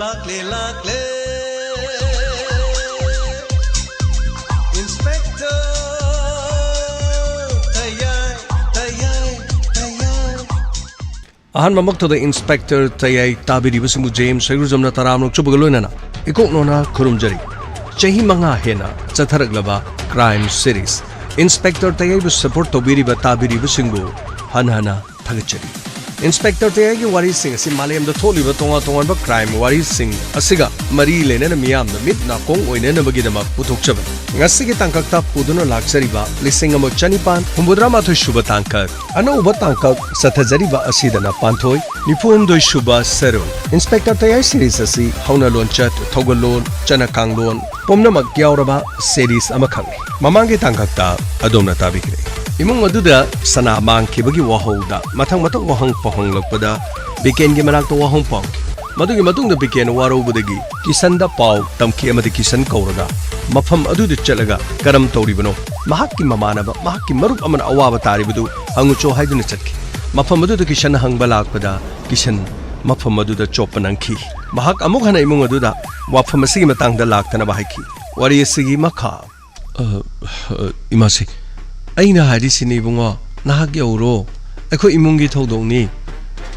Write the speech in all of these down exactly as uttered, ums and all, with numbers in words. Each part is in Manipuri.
ꯂꯥꯛꯂꯦ, ꯂꯥꯛꯂꯦ, Inspector ꯇꯌꯥꯏ, ꯇꯌꯥꯏ, ꯇꯌꯥꯏ꯫ ꯑꯍꯥꯟꯕ ꯃꯛꯇꯗ Inspector ꯇꯌꯥꯏ ꯇꯥꯕꯤꯔꯤꯕꯁꯤꯡꯕꯨ ꯖꯦꯝꯁ ꯁꯩꯒ꯭ꯔꯨꯖꯝꯅ ꯇꯔꯥꯝꯅ ꯑꯣꯛꯆꯕꯒ ꯂꯣꯏꯅꯅ ꯏꯀꯣꯛ ꯅꯣꯅ ꯈꯨꯔꯨꯝꯖꯔꯤ꯫ ꯆꯍꯤ ꯃꯉꯥ ꯍꯦꯟꯅ ꯆꯠꯊꯔꯛꯂꯕ crime series Inspector ꯇꯌꯥꯏꯕꯨ support ꯇꯧꯕꯤꯔꯤꯕ ꯇꯥꯕꯤꯔꯤꯕꯁꯤꯡꯕꯨ ꯍꯟꯅ ꯍꯟꯅ ꯊꯥꯒꯠꯆꯔꯤ꯫ Inspector ꯇꯌꯥꯏꯒꯤ ꯋꯥꯔꯤꯁꯤꯡ ꯑꯁꯤ ꯃꯥꯂꯦꯝꯗ ꯊꯣꯛꯂꯤꯕ ꯇꯣꯉꯥꯟ ꯇꯣꯉꯥꯟꯕ crime ꯋꯥꯔꯤꯁꯤꯡ ꯑꯁꯤꯒ ꯃꯔꯤ ꯂꯩꯅꯅ ꯃꯤꯌꯥꯝꯅ ꯃꯤꯠ ꯅꯥꯀꯣꯡ ꯑꯣꯏꯅꯅꯕꯒꯤꯗꯃꯛ ꯄꯨꯊꯣꯛꯆꯕꯅꯤ꯫ ꯉꯁꯤꯒꯤ ꯇꯥꯡꯀꯛꯇ ꯄꯨꯗꯨꯅ ꯂꯥꯛꯆꯔꯤꯕ ꯂꯤꯁꯤꯡ ꯑꯃ ꯆꯅꯤꯄꯥꯟ ꯍꯨꯝꯐꯨꯇꯔꯥ ꯃꯥꯊꯣꯏ ꯁꯨꯕ ꯇꯥꯡꯀꯛ, ꯑꯅꯧꯕ ꯇꯥꯡꯀꯛ ꯆꯠꯊꯖꯔꯤꯕ ꯑꯁꯤꯗꯅ ꯄꯥꯟꯊꯣꯏ, ꯅꯤꯐꯨ ꯍꯨꯝꯗꯣꯏ ꯁꯨꯕ ꯁꯔꯨꯛ꯫ Inspector ꯇꯌꯥꯏ series ꯑꯁꯤ ꯍꯧꯅ ꯂꯣꯟꯆꯠ, ꯊꯧꯒꯜꯂꯣꯟ, ꯆꯠꯅ ꯀꯥꯡꯂꯣꯟ ꯄꯨꯝꯅꯃꯛ ꯌꯥꯎꯔꯕ series ꯑꯃꯈꯛꯅꯤ꯫ ꯃꯃꯥꯡꯒꯤ ꯇꯥꯡꯀꯛꯇ ꯑꯗꯣꯝꯅ ꯇꯥꯕꯤꯈ꯭ꯔꯦ꯫ ꯏꯃꯨꯡ ꯑꯗꯨꯗ ꯁꯅꯥ ꯃꯥꯡꯈꯤꯕꯒꯤ ꯋꯥꯍꯧꯗ ꯃꯊꯪ ꯃꯊꯪ ꯋꯥꯍꯪ ꯄꯥꯎꯍꯪꯂꯛꯄꯗ ꯕꯤꯀꯦꯟꯒꯤ ꯃꯅꯥꯛꯇ ꯋꯥꯍꯪ ꯄꯥꯎꯈꯤ꯫ ꯃꯗꯨꯒꯤ ꯃꯇꯨꯡꯗ ꯕꯤꯀꯦꯟ ꯋꯥꯔꯧꯕꯗꯒꯤ ꯀꯤꯁꯟꯗ ꯄꯥꯎ ꯇꯝꯈꯤ ꯑꯃꯗꯤ ꯀꯤꯁꯟ ꯀꯧꯔꯒ ꯃꯐꯝ ꯑꯗꯨꯗ ꯆꯠꯂꯒ ꯀꯔꯝ ꯇꯧꯔꯤꯕꯅꯣ, ꯃꯍꯥꯛꯀꯤ ꯃꯃꯥꯟꯅꯕ, ꯃꯍꯥꯛꯀꯤ ꯃꯔꯨꯞ ꯑꯃꯅ ꯑꯋꯥꯕ ꯇꯥꯔꯤꯕꯗꯨ ꯍꯪꯉꯨꯆꯣ ꯍꯥꯏꯗꯨꯅ ꯆꯠꯈꯤ꯫ ꯃꯐꯝ ꯑꯗꯨꯗ ꯀꯤꯁꯟ ꯍꯪꯕ ꯂꯥꯛꯄꯗ ꯀꯤꯁꯟ ꯃꯐꯝ ꯑꯗꯨꯗ ꯆꯣꯞꯄ ꯅꯪꯈꯤ꯫ ꯃꯍꯥꯛ ꯑꯃꯨꯛ ꯍꯟꯅ ꯏꯃꯨꯡ ꯑꯗꯨꯗ ꯋꯥꯐꯝ ꯑꯁꯤꯒꯤ ꯃꯇꯥꯡꯗ ꯂꯥꯛꯇꯅꯕ ꯍꯥꯏꯈꯤ꯫ ꯋꯥꯔꯤ ꯑꯁꯤꯒꯤ ꯃꯈꯥ꯫ ꯑ, ꯑ, ꯏꯃꯥꯁꯤ, ꯑꯩꯅ ꯍꯥꯏꯔꯤꯁꯤꯅꯤ ꯏꯕꯨꯡꯉꯣ, ꯅꯍꯥꯛ ꯌꯧꯔꯣ꯫ ꯑꯩꯈꯣꯏ ꯏꯃꯨꯡꯒꯤ ꯊꯧꯗꯣꯛꯅꯤ꯫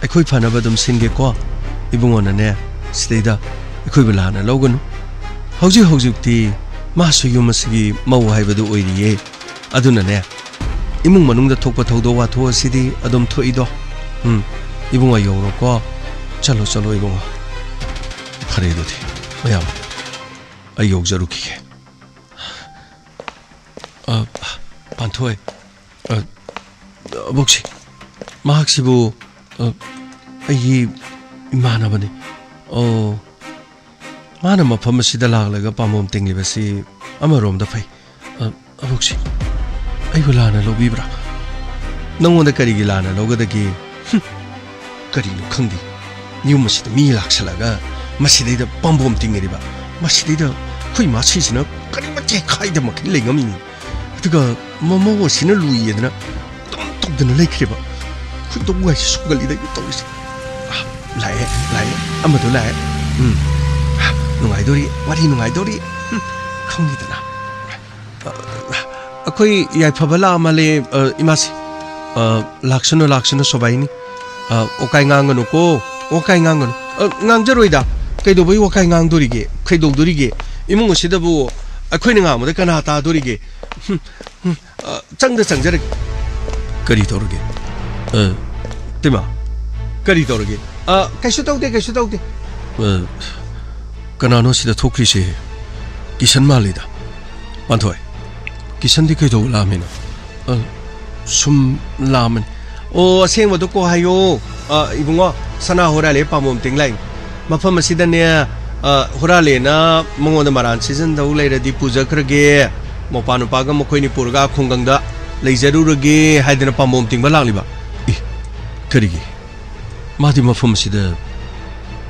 ꯑꯩꯈꯣꯏ ꯐꯅꯕ ꯑꯗꯨꯝ ꯁꯤꯟꯒꯦꯀꯣ꯫ ꯏꯕꯨꯡꯉꯣꯅꯅꯦ, ꯁꯤꯗꯩꯗ ꯑꯩꯈꯣꯏꯕꯨ ꯂꯥꯟꯅ ꯂꯧꯒꯅꯨ꯫ ꯍꯧꯖꯤꯛ ꯍꯧꯖꯤꯛꯇꯤ ꯃꯥꯁꯨ ꯌꯨꯝ ꯑꯁꯤꯒꯤ ꯃꯧ ꯍꯥꯏꯕꯗꯨ ꯑꯣꯏꯔꯤꯌꯦ꯫ ꯑꯗꯨꯅꯅꯦ, ꯏꯃꯨꯡ ꯃꯅꯨꯡꯗ ꯊꯣꯛꯄ ꯊꯧꯗꯣꯛ ꯋꯥꯊꯣꯛ ꯑꯁꯤꯗꯤ ꯑꯗꯨꯝ ꯊꯣꯛꯏꯗꯣ꯫ ꯎꯝ, ꯏꯕꯨꯡꯉꯣ ꯌꯧꯔꯣꯀꯣ꯫ ꯆꯠꯂꯣ, ꯆꯠꯂꯣ ꯏꯕꯨꯡꯉꯣ꯫ ꯐꯔꯦ ꯑꯗꯨꯗꯤ, ꯃꯌꯥꯝ, ꯑꯩ ꯌꯧꯖꯔꯨꯈꯤꯒꯦ꯫ ꯑ, ꯄꯥꯟꯊꯣꯏ, ꯑ, ꯑꯕꯣꯛꯁꯤ, ꯃꯍꯥꯛꯁꯤꯕꯨ, ꯑ, ꯑꯩꯒꯤ ꯏꯃꯥꯟꯅꯕꯅꯤ꯫ ꯑꯣ, ꯃꯥꯅ ꯃꯐꯝ ꯑꯁꯤꯗ ꯂꯥꯛꯂꯒ ꯄꯥꯝꯕꯣꯝ ꯇꯤꯡꯂꯤꯕꯁꯤ ꯑꯃꯔꯣꯝꯗ ꯐꯩ꯫ ꯑ, ꯑꯕꯣꯛꯁꯤ, ꯑꯩꯕꯨ ꯂꯥꯟꯅ ꯂꯧꯕꯤꯕ꯭ꯔꯥ? ꯅꯪꯉꯣꯟꯗ ꯀꯔꯤꯒꯤ ꯂꯥꯟꯅ ꯂꯧꯒꯗꯒꯦ? ꯍꯨꯝ, ꯀꯔꯤꯅꯣ ꯈꯪꯗꯦ꯫ ꯌꯨꯝ ꯑꯁꯤꯗ ꯃꯤ ꯂꯥꯛꯁꯜꯂꯒ ꯃꯁꯤꯗꯩꯗ ꯄꯥꯝꯕꯣꯝ ꯇꯤꯡꯉꯤꯕ, ꯃꯁꯤꯗꯩꯗ ꯑꯩꯈꯣꯏ ꯏꯃꯥ ꯁꯤꯁꯤꯅ ꯀꯔꯤꯃꯠꯇ ꯍꯦꯛ ꯍꯥꯏꯗ ꯃꯈꯩ ꯂꯩꯉꯝꯃꯤꯅꯤ꯫ ꯑꯗꯨꯒ ꯃꯃꯧ ꯑꯁꯤꯅ ꯂꯨꯏꯌꯦꯗꯅ ꯑꯗꯨꯝ ꯇꯧꯗꯅ ꯂꯩꯈ꯭ꯔꯦꯕ꯫ ꯈꯣꯏꯗꯧ ꯋꯥꯏꯁꯦ ꯁꯨꯒꯠꯂꯤꯗ ꯑꯩꯅ ꯇꯧꯔꯤꯁꯦ꯫ ꯑ, ꯂꯥꯛꯑꯦ, ꯂꯥꯛꯑꯦ, ꯑꯃꯗꯣ ꯂꯥꯛꯑꯦ꯫ ꯎꯝ, ꯅꯨꯡꯉꯥꯏꯗꯣꯔꯤ, ꯋꯥꯔꯤ ꯅꯨꯡꯉꯥꯏꯗꯣꯔꯤ꯫ ꯎꯝ, ꯈꯪꯈꯤꯗꯅ꯫ ꯑ, ꯑꯩꯈꯣꯏ ꯌꯥꯏꯐꯕ ꯂꯥꯛꯑ ꯃꯥꯜꯂꯦ, ꯑ, ꯏꯃꯥꯁꯦ꯫ ꯑ, ꯂꯥꯛꯁꯅꯨ, ꯂꯥꯛꯁꯅꯨ, ꯁꯣꯕꯥꯏꯅꯤ꯫ ꯑ, ꯋꯥꯀꯥꯏ ꯉꯥꯡꯒꯅꯨꯀꯣ, ꯋꯥꯀꯥꯏ ꯉꯥꯡꯒꯅꯨ꯫ ꯑ, ꯉꯥꯡꯖꯔꯣꯏꯗ꯫ ꯀꯩꯗꯧꯕꯩ ꯋꯥꯀꯥꯏ ꯉꯥꯡꯗꯣꯔꯤꯒꯦ? ꯀꯩꯗꯧꯗꯣꯔꯤꯒꯦ? ꯏꯃꯨꯡ ꯑꯁꯤꯗꯕꯨ ꯑꯩꯈꯣꯏꯅ ꯉꯥꯡꯕꯗ ꯀꯅꯥ ꯇꯥꯗꯣꯔꯤꯒꯦ? ꯍꯨꯝ, ꯍꯨꯝ, ꯑ, ꯆꯪꯗ ꯆꯪꯖꯔꯒꯦ꯫ ꯀꯔꯤ ꯇꯧꯔꯒꯦ? ꯑ, ꯇꯤꯃꯥ, ꯀꯔꯤ ꯇꯧꯔꯒꯦ? ꯑ, ꯀꯩꯁꯨ ꯇꯧꯗꯦ, ꯀꯩꯁꯨ ꯇꯧꯗꯦ꯫ ꯑ, ꯀꯅꯥꯅꯣ ꯁꯤꯗ ꯊꯣꯛꯈ꯭ꯔꯤꯁꯦ? ꯀꯤꯁꯟ ꯃꯥꯜꯂꯤꯗ꯫ ꯄꯥꯟꯊꯣꯏ, ꯀꯤꯁꯟꯗꯤ ꯀꯩꯗꯧꯕ ꯂꯥꯛꯑꯝꯃꯤꯅꯣ? ꯑ, ꯁꯨꯝ ꯂꯥꯛꯑꯝꯕꯅꯤ꯫ ꯑꯣ, ꯑꯁꯦꯡꯕꯗꯣ ꯀꯣ ꯍꯥꯏꯌꯣ꯫ ꯑ, ꯏꯕꯨꯡꯉꯣ, ꯁꯅꯥ ꯍꯨꯔꯥꯜꯂꯦ, ꯄꯥꯝꯕꯣꯝ ꯇꯤꯡꯂꯥꯏ꯫ ꯃꯐꯝ ꯑꯁꯤꯗꯅꯦ, ꯑ, ꯍꯨꯔꯥꯜꯂꯦꯅ ꯃꯉꯣꯟꯗ ꯃꯔꯥꯟ ꯁꯤꯖꯤꯟꯅꯗꯧ ꯂꯩꯔꯗꯤ ꯄꯨꯖꯈ꯭ꯔꯒꯦ꯫ ꯃꯧꯄꯥ ꯅꯨꯄꯥꯒ ꯃꯈꯣꯏꯅꯤ ꯄꯨꯔꯒ ꯈꯨꯡꯒꯪꯗ ꯂꯩꯖꯔꯨꯔꯒꯦ ꯍꯥꯏꯗꯅ ꯄꯥꯝꯕꯣꯝ ꯇꯤꯡꯕ ꯂꯥꯛꯂꯤꯕ꯫ ꯏ, ꯀꯔꯤꯒꯤ? ꯃꯥꯗꯤ ꯃꯐꯝ ꯑꯁꯤꯗ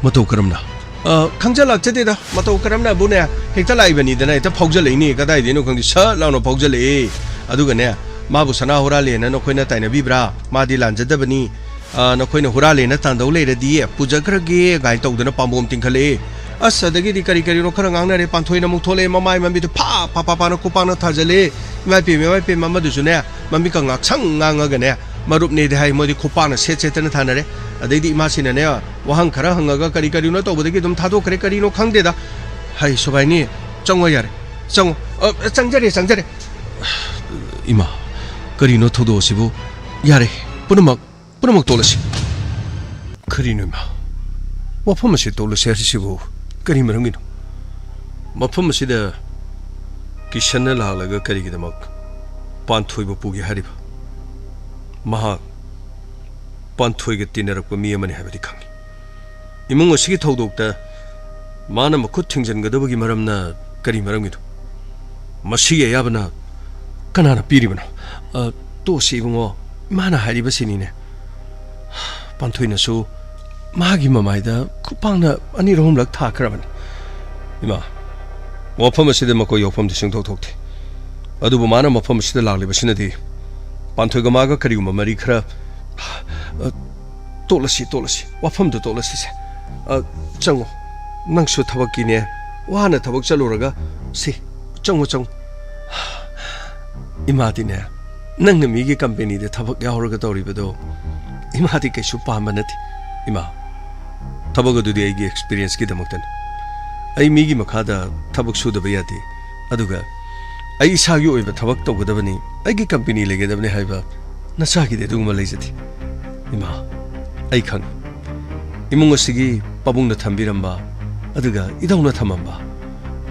ꯃꯇꯧ ꯀꯔꯝꯅ? ꯑ, ꯈꯪꯖ ꯂꯥꯛꯆꯗꯦꯗ, ꯃꯇꯧ ꯀꯔꯝꯅꯕꯨꯅꯦ, ꯍꯦꯛꯇ ꯂꯥꯛꯏꯕꯅꯤꯗꯅ ꯍꯦꯛꯇ ꯐꯥꯎꯖꯜꯂꯛꯏꯅꯦ, ꯀꯗꯥꯏꯗꯩꯅꯣ ꯈꯪꯗꯦ, ꯁꯠ ꯂꯥꯎꯅ ꯐꯥꯎꯖꯜꯂꯛꯑꯦ꯫ ꯑꯗꯨꯒꯅꯦ, ꯃꯥꯕꯨ ꯁꯅꯥ ꯍꯨꯔꯥꯜꯂꯦꯅ ꯅꯈꯣꯏꯅ ꯇꯥꯏꯅꯕꯤꯕ꯭ꯔꯥ? ꯃꯥꯗꯤ ꯂꯥꯟꯖꯗꯕꯅꯤ꯫ ꯑ, ꯅꯈꯣꯏꯅ ꯍꯨꯔꯥꯜꯂꯦꯅ ꯇꯥꯟꯗꯧ ꯂꯩꯔꯗꯤ ꯄꯨꯖꯈ꯭ꯔꯒꯦ ꯀꯥꯏꯅ ꯇꯧꯗꯅ ꯄꯥꯝꯕꯣꯝ ꯇꯤꯡꯈꯠꯂꯛꯑꯦ꯫ ꯑꯁ, ꯑꯗꯒꯤꯗꯤ ꯀꯔꯤ ꯀꯔꯤꯅꯣ ꯈꯔ ꯉꯥꯡꯅꯔꯦ, ꯄꯥꯟꯊꯣꯏꯅ ꯑꯃꯨꯛ ꯊꯣꯛꯂꯛꯑꯦ, ꯃꯃꯥꯏ ꯃꯃꯤꯠꯇ ꯐꯥ ꯐꯥ ꯐꯥ ꯐꯥꯅ ꯈꯨꯄꯥꯛꯅ ꯊꯥꯖꯜꯂꯦ꯫ ꯏꯃꯥ ꯏꯄꯦꯝꯃ, ꯏꯃꯥ ꯏꯄꯦꯝꯃ, ꯑꯃꯗꯨꯁꯨꯅꯦ, ꯃꯃꯤꯠꯀ ꯉꯥꯛꯁꯪ ꯉꯥꯡꯉꯒꯅꯦ, ꯃꯔꯨꯞꯅꯦꯗꯤ ꯍꯥꯏ, ꯃꯣꯏꯗꯤ ꯈꯨꯄꯥꯛꯅ ꯁꯦꯠ ꯁꯦꯠꯇꯅ ꯊꯥꯅꯔꯦ꯫ ꯑꯗꯩꯗꯤ ꯏꯃꯥꯁꯤꯅꯅꯦ, ꯋꯥꯍꯪ ꯈꯔ ꯍꯪꯉꯒ ꯀꯔꯤ ꯀꯔꯤꯅꯣ ꯇꯧꯕꯗꯒꯤ ꯑꯗꯨꯝ ꯊꯥꯗꯣꯛꯈ꯭ꯔꯦ, ꯀꯔꯤꯅꯣ ꯈꯪꯗꯦꯗ꯫ ꯍꯩ, ꯁꯨꯕꯥꯏꯅꯤ, ꯆꯪꯉꯣ ꯌꯥꯔꯦ, ꯆꯪꯉꯣ꯫ ꯑ, ꯆꯪꯖꯔꯦ, ꯆꯪꯖꯔꯦ꯫ ꯏꯃꯥ, ꯀꯔꯤꯅꯣ ꯊꯧꯗꯣꯛ ꯑꯁꯤꯕꯨ? ꯌꯥꯔꯦ, ꯄꯨꯝꯅꯃꯛ, ꯄꯨꯝꯅꯃꯛ ꯇꯣꯛꯂꯁꯤ꯫ ꯀꯔꯤꯅꯣ ꯏꯃꯥ? ꯋꯥꯐꯝ ꯑꯁꯤ ꯇꯣꯛꯂꯁꯤ ꯍꯥꯏꯔꯤꯁꯤꯕꯨ ꯀꯔꯤ ꯃꯔꯝꯒꯤꯅꯣ? ꯃꯐꯝ ꯑꯁꯤꯗ ꯀꯤꯁꯟꯅ ꯂꯥꯛꯂꯒ ꯀꯔꯤꯒꯤꯗꯃꯛ ꯄꯥꯟꯊꯣꯏꯕ ꯄꯨꯒꯦ ꯍꯥꯏꯔꯤꯕ? ꯃꯍꯥꯛ ꯄꯥꯟꯊꯣꯏꯒ ꯇꯤꯟꯅꯔꯛꯄ ꯃꯤ ꯑꯃꯅꯤ ꯍꯥꯏꯕꯗꯤ ꯈꯪꯏ꯫ ꯏꯃꯨꯡ ꯑꯁꯤꯒꯤ ꯊꯧꯗꯣꯛꯇ ꯃꯥꯅ ꯃꯈꯨꯠ ꯊꯤꯡꯖꯤꯟꯒꯗꯕꯒꯤ ꯃꯔꯝꯅ ꯀꯔꯤ ꯃꯔꯝꯒꯤꯅꯣ? ꯃꯁꯤꯒꯤ ꯑꯌꯥꯕꯅ ꯀꯅꯥꯅ ꯄꯤꯔꯤꯕꯅꯣ? ꯑ, ꯇꯣꯛꯁꯤ ꯏꯕꯨꯡꯉꯣ, ꯏꯃꯥꯅ ꯍꯥꯏꯔꯤꯕꯁꯤꯅꯤꯅꯦ꯫ ꯄꯥꯟꯊꯣꯏꯅꯁꯨ ꯃꯥꯒꯤ ꯃꯃꯥꯏꯗ ꯈꯨꯄꯥꯛꯅ ꯑꯅꯤꯔꯛ ꯑꯍꯨꯝꯂꯛ ꯊꯥꯈ꯭ꯔꯕꯅꯤ꯫ ꯏꯃꯥ, ꯋꯥꯐꯝ ꯑꯁꯤꯗ ꯃꯈꯣꯏ ꯌꯥꯎꯐꯝꯗꯤ ꯁꯨꯡꯊꯣꯛ ꯊꯣꯛꯇꯦ꯫ ꯑꯗꯨꯕꯨ ꯃꯥꯅ ꯃꯐꯝ ꯑꯁꯤꯗ ꯂꯥꯛꯂꯤꯕꯁꯤꯅꯗꯤ ꯄꯥꯟꯊꯣꯏꯒ ꯃꯥꯒ ꯀꯔꯤꯒꯨꯝꯕ ꯃꯔꯤ ꯈꯔ, ꯑ, ꯇꯣꯛꯂꯁꯤ, ꯇꯣꯛꯂꯁꯤ꯫ ꯋꯥꯐꯝꯗꯨ ꯇꯣꯛꯂꯁꯤꯁꯦ꯫ ꯑ, ꯆꯪꯉꯣ꯫ ꯅꯪꯁꯨ ꯊꯕꯛꯀꯤꯅꯦ, ꯋꯥꯅ ꯊꯕꯛ ꯆꯠꯂꯨꯔꯒ, ꯁꯤ, ꯆꯪꯉꯨ, ꯆꯪꯉꯨ꯫ ꯏꯃꯥꯗꯤꯅꯦ, ꯅꯪꯅ ꯃꯤꯒꯤ ꯀꯝꯄꯦꯅꯤꯗ ꯊꯕꯛ ꯌꯥꯎꯔꯒ ꯇꯧꯔꯤꯕꯗꯣ, ꯏꯃꯥꯗꯤ ꯀꯩꯁꯨ ꯄꯥꯝꯕ ꯅꯠꯇꯦ꯫ ꯏꯃꯥ, ꯊꯕꯛ ꯑꯗꯨꯗꯤ ꯑꯩꯒꯤ ꯑꯦꯛꯁꯄꯤꯔꯤꯌꯦꯟꯁꯀꯤꯗꯃꯛꯇꯅꯤ꯫ ꯑꯩ ꯃꯤꯒꯤ ꯃꯈꯥꯗ ꯊꯕꯛ ꯁꯨꯗꯕ ꯌꯥꯗꯦ꯫ ꯑꯗꯨꯒ ꯑꯩ ꯏꯁꯥꯒꯤ ꯑꯣꯏꯕ ꯊꯕꯛ ꯇꯧꯒꯗꯕꯅꯤ, ꯑꯩꯒꯤ ꯀꯝꯄꯦꯅꯤ ꯂꯩꯒꯗꯕꯅꯤ ꯍꯥꯏꯕ ꯅꯆꯥꯒꯤꯗꯤ ꯑꯗꯨꯒꯨꯝꯕ ꯂꯩꯖꯗꯦ꯫ ꯏꯃꯥ, ꯑꯩ ꯈꯪꯉꯤ꯫ ꯏꯃꯨꯡ ꯑꯁꯤꯒꯤ ꯄꯥꯕꯨꯡꯅ ꯊꯝꯕꯤꯔꯝꯕ, ꯑꯗꯨꯒ ꯏꯙꯧꯅ ꯊꯝꯃꯝꯕ,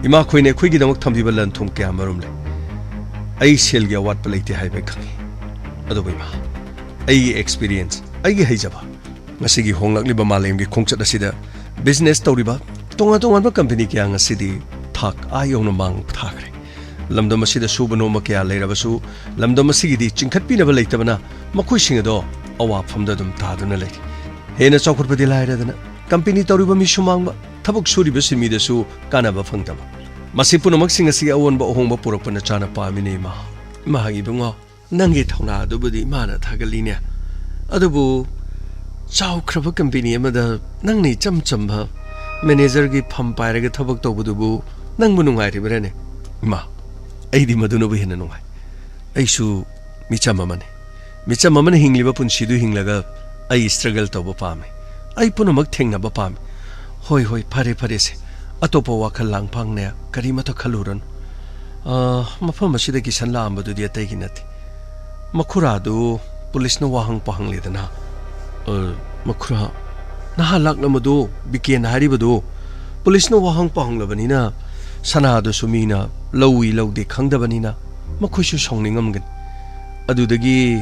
ꯏꯃꯥꯈꯣꯏꯅ ꯑꯩꯈꯣꯏꯒꯤꯗꯃꯛ ꯊꯝꯕꯤꯕ ꯂꯟ ꯊꯨꯝ ꯀꯌꯥ ꯃꯔꯨꯝ ꯂꯩ꯫ ꯑꯩ ꯁꯦꯜꯒꯤ ꯑꯋꯥꯠꯄ ꯂꯩꯇꯦ ꯍꯥꯏꯕ ꯑꯩ ꯈꯪꯉꯤ꯫ ꯑꯗꯨꯕꯨ ꯏꯃꯥ, ꯑꯩꯒꯤ ꯑꯦꯛꯁꯄꯤꯔꯤꯌꯦꯟꯁ, ꯑꯩꯒꯤ ꯍꯩꯖꯕ, ꯉꯁꯤꯒꯤ ꯍꯣꯡꯂꯛꯂꯤꯕ ꯃꯥꯂꯦꯝꯒꯤ ꯈꯣꯡꯆꯠ ꯑꯁꯤꯗ ꯕꯤꯖꯤꯅꯦꯁ ꯇꯧꯔꯤꯕ ꯇꯣꯉꯥꯟ ꯇꯣꯉꯥꯟꯕ ꯀꯝꯄꯦꯅꯤ ꯀꯌꯥ ꯉꯁꯤꯗꯤ ꯊꯥꯛ ꯑꯥ ꯌꯧꯅ ꯃꯥꯡ ꯊꯥꯈ꯭ꯔꯦ꯫ ꯂꯝꯗꯝ ꯑꯁꯤꯗ ꯁꯨꯕ ꯅꯣꯝꯕ ꯀꯌꯥ ꯂꯩꯔꯕꯁꯨ, ꯂꯝꯗꯝ ꯑꯁꯤꯒꯤꯗꯤ ꯆꯤꯡꯈꯠꯄꯤꯅꯕ ꯂꯩꯇꯕꯅ ꯃꯈꯣꯏꯁꯤꯡ ꯑꯗꯣ ꯑꯋꯥꯐꯝꯗ ꯑꯗꯨꯝ ꯇꯥꯗꯨꯅ ꯂꯩꯔꯤ꯫ ꯍꯦꯟꯅ ꯆꯥꯎꯈꯠꯄꯗꯤ ꯂꯥꯏꯔꯗꯅ, ꯀꯝꯄꯦꯅꯤ ꯇꯧꯔꯤꯕ ꯃꯤꯁꯨ ꯃꯥꯡꯕ, ꯊꯕꯛ ꯁꯨꯔꯤꯕ ꯁꯤꯟꯃꯤꯗꯁꯨ ꯀꯥꯟꯅꯕ ꯐꯪꯗꯕ꯫ ꯃꯁꯤ ꯄꯨꯝꯅꯃꯛꯁꯤꯡ ꯑꯁꯤ ꯑꯑꯣꯟꯕ ꯑꯍꯣꯡꯕ ꯄꯨꯔꯛꯄ ꯅꯆꯥꯅ ꯄꯥꯝꯃꯤꯅꯦ, ꯏꯃꯥ꯫ ꯏꯃꯥ, ꯏꯕꯨꯡꯉꯣ, ꯅꯪꯒꯤ ꯊꯧꯅꯥ ꯑꯗꯨꯕꯨꯗꯤ ꯏꯃꯥꯅ ꯊꯥꯒꯠꯂꯤꯅꯦ꯫ ꯑꯗꯨꯕꯨ ꯆꯥꯎꯈ꯭ꯔꯕ ꯀꯝꯄꯦꯅꯤ ꯑꯃꯗ ꯅꯪꯅ ꯏꯆꯝ ꯆꯝꯕ ꯃꯦꯅꯦꯖꯔꯒꯤ ꯐꯝ ꯄꯥꯏꯔꯒ ꯊꯕꯛ ꯇꯧꯕꯗꯨꯕꯨ ꯅꯪꯕꯨ ꯅꯨꯡꯉꯥꯏꯔꯤꯕ꯭ꯔꯥꯅꯦ? ꯏꯃꯥ, ꯑꯩꯗꯤ ꯃꯗꯨꯅꯕꯨ ꯍꯦꯟꯅ ꯅꯨꯡꯉꯥꯏ꯫ ꯑꯩꯁꯨ ꯃꯤꯆꯝ ꯑꯃꯅꯤ꯫ ꯃꯤꯆꯝ ꯑꯃꯅ ꯍꯤꯡꯂꯤꯕ ꯄꯨꯟꯁꯤꯗꯨ ꯍꯤꯡꯂꯒ ꯑꯩ ꯁ꯭ꯇ꯭ꯔꯒꯜ ꯇꯧꯕ ꯄꯥꯝꯃꯤ꯫ ꯑꯩ ꯄꯨꯝꯅꯃꯛ ꯊꯦꯡꯅꯕ ꯄꯥꯝꯃꯤ꯫ ꯍꯣꯏ, ꯍꯣꯏ, ꯐꯔꯦ, ꯐꯔꯦꯁꯦ꯫ ꯑꯇꯣꯞꯄ ꯋꯥꯈꯜ ꯂꯥꯡꯐꯥꯡꯅꯦ ꯀꯔꯤꯃꯠꯇ ꯈꯜꯂꯨꯔꯅꯨ꯫ ꯑ, ꯃꯐꯝ ꯑꯁꯤꯗ ꯀꯤꯁꯟ ꯂꯥꯛꯑꯝꯕꯗꯨꯗꯤ ꯑꯇꯩꯒꯤ ꯅꯠꯇꯦ꯫ ꯃꯈꯨꯔꯥꯗꯨ ꯄꯨꯂꯤꯁꯅ ꯋꯥꯍꯪ ꯄꯥꯍꯪꯂꯦꯗꯅ꯫ ꯑ, ꯃꯈꯨꯔꯥ, ꯅꯍꯥꯟ ꯂꯥꯛꯂꯝꯕꯗꯨ, ꯕꯤꯀꯦꯟ ꯍꯥꯏꯔꯤꯕꯗꯨ, ꯄꯨꯂꯤꯁꯅ ꯋꯥꯍꯪ ꯄꯥꯍꯪꯂꯕꯅꯤꯅ, ꯁꯅꯥꯗꯨꯁꯨ ꯃꯤꯅ ꯂꯧꯏ ꯂꯧꯗꯦ ꯈꯪꯗꯕꯅꯤꯅ, ꯃꯈꯣꯏꯁꯨ ꯁꯥꯎꯅꯤꯡꯉꯝꯒꯅꯤ꯫ ꯑꯗꯨꯗꯒꯤ,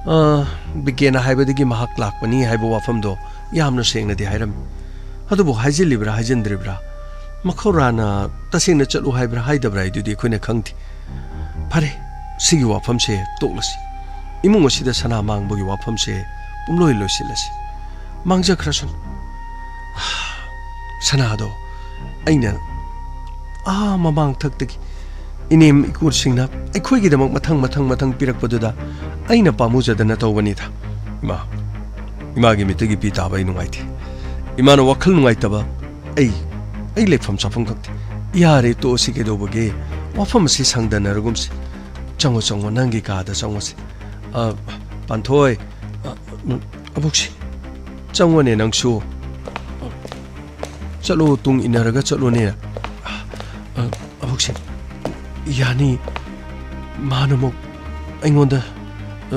ꯑ, ꯕꯤꯀꯦꯟ ꯍꯥꯏꯕꯗꯒꯤ ꯃꯍꯥꯛ ꯂꯥꯛꯄꯅꯤ ꯍꯥꯏꯕ ꯋꯥꯐꯝꯗꯣ ꯌꯥꯝꯅ ꯁꯦꯡꯅꯗꯤ ꯍꯥꯏꯔꯝꯃꯤ꯫ ꯑꯗꯨꯕꯨ ꯍꯥꯏꯖꯤꯜꯂꯤꯕ꯭ꯔꯥ ꯍꯥꯏꯖꯤꯟꯗ꯭ꯔꯤꯕ꯭ꯔꯥ, ꯃꯈꯧꯔꯥꯅ ꯇꯁꯦꯡꯅ ꯆꯠꯂꯨ ꯍꯥꯏꯕ꯭ꯔꯥ ꯍꯥꯏꯗꯕ꯭ꯔꯥ ꯍꯥꯏꯗꯨꯗꯤ ꯑꯩꯈꯣꯏꯅ ꯈꯪꯗꯦ꯫ ꯐꯔꯦ, ꯁꯤꯒꯤ ꯋꯥꯐꯝꯁꯦ ꯇꯣꯛꯂꯁꯤ꯫ ꯏꯃꯨꯡ ꯑꯁꯤꯗ ꯁꯅꯥ ꯃꯥꯡꯕꯒꯤ ꯋꯥꯐꯝꯁꯦ ꯄꯨꯝꯂꯣꯏ ꯂꯣꯏꯁꯤꯜꯂꯁꯤ꯫ ꯃꯥꯡꯖꯈ꯭ꯔꯁꯅꯨ꯫ ꯁꯅꯥꯗꯣ ꯑꯩꯅ ꯑꯥ ꯃꯃꯥꯡ ꯊꯛꯇꯒꯤ ꯏꯅꯦꯝ ꯏꯀꯨꯁꯤꯡꯅ ꯑꯩꯈꯣꯏꯒꯤꯗꯃꯛ ꯃꯊꯪ, ꯃꯊꯪ, ꯃꯊꯪ ꯄꯤꯔꯛꯄꯗꯨꯗ ꯑꯩꯅ ꯄꯥꯝꯃꯨꯖꯗꯅ ꯇꯧꯕꯅꯤꯗ꯫ ꯏꯃꯥ, ꯏꯃꯥꯒꯤ ꯃꯤꯠꯇꯒꯤ ꯄꯤ ꯇꯥꯕ ꯑꯩ ꯅꯨꯡꯉꯥꯏꯇꯦ꯫ ꯏꯃꯥꯅ ꯋꯥꯈꯜ ꯅꯨꯡꯉꯥꯏꯇꯕ ꯑꯩ ꯑꯩ ꯂꯩꯐꯝ ꯆꯥꯐꯝ ꯈꯪꯗꯦ꯫ ꯌꯥꯔꯦ, ꯇꯣꯛꯑꯁꯤ, ꯀꯩꯗꯧꯕꯒꯦ? ꯋꯥꯐꯝ ꯑꯁꯤ ꯁꯥꯡꯗꯅꯔꯒꯨꯝꯁꯤ꯫ ꯆꯪꯉꯣ, ꯆꯪꯉꯣ, ꯅꯪꯒꯤ ꯀꯥꯗ ꯆꯪꯉꯣꯁꯤ꯫ ꯑ, ꯄꯥꯟꯊꯣꯏ, ꯑ, ꯑꯕꯣꯛꯁꯤ, ꯆꯪꯉꯣꯅꯦ ꯅꯪꯁꯨ꯫ ꯆꯠꯂꯣ, ꯇꯨꯡ ꯏꯟꯅꯔꯒ ꯆꯠꯂꯣꯅꯦ꯫ ꯑ, ꯑꯕꯣꯛꯁꯤ, ꯌꯥꯅꯤ꯫ ꯃꯥꯅ ꯑꯃꯨꯛ ꯑꯩꯉꯣꯟꯗ, ꯑ,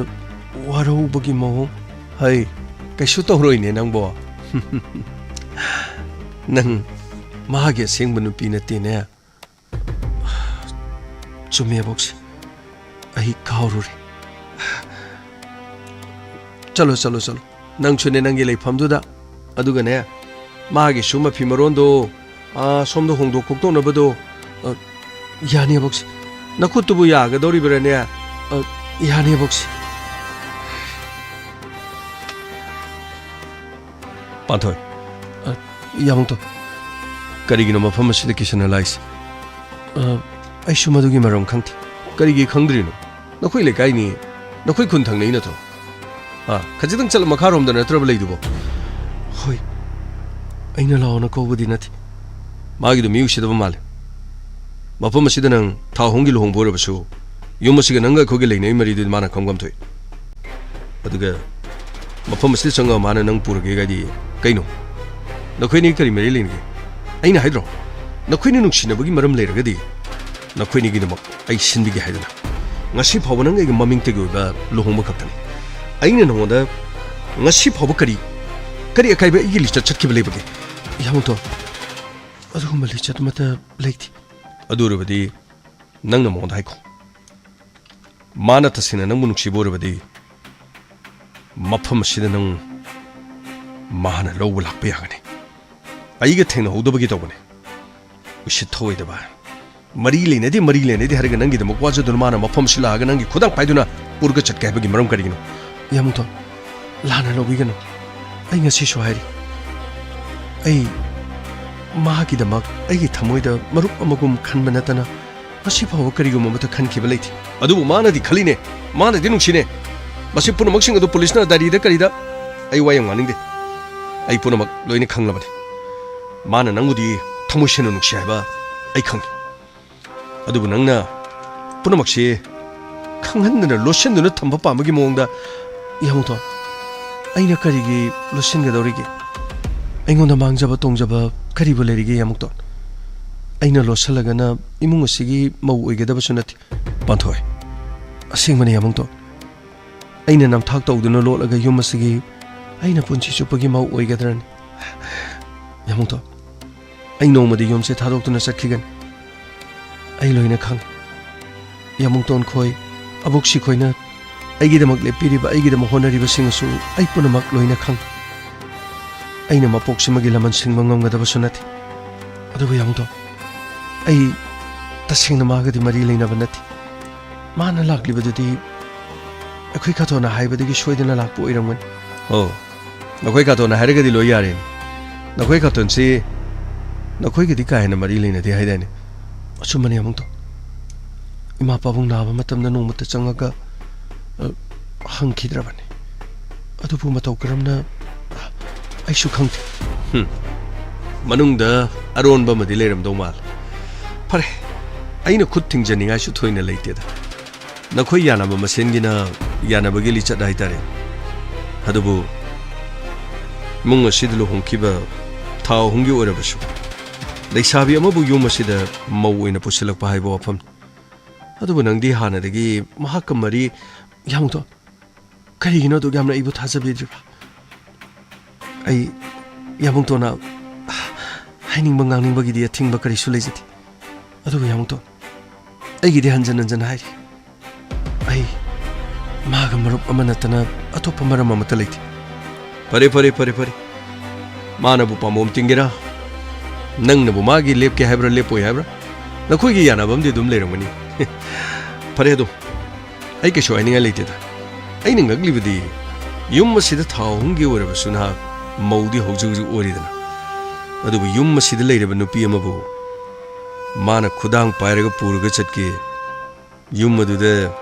ꯋꯥꯔꯧꯕꯒꯤ ꯃꯑꯣꯡ꯫ ꯍꯩ, ꯀꯩꯁꯨ ꯇꯧꯔꯣꯏꯅꯦ ꯅꯪꯕꯣ꯫ ꯅꯪ ꯃꯥꯒꯤ ꯑꯁꯦꯡꯕ ꯅꯨꯄꯤ ꯅꯠꯇꯦꯅꯦ꯫ ꯆꯨꯝꯃꯦ, ꯑꯕꯣꯛꯁꯦ꯫ ꯑꯩ ꯀꯥꯎꯔꯨꯔꯦ꯫ ꯆꯠꯂꯣ, ꯆꯠꯂꯣ, ꯆꯠꯂꯣ꯫ ꯅꯪꯁꯨꯅꯦ ꯅꯪꯒꯤ ꯂꯩꯐꯝꯗꯨꯗ꯫ ꯑꯗꯨꯒꯅꯦ, ꯃꯥꯒꯤꯁꯨ ꯃꯐꯤ ꯃꯔꯣꯟꯗꯣ, ꯑꯥ, ꯁꯣꯝꯗ ꯍꯣꯡꯗꯣꯛ ꯈꯣꯛꯇꯣꯛꯅꯕꯗꯣ, ꯑ, ꯌꯥꯅꯤ, ꯑꯕꯣꯛꯁꯦ꯫ ꯅꯈꯨꯠꯇꯨꯕꯨ ꯌꯥꯒꯗꯧꯔꯤꯕ꯭ꯔꯥꯅꯦ? ꯑ, ꯌꯥꯅꯤ, ꯑꯕꯣꯛꯁꯦ꯫ ꯄꯥꯟꯊꯣꯏ, ꯑ, ꯌꯥꯃꯨꯛꯇꯣ, ꯀꯔꯤꯒꯤꯅꯣ ꯃꯐꯝ ꯑꯁꯤꯗ ꯀꯤꯁꯟꯅ ꯂꯥꯛꯏꯁꯦ? ꯑ, ꯑꯩꯁꯨ ꯃꯗꯨꯒꯤ ꯃꯔꯝ ꯈꯪꯗꯦ꯫ ꯀꯔꯤꯒꯤ ꯈꯪꯗ꯭ꯔꯤꯅꯣ? ꯅꯈꯣꯏ ꯂꯩꯀꯥꯏꯅꯤ, ꯅꯈꯣꯏ ꯈꯨꯟ ꯊꯪꯅꯩ ꯅꯠꯇ꯭ꯔꯣ? ꯑ, ꯈꯖꯤꯛꯇꯪ ꯆꯠꯂ ꯃꯈꯥꯔꯣꯝꯗ ꯅꯠꯇ꯭ꯔꯕ ꯂꯩꯗꯨꯕꯣ? ꯍꯣꯏ, ꯑꯩꯅ ꯂꯥꯛꯑꯣꯅ ꯀꯧꯕꯗꯤ ꯅꯠꯇꯦ꯫ ꯃꯥꯒꯤꯗꯣ ꯃꯤ ꯎꯁꯤꯗꯕ ꯃꯥꯜꯂꯦ꯫ ꯃꯐꯝ ꯑꯁꯤꯗ ꯅꯪ ꯊꯥ ꯑꯍꯨꯝꯒꯤ ꯂꯨꯍꯣꯡꯕ ꯑꯣꯏꯔꯕꯁꯨ, ꯌꯨꯝ ꯑꯁꯤꯒ ꯅꯪꯒ ꯑꯩꯈꯣꯏꯒ ꯂꯩꯅꯔꯤ ꯃꯔꯤꯗꯨꯗꯤ ꯃꯥꯅ ꯈꯪꯐꯝ ꯊꯣꯛꯏ꯫ ꯑꯗꯨꯒ ꯃꯐꯝ ꯑꯁꯤꯗ ꯆꯪꯉꯒ ꯃꯥꯅ ꯅꯪ ꯄꯨꯔꯒꯦ ꯍꯥꯏꯗꯤ ꯀꯩꯅꯣ? ꯅꯈꯣꯏꯅꯤ ꯀꯔꯤ ꯃꯔꯤ ꯂꯩꯅꯒꯦ? ꯑꯩꯅ ꯍꯥꯏꯗ꯭ꯔꯣ? ꯅꯈꯣꯏꯅ ꯅꯨꯡꯁꯤꯅꯕꯒꯤ ꯃꯔꯝ ꯂꯩꯔꯒꯗꯤ ꯅꯈꯣꯏꯅꯤꯒꯤꯗꯃꯛ ꯑꯩ ꯁꯤꯟꯕꯤꯒꯦ ꯍꯥꯏꯗꯅ꯫ ꯉꯁꯤ ꯐꯥꯎꯕ ꯅꯪꯒ ꯑꯩꯒ ꯃꯃꯤꯡꯇꯒꯤ ꯑꯣꯏꯕ ꯂꯨꯍꯣꯡꯕ ꯈꯛꯇꯅꯤ꯫ ꯑꯩꯅ ꯅꯉꯣꯟꯗ ꯉꯁꯤ ꯐꯥꯎꯕ ꯀꯔꯤ, ꯀꯔꯤ ꯑꯀꯥꯏꯕ ꯑꯩꯒꯤ ꯂꯤꯆꯠ ꯆꯠꯈꯤꯕ ꯂꯩꯕꯒꯦ? ꯌꯥꯃꯨꯛꯇꯣ, ꯑꯗꯨꯒꯨꯝꯕ ꯂꯤꯆꯠ ꯑꯃꯠꯇ ꯂꯩꯇꯦ꯫ ꯑꯗꯨ ꯑꯣꯏꯔꯕꯗꯤ ꯅꯪꯅ ꯃꯉꯣꯟꯗ ꯍꯥꯏꯈꯣ꯫ ꯃꯥꯅ ꯇꯁꯦꯡꯅ ꯅꯪꯕꯨ ꯅꯨꯡꯁꯤꯕ ꯑꯣꯏꯔꯕꯗꯤ ꯃꯐꯝ ꯑꯁꯤꯗ ꯅꯪ ꯃꯥꯅ ꯂꯧꯕ ꯂꯥꯛꯄ ꯌꯥꯒꯅꯤ꯫ ꯑꯩꯒ ꯊꯦꯡꯅꯍꯧꯗꯕꯒꯤ ꯇꯧꯕꯅꯦ꯫ ꯎꯁꯤꯠ ꯊꯧꯑꯣꯏꯗꯕ꯫ ꯃꯔꯤ ꯂꯩꯅꯗꯦ, ꯃꯔꯤ ꯂꯩꯅꯗꯦ ꯍꯥꯏꯔꯒ ꯅꯪꯒꯤꯗꯃꯛ ꯋꯥꯖꯗꯨꯅ ꯃꯥꯅ ꯃꯐꯝ ꯑꯁꯤ ꯂꯥꯛꯑꯒ ꯅꯪꯒꯤ ꯈꯨꯗꯥꯡ ꯄꯥꯏꯗꯨꯅ ꯄꯨꯔꯒ ꯆꯠꯀꯦ ꯍꯥꯏꯕꯒꯤ ꯃꯔꯝ ꯀꯔꯤꯒꯤꯅꯣ? ꯌꯥꯃꯨꯛꯇꯣ, ꯂꯥꯟꯅ ꯂꯧꯕꯤꯒꯅꯨ꯫ ꯑꯩ ꯉꯁꯤꯁꯨ ꯍꯥꯏꯔꯤ, ꯑꯩ ꯃꯍꯥꯛꯀꯤꯗꯃꯛ ꯑꯩꯒꯤ ꯊꯃꯣꯏꯗ ꯃꯔꯨꯞ ꯑꯃꯒꯨꯝ ꯈꯟꯕ ꯅꯠꯇꯅ ꯉꯁꯤ ꯐꯥꯎꯕ ꯀꯔꯤꯒꯨꯝꯕ ꯑꯃꯠꯇ ꯈꯟꯈꯤꯕ ꯂꯩꯇꯦ꯫ ꯑꯗꯨꯕꯨ ꯃꯥꯅꯗꯤ ꯈꯜꯂꯤꯅꯦ, ꯃꯥꯅꯗꯤ ꯅꯨꯡꯁꯤꯅꯦ꯫ ꯃꯁꯤ ꯄꯨꯝꯅꯃꯛꯁꯤꯡ ꯑꯗꯨ ꯄꯨꯂꯤꯁꯅ ꯗꯥꯏꯔꯤꯗ ꯀꯔꯤꯗ ꯑꯩ ꯋꯥ ꯌꯥꯝ ꯉꯥꯡꯅꯤꯡꯗꯦ꯫ ꯑꯩ ꯄꯨꯝꯅꯃꯛ ꯂꯣꯏꯅ ꯈꯪꯂꯕꯅꯤ꯫ ꯃꯥꯅ ꯅꯪꯕꯨꯗꯤ ꯊꯃꯣꯏ ꯁꯦꯡꯅ ꯅꯨꯡꯁꯤ ꯍꯥꯏꯕ ꯑꯩ ꯈꯪꯉꯤ꯫ ꯑꯗꯨꯕꯨ ꯅꯪꯅ ꯄꯨꯝꯅꯃꯛꯁꯤ ꯈꯪꯍꯟꯗꯅ ꯂꯣꯠꯁꯤꯟꯗꯨꯅ ꯊꯝꯕ ꯄꯥꯝꯕꯒꯤ ꯃꯑꯣꯡꯗ, ꯏꯌꯥꯝꯕꯇꯣꯟ, ꯑꯩꯅ ꯀꯔꯤꯒꯤ ꯂꯣꯠꯁꯤꯟꯒꯗꯧꯔꯤꯒꯦ? ꯑꯩꯉꯣꯟꯗ ꯃꯥꯡꯖꯕ ꯇꯣꯡꯖꯕ ꯀꯔꯤꯕꯨ ꯂꯩꯔꯤꯒꯦ, ꯏꯌꯥꯝꯕꯇꯣꯟ? ꯑꯩꯅ ꯂꯣꯠꯁꯤꯜꯂꯒꯅ ꯏꯃꯨꯡ ꯑꯁꯤꯒꯤ ꯃꯧ ꯑꯣꯏꯒꯗꯕꯁꯨ ꯅꯠꯇꯦ꯫ ꯄꯥꯟꯊꯣꯏ, ꯑꯁꯦꯡꯕꯅꯤ, ꯏꯌꯥꯝꯕꯇꯣꯟ꯫ ꯑꯩꯅ ꯅꯝꯊꯥꯛ ꯇꯧꯗꯨꯅ ꯂꯣꯠꯂꯒ ꯌꯨꯝ ꯑꯁꯤꯒꯤ ꯑꯩꯅ ꯄꯨꯟꯁꯤ ꯆꯨꯞꯄꯒꯤ ꯃꯧ ꯑꯣꯏꯒꯗ꯭ꯔꯅꯤ? ꯏꯌꯥꯝꯕꯇꯣꯟ, ꯑꯩ ꯅꯣꯡꯃꯗꯤ ꯌꯨꯝꯁꯦ ꯊꯥꯗꯣꯛꯇꯨꯅ ꯆꯠꯈꯤꯒꯅꯤ꯫ ꯑꯩ ꯂꯣꯏꯅ ꯈꯪꯏ꯫ ꯏꯌꯥꯝꯕꯇꯣꯟ ꯈꯣꯏ, ꯑꯕꯣꯛꯁꯤ ꯈꯣꯏꯅ ꯑꯩꯒꯤꯗꯃꯛ ꯂꯦꯞꯄꯤꯔꯤꯕ, ꯑꯩꯒꯤꯗꯃꯛ ꯍꯣꯠꯅꯔꯤꯕꯁꯤꯡ ꯑꯁꯨ ꯑꯩ ꯄꯨꯝꯅꯃꯛ ꯂꯣꯏꯅ ꯈꯪꯏ꯫ ꯑꯩꯅ ꯃꯄꯣꯛꯁꯤꯃꯒꯤ ꯂꯃꯟ ꯁꯤꯡꯕ ꯉꯝꯒꯗꯕꯁꯨ ꯅꯠꯇꯦ꯫ ꯑꯗꯨꯕꯨ ꯏꯌꯥꯝꯕꯇꯣꯟ, ꯑꯩ ꯇꯁꯦꯡꯅ ꯃꯥꯒꯗꯤ ꯃꯔꯤ ꯂꯩꯅꯕ ꯅꯠꯇꯦ꯫ ꯃꯥꯅ ꯂꯥꯛꯂꯤꯕꯗꯨꯗꯤ ꯑꯩꯈꯣꯏ ꯀꯥꯇꯣꯟꯅ ꯍꯥꯏꯕꯗꯒꯤ ꯁꯣꯏꯗꯅ ꯂꯥꯛꯄ ꯑꯣꯏꯔꯝꯒꯅꯤ꯫ ꯑꯣ, ꯅꯈꯣꯏ ꯀꯥꯇꯣꯟꯅ ꯍꯥꯏꯔꯒꯗꯤ ꯂꯣꯏ ꯌꯥꯔꯦ꯫ ꯅꯈꯣꯏ ꯀꯥꯇꯣꯟꯁꯤ ꯅꯈꯣꯏꯒꯗꯤ ꯀꯥ ꯍꯦꯟꯅ ꯃꯔꯤ ꯂꯩꯅꯗꯦ ꯍꯥꯏꯗꯥꯏꯅꯦ? ꯑꯆꯨꯝꯕꯅꯤ, ꯏꯌꯥꯝꯕꯇꯣꯟ꯫ ꯏꯃꯥ ꯄꯥꯕꯨꯡ ꯅꯥꯕ ꯃꯇꯝꯗ ꯅꯣꯡꯃꯇ ꯆꯪꯉꯒ, ꯑ, ꯍꯪꯈꯤꯗ꯭ꯔꯕꯅꯤ꯫ ꯑꯗꯨꯕꯨ ꯃꯇꯧ ꯀꯔꯝꯅ, ꯑꯩꯁꯨ ꯈꯪꯗꯦ꯫ ꯍꯨꯝ꯫ ꯃꯅꯨꯡꯗ ꯑꯔꯣꯟꯕ ꯑꯃꯗꯤ ꯂꯩꯔꯝꯗꯧ ꯃꯥꯜꯂꯦ꯫ ꯐꯔꯦ, ꯑꯩꯅ ꯈꯨꯠ ꯊꯤꯡꯖꯅꯤꯡꯉꯥꯏꯁꯨ ꯊꯣꯏꯅ ꯂꯩꯇꯦꯗ꯫ ꯅꯈꯣꯏ ꯌꯥꯅꯕ ꯃꯁꯦꯟꯒꯤꯅ ꯌꯥꯅꯕꯒꯤ ꯂꯤꯆꯠ ꯍꯥꯏꯇꯥꯔꯦ꯫ ꯑꯗꯨꯕꯨ ꯏꯃꯨꯡ ꯑꯁꯤꯗ ꯂꯨꯍꯣꯡꯈꯤꯕ ꯊꯥ ꯑꯍꯨꯝꯒꯤ ꯑꯣꯏꯔꯕꯁꯨ ꯂꯩꯁꯥꯕꯤ ꯑꯃꯕꯨ ꯌꯨꯝ ꯑꯁꯤꯗ ꯃꯧ ꯑꯣꯏꯅ ꯄꯨꯁꯤꯜꯂꯛꯄ ꯍꯥꯏꯕ ꯋꯥꯐꯝ꯫ ꯑꯗꯨꯕꯨ ꯅꯪꯗꯤ ꯍꯥꯟꯅꯗꯒꯤ ꯃꯍꯥꯛꯀ ꯃꯔꯤ ꯌꯥꯝꯗꯣ ꯀꯔꯤꯒꯤꯅꯣ ꯑꯗꯨꯛ ꯌꯥꯝꯅ ꯑꯩꯕꯨ ꯊꯥꯖꯕꯤꯗ꯭ꯔꯤꯕ? ꯑꯩ ꯌꯥꯝꯕꯨꯡꯇꯣꯟꯅ ꯍꯥꯏꯅꯤꯡꯕ ꯉꯥꯡꯅꯤꯡꯕꯒꯤꯗꯤ ꯑꯊꯤꯡꯕ ꯀꯔꯤꯁꯨ ꯂꯩꯖꯗꯦ꯫ ꯑꯗꯨꯕꯨ ꯌꯥꯝꯕꯨꯡꯇꯣꯟ, ꯑꯩꯒꯤꯗꯤ ꯍꯟꯖꯟ ꯍꯟꯖꯟ ꯍꯥꯏꯔꯤ꯫ ꯑꯩ ꯃꯥꯒ ꯃꯔꯨꯞ ꯑꯃ ꯅꯠꯇꯅ ꯑꯇꯣꯞꯄ ꯃꯔꯝ ꯑꯃꯠꯇ ꯂꯩꯇꯦ꯫ ꯐꯔꯦ, ꯐꯔꯦ, ꯐꯔꯦ, ꯐꯔꯦ꯫ ꯃꯥꯅꯕꯨ ꯄꯥꯝꯕꯣꯝ ꯇꯤꯡꯒꯦꯔꯥ, ꯅꯪꯅꯕꯨ ꯃꯥꯒꯤ ꯂꯦꯞꯀꯦ ꯍꯥꯏꯕ꯭ꯔꯥ, ꯂꯦꯞꯄꯣꯏ ꯍꯥꯏꯕ꯭ꯔꯥ, ꯅꯈꯣꯏꯒꯤ ꯌꯥꯅꯕ ꯑꯃꯗꯤ ꯑꯗꯨꯝ ꯂꯩꯔꯝꯒꯅꯤ꯫ ꯐꯔꯦ ꯑꯗꯨꯝ, ꯑꯩ ꯀꯩꯁꯨ ꯍꯥꯏꯅꯤꯡꯉꯥꯏ ꯂꯩꯇꯦꯗ꯫ ꯑꯩꯅ ꯉꯛꯂꯤꯕꯗꯤ ꯌꯨꯝ ꯑꯁꯤꯗ ꯊꯥ ꯑꯍꯨꯝꯒꯤ ꯑꯣꯏꯔꯕꯁꯨ ꯅꯍꯥꯛ ꯃꯧꯗꯤ ꯍꯧꯖꯤꯛ ꯍꯧꯖꯤꯛ ꯑꯣꯏꯔꯤꯗꯅ, ꯑꯗꯨꯕꯨ ꯌꯨꯝ ꯑꯁꯤꯗ ꯂꯩꯔꯕ ꯅꯨꯄꯤ ꯑꯃꯕꯨ ꯃꯥꯅ ꯈꯨꯗꯥꯡ ꯄꯥꯏꯔꯒ ꯄꯨꯔꯒ ꯆꯠꯀꯦ, ꯌꯨꯝ ꯑꯗꯨꯗ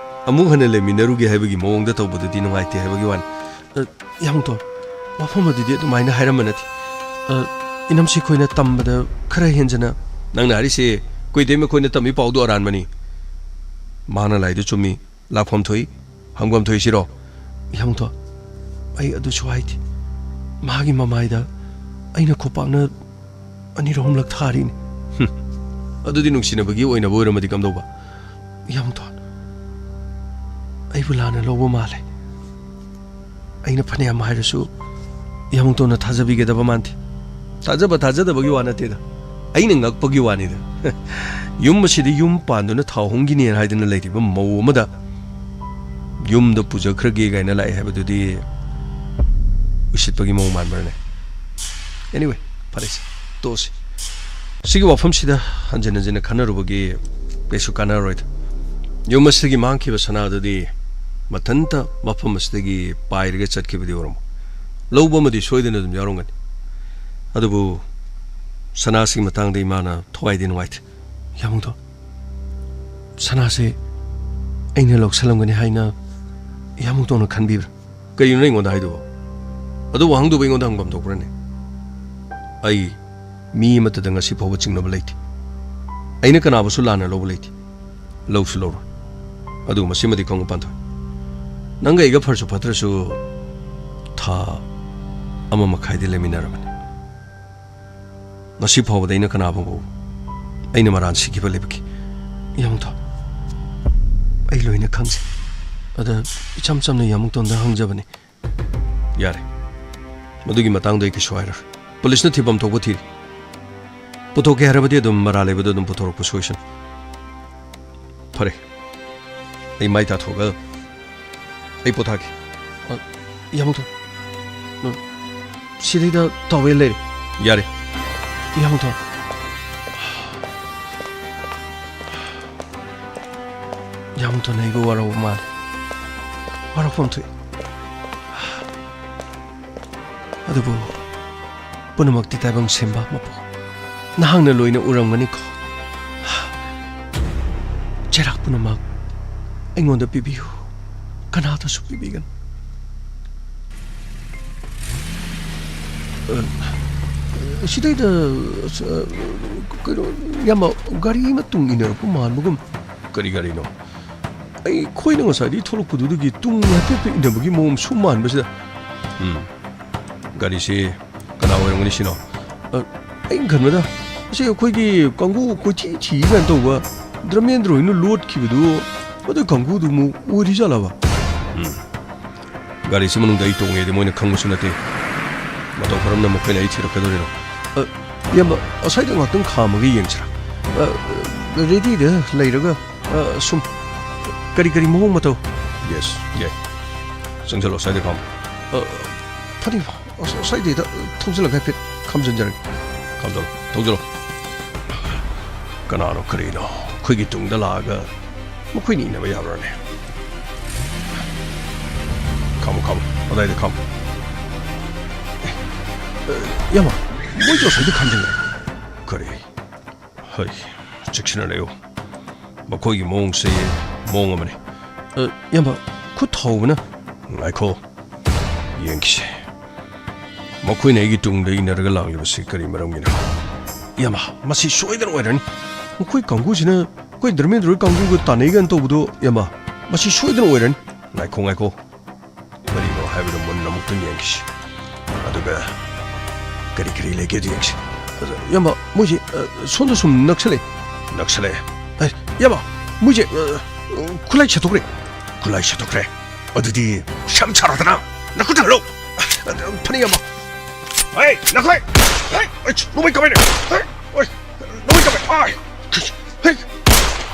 ꯑꯃꯨꯛ ꯍꯟꯅ ꯂꯩꯃꯤꯟꯅꯔꯨꯒꯦ ꯍꯥꯏꯕꯒꯤ ꯃꯑꯣꯡꯗ ꯇꯧꯕꯗꯨꯗꯤ ꯅꯨꯡꯉꯥꯏꯇꯦ ꯍꯥꯏꯕꯒꯤ ꯋꯥꯅꯤ꯫ ꯑ, ꯌꯥꯝꯇꯣꯟ, ꯋꯥꯐꯝ ꯑꯗꯨꯗꯤ ꯑꯗꯨꯃꯥꯏꯅ ꯍꯥꯏꯔꯝꯕ ꯅꯠꯇꯦ꯫ ꯑ, ꯏꯅꯝꯁꯤ ꯑꯩꯈꯣꯏꯅ ꯇꯝꯕꯗ ꯈꯔ ꯍꯦꯟꯖꯅ꯫ ꯅꯪꯅ ꯍꯥꯏꯔꯤꯁꯦ ꯑꯩꯈꯣꯏ ꯏꯇꯩꯃ ꯑꯩꯈꯣꯏꯅ ꯇꯝꯃꯤ ꯄꯥꯎꯗꯣ ꯑꯔꯥꯟꯕꯅꯤ꯫ ꯃꯥꯅ ꯂꯥꯏꯗꯨ ꯆꯨꯝꯃꯤ꯫ ꯂꯥꯛꯐꯝ ꯊꯣꯛꯏ, ꯍꯪꯐꯝ ꯊꯣꯛꯏ ꯁꯤꯔꯣ? ꯏꯌꯥꯝꯕꯇꯣꯟ, ꯑꯩ ꯑꯗꯨꯁꯨ ꯍꯥꯏꯗꯦ꯫ ꯃꯥꯒꯤ ꯃꯃꯥꯏꯗ ꯑꯩꯅ ꯈꯨꯄꯥꯛꯅ ꯑꯅꯤꯔꯛ ꯑꯍꯨꯝꯂꯛ ꯊꯥꯔꯤꯅꯤ꯫ ꯍꯨꯝ, ꯑꯗꯨꯗꯤ ꯅꯨꯡꯁꯤꯅꯕꯒꯤ ꯑꯣꯏꯅꯕ ꯑꯣꯏꯔꯝꯃꯗꯤ ꯀꯝꯗꯧꯕ? ꯏꯌꯥꯝꯕꯇꯣꯟ, ꯑꯩꯕꯨ ꯂꯥꯟꯅ ꯂꯧꯕ ꯃꯥꯜꯂꯦ꯫ ꯑꯩꯅ ꯐꯅꯌꯥꯝ ꯍꯥꯏꯔꯁꯨ ꯏꯌꯥꯝꯕꯇꯣꯟꯅ ꯊꯥꯖꯕꯤꯒꯗꯕ ꯃꯥꯟꯗꯦ꯫ ꯊꯥꯖꯕ ꯊꯥꯖꯗꯕꯒꯤ ꯋꯥ ꯅꯠꯇꯦꯗ, ꯑꯩꯅ ꯉꯛꯄꯒꯤ ꯋꯥꯅꯤꯗ꯫ ꯌꯨꯝ ꯑꯁꯤꯗ ꯌꯨꯝ ꯄꯥꯟꯗꯨꯅ ꯊꯥꯎ ꯍꯨꯝꯈꯤꯅꯦꯅ ꯍꯥꯏꯗꯨꯅ ꯂꯩꯔꯤꯕ ꯃꯧ ꯑꯃꯗ ꯌꯨꯝꯗ ꯄꯨꯖꯈ꯭ꯔꯒꯦ ꯀꯥꯏꯅ ꯂꯥꯛꯑꯦ ꯍꯥꯏꯕꯗꯨꯗꯤ ꯎꯁꯤꯠꯄꯒꯤ ꯃꯑꯣꯡ ꯃꯥꯟꯕ꯭ꯔꯅꯦ? Anyway, ꯐꯔꯦꯁꯦ, ꯇꯣꯛꯑꯁꯤ꯫ ꯁꯤꯒꯤ ꯋꯥꯐꯝꯁꯤꯗ ꯍꯟꯖꯤꯟ ꯍꯟꯖꯤꯟꯅ ꯈꯟꯅꯔꯨꯕꯒꯤ ꯀꯩꯁꯨ ꯀꯥꯟꯅꯔꯣꯏꯗ꯫ ꯌꯨꯝ ꯑꯁꯤꯒꯤ ꯃꯥꯡꯈꯤꯕ ꯁꯅꯥꯗꯨꯗꯤ ꯃꯊꯟꯇ ꯃꯐꯝ ꯑꯁꯤꯗꯒꯤ ꯄꯥꯏꯔꯒ ꯆꯠꯈꯤꯕꯗꯤ ꯑꯣꯏꯔꯝꯃꯣꯏ꯫ ꯂꯧꯕ ꯑꯃꯗꯤ ꯁꯣꯏꯗꯅ ꯑꯗꯨꯝ ꯌꯥꯎꯔꯝꯒꯅꯤ꯫ ꯑꯗꯨꯕꯨ ꯁꯅꯥꯁꯤꯒꯤ ꯃꯇꯥꯡꯗ ꯏꯃꯥꯅ ꯊꯋꯥꯏꯗꯤ ꯅꯨꯡꯉꯥꯏꯇꯦ꯫ ꯏꯌꯥꯝꯕꯇꯣꯟ, ꯁꯅꯥꯁꯦ ꯑꯩꯅ ꯂꯧꯁꯜꯂꯝꯒꯅꯤ ꯍꯥꯏꯅ ꯏꯌꯥꯝꯕꯇꯣꯟꯅ ꯈꯟꯕꯤꯕ꯭ꯔꯥ? ꯀꯔꯤꯅꯣ ꯑꯩꯉꯣꯟꯗ ꯍꯥꯏꯗꯨꯕꯣ? ꯑꯗꯨ ꯋꯥꯍꯪꯗꯨꯕꯨ ꯑꯩꯉꯣꯟꯗ ꯍꯪꯐꯝ ꯊꯣꯛꯄ꯭ꯔꯅꯦ? ꯑꯩ ꯃꯤ ꯑꯃꯠꯇꯗ ꯉꯁꯤ ꯐꯥꯎꯕ ꯆꯤꯡꯅꯕ ꯂꯩꯇꯦ꯫ ꯑꯩꯅ ꯀꯅꯥꯕꯨꯁꯨ ꯂꯥꯟꯅ ꯂꯧꯕ ꯂꯩꯇꯦ꯫ ꯂꯧꯁꯨ ꯂꯧꯔꯣꯏ꯫ ꯑꯗꯨ ꯃꯁꯤꯃꯗꯤ ꯈꯪꯉꯨ, ꯄꯥꯟꯊꯣꯏ꯫ ꯅꯪꯒ ꯑꯩꯒ ꯐꯔꯁꯨ ꯐꯠꯇ꯭ꯔꯁꯨ ꯊꯥ ꯑꯃ ꯃꯈꯥꯏꯗꯤ ꯂꯩꯃꯤꯟꯅꯔꯕꯅꯤ꯫ ꯉꯁꯤ ꯐꯥꯎꯕꯗ ꯑꯩꯅ ꯀꯅꯥꯕꯨ ꯑꯩꯅ ꯃꯔꯥꯟ ꯁꯤꯈꯤꯕ ꯂꯩꯕꯒꯦ? ꯏꯌꯥꯝꯕꯇꯣꯟ, ꯑꯩ ꯂꯣꯏꯅ ꯈꯪꯖꯩ꯫ ꯑꯗ ꯏꯆꯝ ꯆꯝꯅ ꯏꯌꯥꯝꯕꯇꯣꯟꯗ ꯍꯪꯖꯕꯅꯤ꯫ ꯌꯥꯔꯦ, ꯃꯗꯨꯒꯤ ꯃꯇꯥꯡꯗ ꯑꯩ ꯀꯩꯁꯨ ꯍꯥꯏꯔꯔꯣꯏ꯫ ꯄꯨꯂꯤꯁꯅ ꯊꯤꯐꯝ ꯊꯣꯛꯄ ꯊꯤꯔꯤ꯫ ꯄꯨꯊꯣꯛꯀꯦ ꯍꯥꯏꯔꯕꯗꯤ ꯑꯗꯨꯝ ꯃꯔꯥꯜ ꯂꯩꯕꯗꯣ ꯑꯗꯨꯝ ꯄꯨꯊꯣꯔꯛꯄ ꯁꯣꯏꯁꯅꯨ꯫ ꯐꯔꯦ, ꯑꯩ ꯃꯥꯏ ꯇꯥꯊꯣꯛꯑꯒ ꯑꯩ ꯄꯣꯊꯥꯒꯦ꯫ ꯑ, ꯏꯌꯥꯝꯕꯇꯣꯟ, ꯑ, ꯁꯤꯗꯩꯗ ꯇꯥꯋꯦꯜ ꯂꯩꯔꯦ꯫ ꯌꯥꯔꯦ꯫ ꯏꯌꯥꯝꯕꯇꯣꯟ, ꯏꯌꯥꯝꯕꯇꯣꯟ ꯑꯩꯕꯨ ꯋꯥꯔꯧꯕ ꯃꯥꯜꯂꯦ꯫ ꯋꯥꯔꯧꯐꯝ ꯊꯣꯛꯏ꯫ ꯑꯗꯨꯕꯨ ꯄꯨꯝꯅꯃꯛꯇꯤ ꯇꯥꯏꯕꯪ ꯁꯦꯝꯕ ꯃꯄꯨ ꯅꯍꯥꯛꯅ ꯂꯣꯏꯅ ꯎꯔꯝꯒꯅꯤꯀꯣ꯫ ꯆꯩꯔꯥꯛ ꯄꯨꯝꯅꯃꯛ ꯑꯩꯉꯣꯟꯗ ꯄꯤꯕꯤꯌꯨ, ꯀꯅꯥꯗꯁꯨ ꯄꯤꯕꯤꯒꯅꯨ꯫ ꯑ, ꯁꯤꯗꯩꯗ, ꯑꯁ, ꯑ, ꯀꯩꯅꯣ, ꯏꯌꯥꯝꯕ, ꯒꯥꯔꯤ ꯑꯃ ꯇꯨꯡ ꯏꯟꯅꯔꯛꯄ ꯃꯥꯟꯕꯒꯨꯝ꯫ ꯀꯔꯤ ꯒꯥꯔꯤꯅꯣ? ꯑꯩꯈꯣꯏꯅ ꯉꯁꯥꯏꯗꯒꯤ ꯊꯣꯛꯂꯛꯄꯗꯨꯗꯒꯤ ꯇꯨꯡ ꯍꯥꯏꯐꯦꯠ ꯍꯥꯏꯐꯦꯠ ꯏꯟꯅꯕꯒꯤ ꯃꯑꯣꯡ ꯁꯨꯝ ꯃꯥꯟꯕꯁꯤꯗ꯫ ꯎꯝ, ꯒꯥꯔꯤꯁꯤ ꯀꯅꯥ ꯑꯣꯏꯔꯝꯒꯅꯤ ꯁꯤꯅꯣ? ꯑ, ꯑꯩꯅ ꯈꯟꯕꯗ, ꯑꯁꯤ ꯑꯩꯈꯣꯏꯒꯤ ꯀꯥꯡꯕꯨ ꯀꯣꯏꯊꯤ ꯊꯤ ꯀꯥꯏꯅ ꯇꯧꯕ ꯙꯔꯃꯦꯟꯗ꯭ꯔ ꯍꯣꯏꯅ ꯂꯣꯠꯈꯤꯕꯗꯨ, ꯑꯗꯨ ꯀꯥꯡꯕꯨꯗꯨ ꯑꯃꯨꯛ ꯑꯣꯏꯔꯤꯖꯥꯠꯂꯕ? ꯎꯝ꯫ ꯒꯥꯔꯤꯁꯤ ꯃꯅꯨꯡꯗ ꯑꯩ ꯇꯣꯡꯉꯦꯗꯤ ꯃꯣꯏꯅ ꯈꯪꯕꯁꯨ ꯅꯠꯇꯦ꯫ ꯃꯇꯧ ꯀꯔꯝꯅ ꯃꯈꯣꯏꯅ ꯑꯩ ꯊꯤꯔꯛꯀꯗꯣꯔꯤꯅꯣ? ꯑ, ꯏꯌꯥꯝꯕ, ꯑꯁ꯭ꯋꯥꯏꯗ ꯉꯥꯛꯇꯪ ꯈꯥꯝꯃꯒ ꯌꯦꯡꯁꯤꯔꯥ? ꯑ, ꯔꯦꯗꯤꯗ ꯂꯩꯔꯒ, ꯑ, ꯁꯨꯝ ꯀꯔꯤ ꯀꯔꯤ ꯃꯑꯣꯡ ꯃꯇꯧ? ꯌꯦꯁ, ꯌꯥꯏ꯫ ꯆꯪꯁꯤꯜꯂꯣ, ꯑꯁ꯭ꯋꯥꯏꯗ ꯈꯥꯝꯃꯣ꯫ ꯑ, ꯐꯅꯤ, ꯑꯁ-, ꯑꯁ꯭ꯋꯥꯏꯗꯩꯗ ꯊꯧꯖꯤꯜꯂꯒ ꯍꯥꯏꯐꯦꯠ ꯈꯥꯝꯖꯤꯟꯖꯔꯒꯦ꯫ ꯈꯥꯝꯖꯤꯜꯂꯣ, ꯊꯧꯖꯤꯜꯂꯣ꯫ ꯀꯅꯥꯅꯣ ꯀꯔꯤꯅꯣ ꯑꯩꯈꯣꯏꯒꯤ ꯇꯨꯡꯗ ꯂꯥꯛꯑꯒ ꯃꯈꯣꯏꯅ ꯏꯟꯅꯕ ꯌꯥꯕ꯭ꯔꯥꯅꯦ? ꯈꯥꯝꯃꯣ, ꯈꯥꯝꯃꯣ, ꯑꯗꯥꯏꯗ ꯈꯥꯝꯃꯣ꯫ ꯑꯦ, ꯑꯦ, ꯏꯌꯥꯝꯕ, ꯃꯣꯏꯁꯨ ꯑꯁ꯭ꯋꯥꯏꯗ ꯈꯥꯝꯖꯤꯜꯂꯦ꯫ ꯀꯔꯤ? ꯍꯩ, ꯆꯦꯛꯁꯤꯟꯅ ꯂꯩꯌꯨ꯫ ꯃꯈꯣꯏꯒꯤ ꯃꯑꯣꯡꯁꯦ ꯃꯑꯣꯡ ꯑꯃꯅꯤ꯫ ꯑ, ꯏꯌꯥꯝꯕ, ꯈꯨꯠ ꯊꯥꯎꯕꯅ꯫ ꯉꯥꯏꯈꯣ, ꯌꯦꯡꯈꯤꯁꯦ꯫ ꯃꯈꯣꯏꯅ ꯑꯩꯒꯤ ꯇꯨꯡꯗ ꯏꯟꯅꯔꯒ ꯂꯥꯛꯂꯤꯕꯁꯤ ꯀꯔꯤ ꯃꯔꯝꯒꯤꯅꯣ? ꯏꯌꯥꯝꯕ, ꯃꯁꯤ ꯁꯣꯏꯗꯅ ꯑꯣꯏꯔꯅꯤ꯫ ꯃꯈꯣꯏ ꯀꯥꯡꯕꯨꯁꯤꯅ ꯑꯩꯈꯣꯏ ꯙꯔꯃꯦꯟꯗ꯭ꯔ ꯍꯣꯏ ꯀꯥꯡꯕꯨꯒ ꯇꯥꯟꯅꯩ ꯀꯥꯏꯅ ꯇꯧꯕꯗꯣ, ꯏꯌꯥꯝꯕ, ꯃꯁꯤ ꯁꯣꯏꯗꯅ ꯑꯣꯏꯔꯅꯤ꯫ ꯉꯥꯏꯈꯣ, ꯉꯥꯏꯈꯣ꯫ ꯀꯔꯤꯅꯣ ꯍꯥꯏꯕꯗꯨ ꯃꯨꯟꯅ ꯑꯃꯨꯛꯇꯪ ꯌꯦꯡꯈꯤꯁꯤ꯫ ꯑꯗꯨꯒ ꯀꯔꯤ ꯀꯔꯤ ꯂꯩꯒꯦꯗꯨ ꯌꯦꯡꯁꯤ꯫ ꯑꯗ, ꯏꯌꯥꯝꯕ, ꯃꯣꯏꯁꯦ, ꯑ, ꯁꯣꯝꯗ ꯁꯨꯝ ꯅꯛꯁꯜꯂꯛꯑꯦ꯫ ꯅꯛꯁꯜꯂꯛꯑꯦ? ꯑꯦ, ꯏꯌꯥꯝꯕ, ꯃꯣꯏꯁꯦ, ꯑ, ꯈꯨꯠꯂꯥꯏ ꯁꯠꯇꯣꯛꯈ꯭ꯔꯦ꯫ ꯈꯨꯠꯂꯥꯏ ꯁꯠꯇꯣꯛꯈ꯭ꯔꯦ? ꯑꯗꯨꯗꯤ ꯁꯦꯝ ꯁꯥꯔꯣꯗꯅ꯫ ꯅꯈꯨꯠ ꯊꯥꯡꯒꯠꯂꯨ꯫ ꯑ, ꯐꯅꯤ, ꯏꯌꯥꯝꯕ꯫ ꯍꯩ, ꯅꯈꯣꯏ! ꯍꯩ! ꯑꯩ, ꯅꯣꯡꯃꯩ ꯀꯃꯥꯏꯅ? ꯍꯩ! ꯑꯩ, ꯅꯣꯡꯃꯩ ꯀꯃꯥꯏ? ꯑꯥꯏ! ꯍꯩ!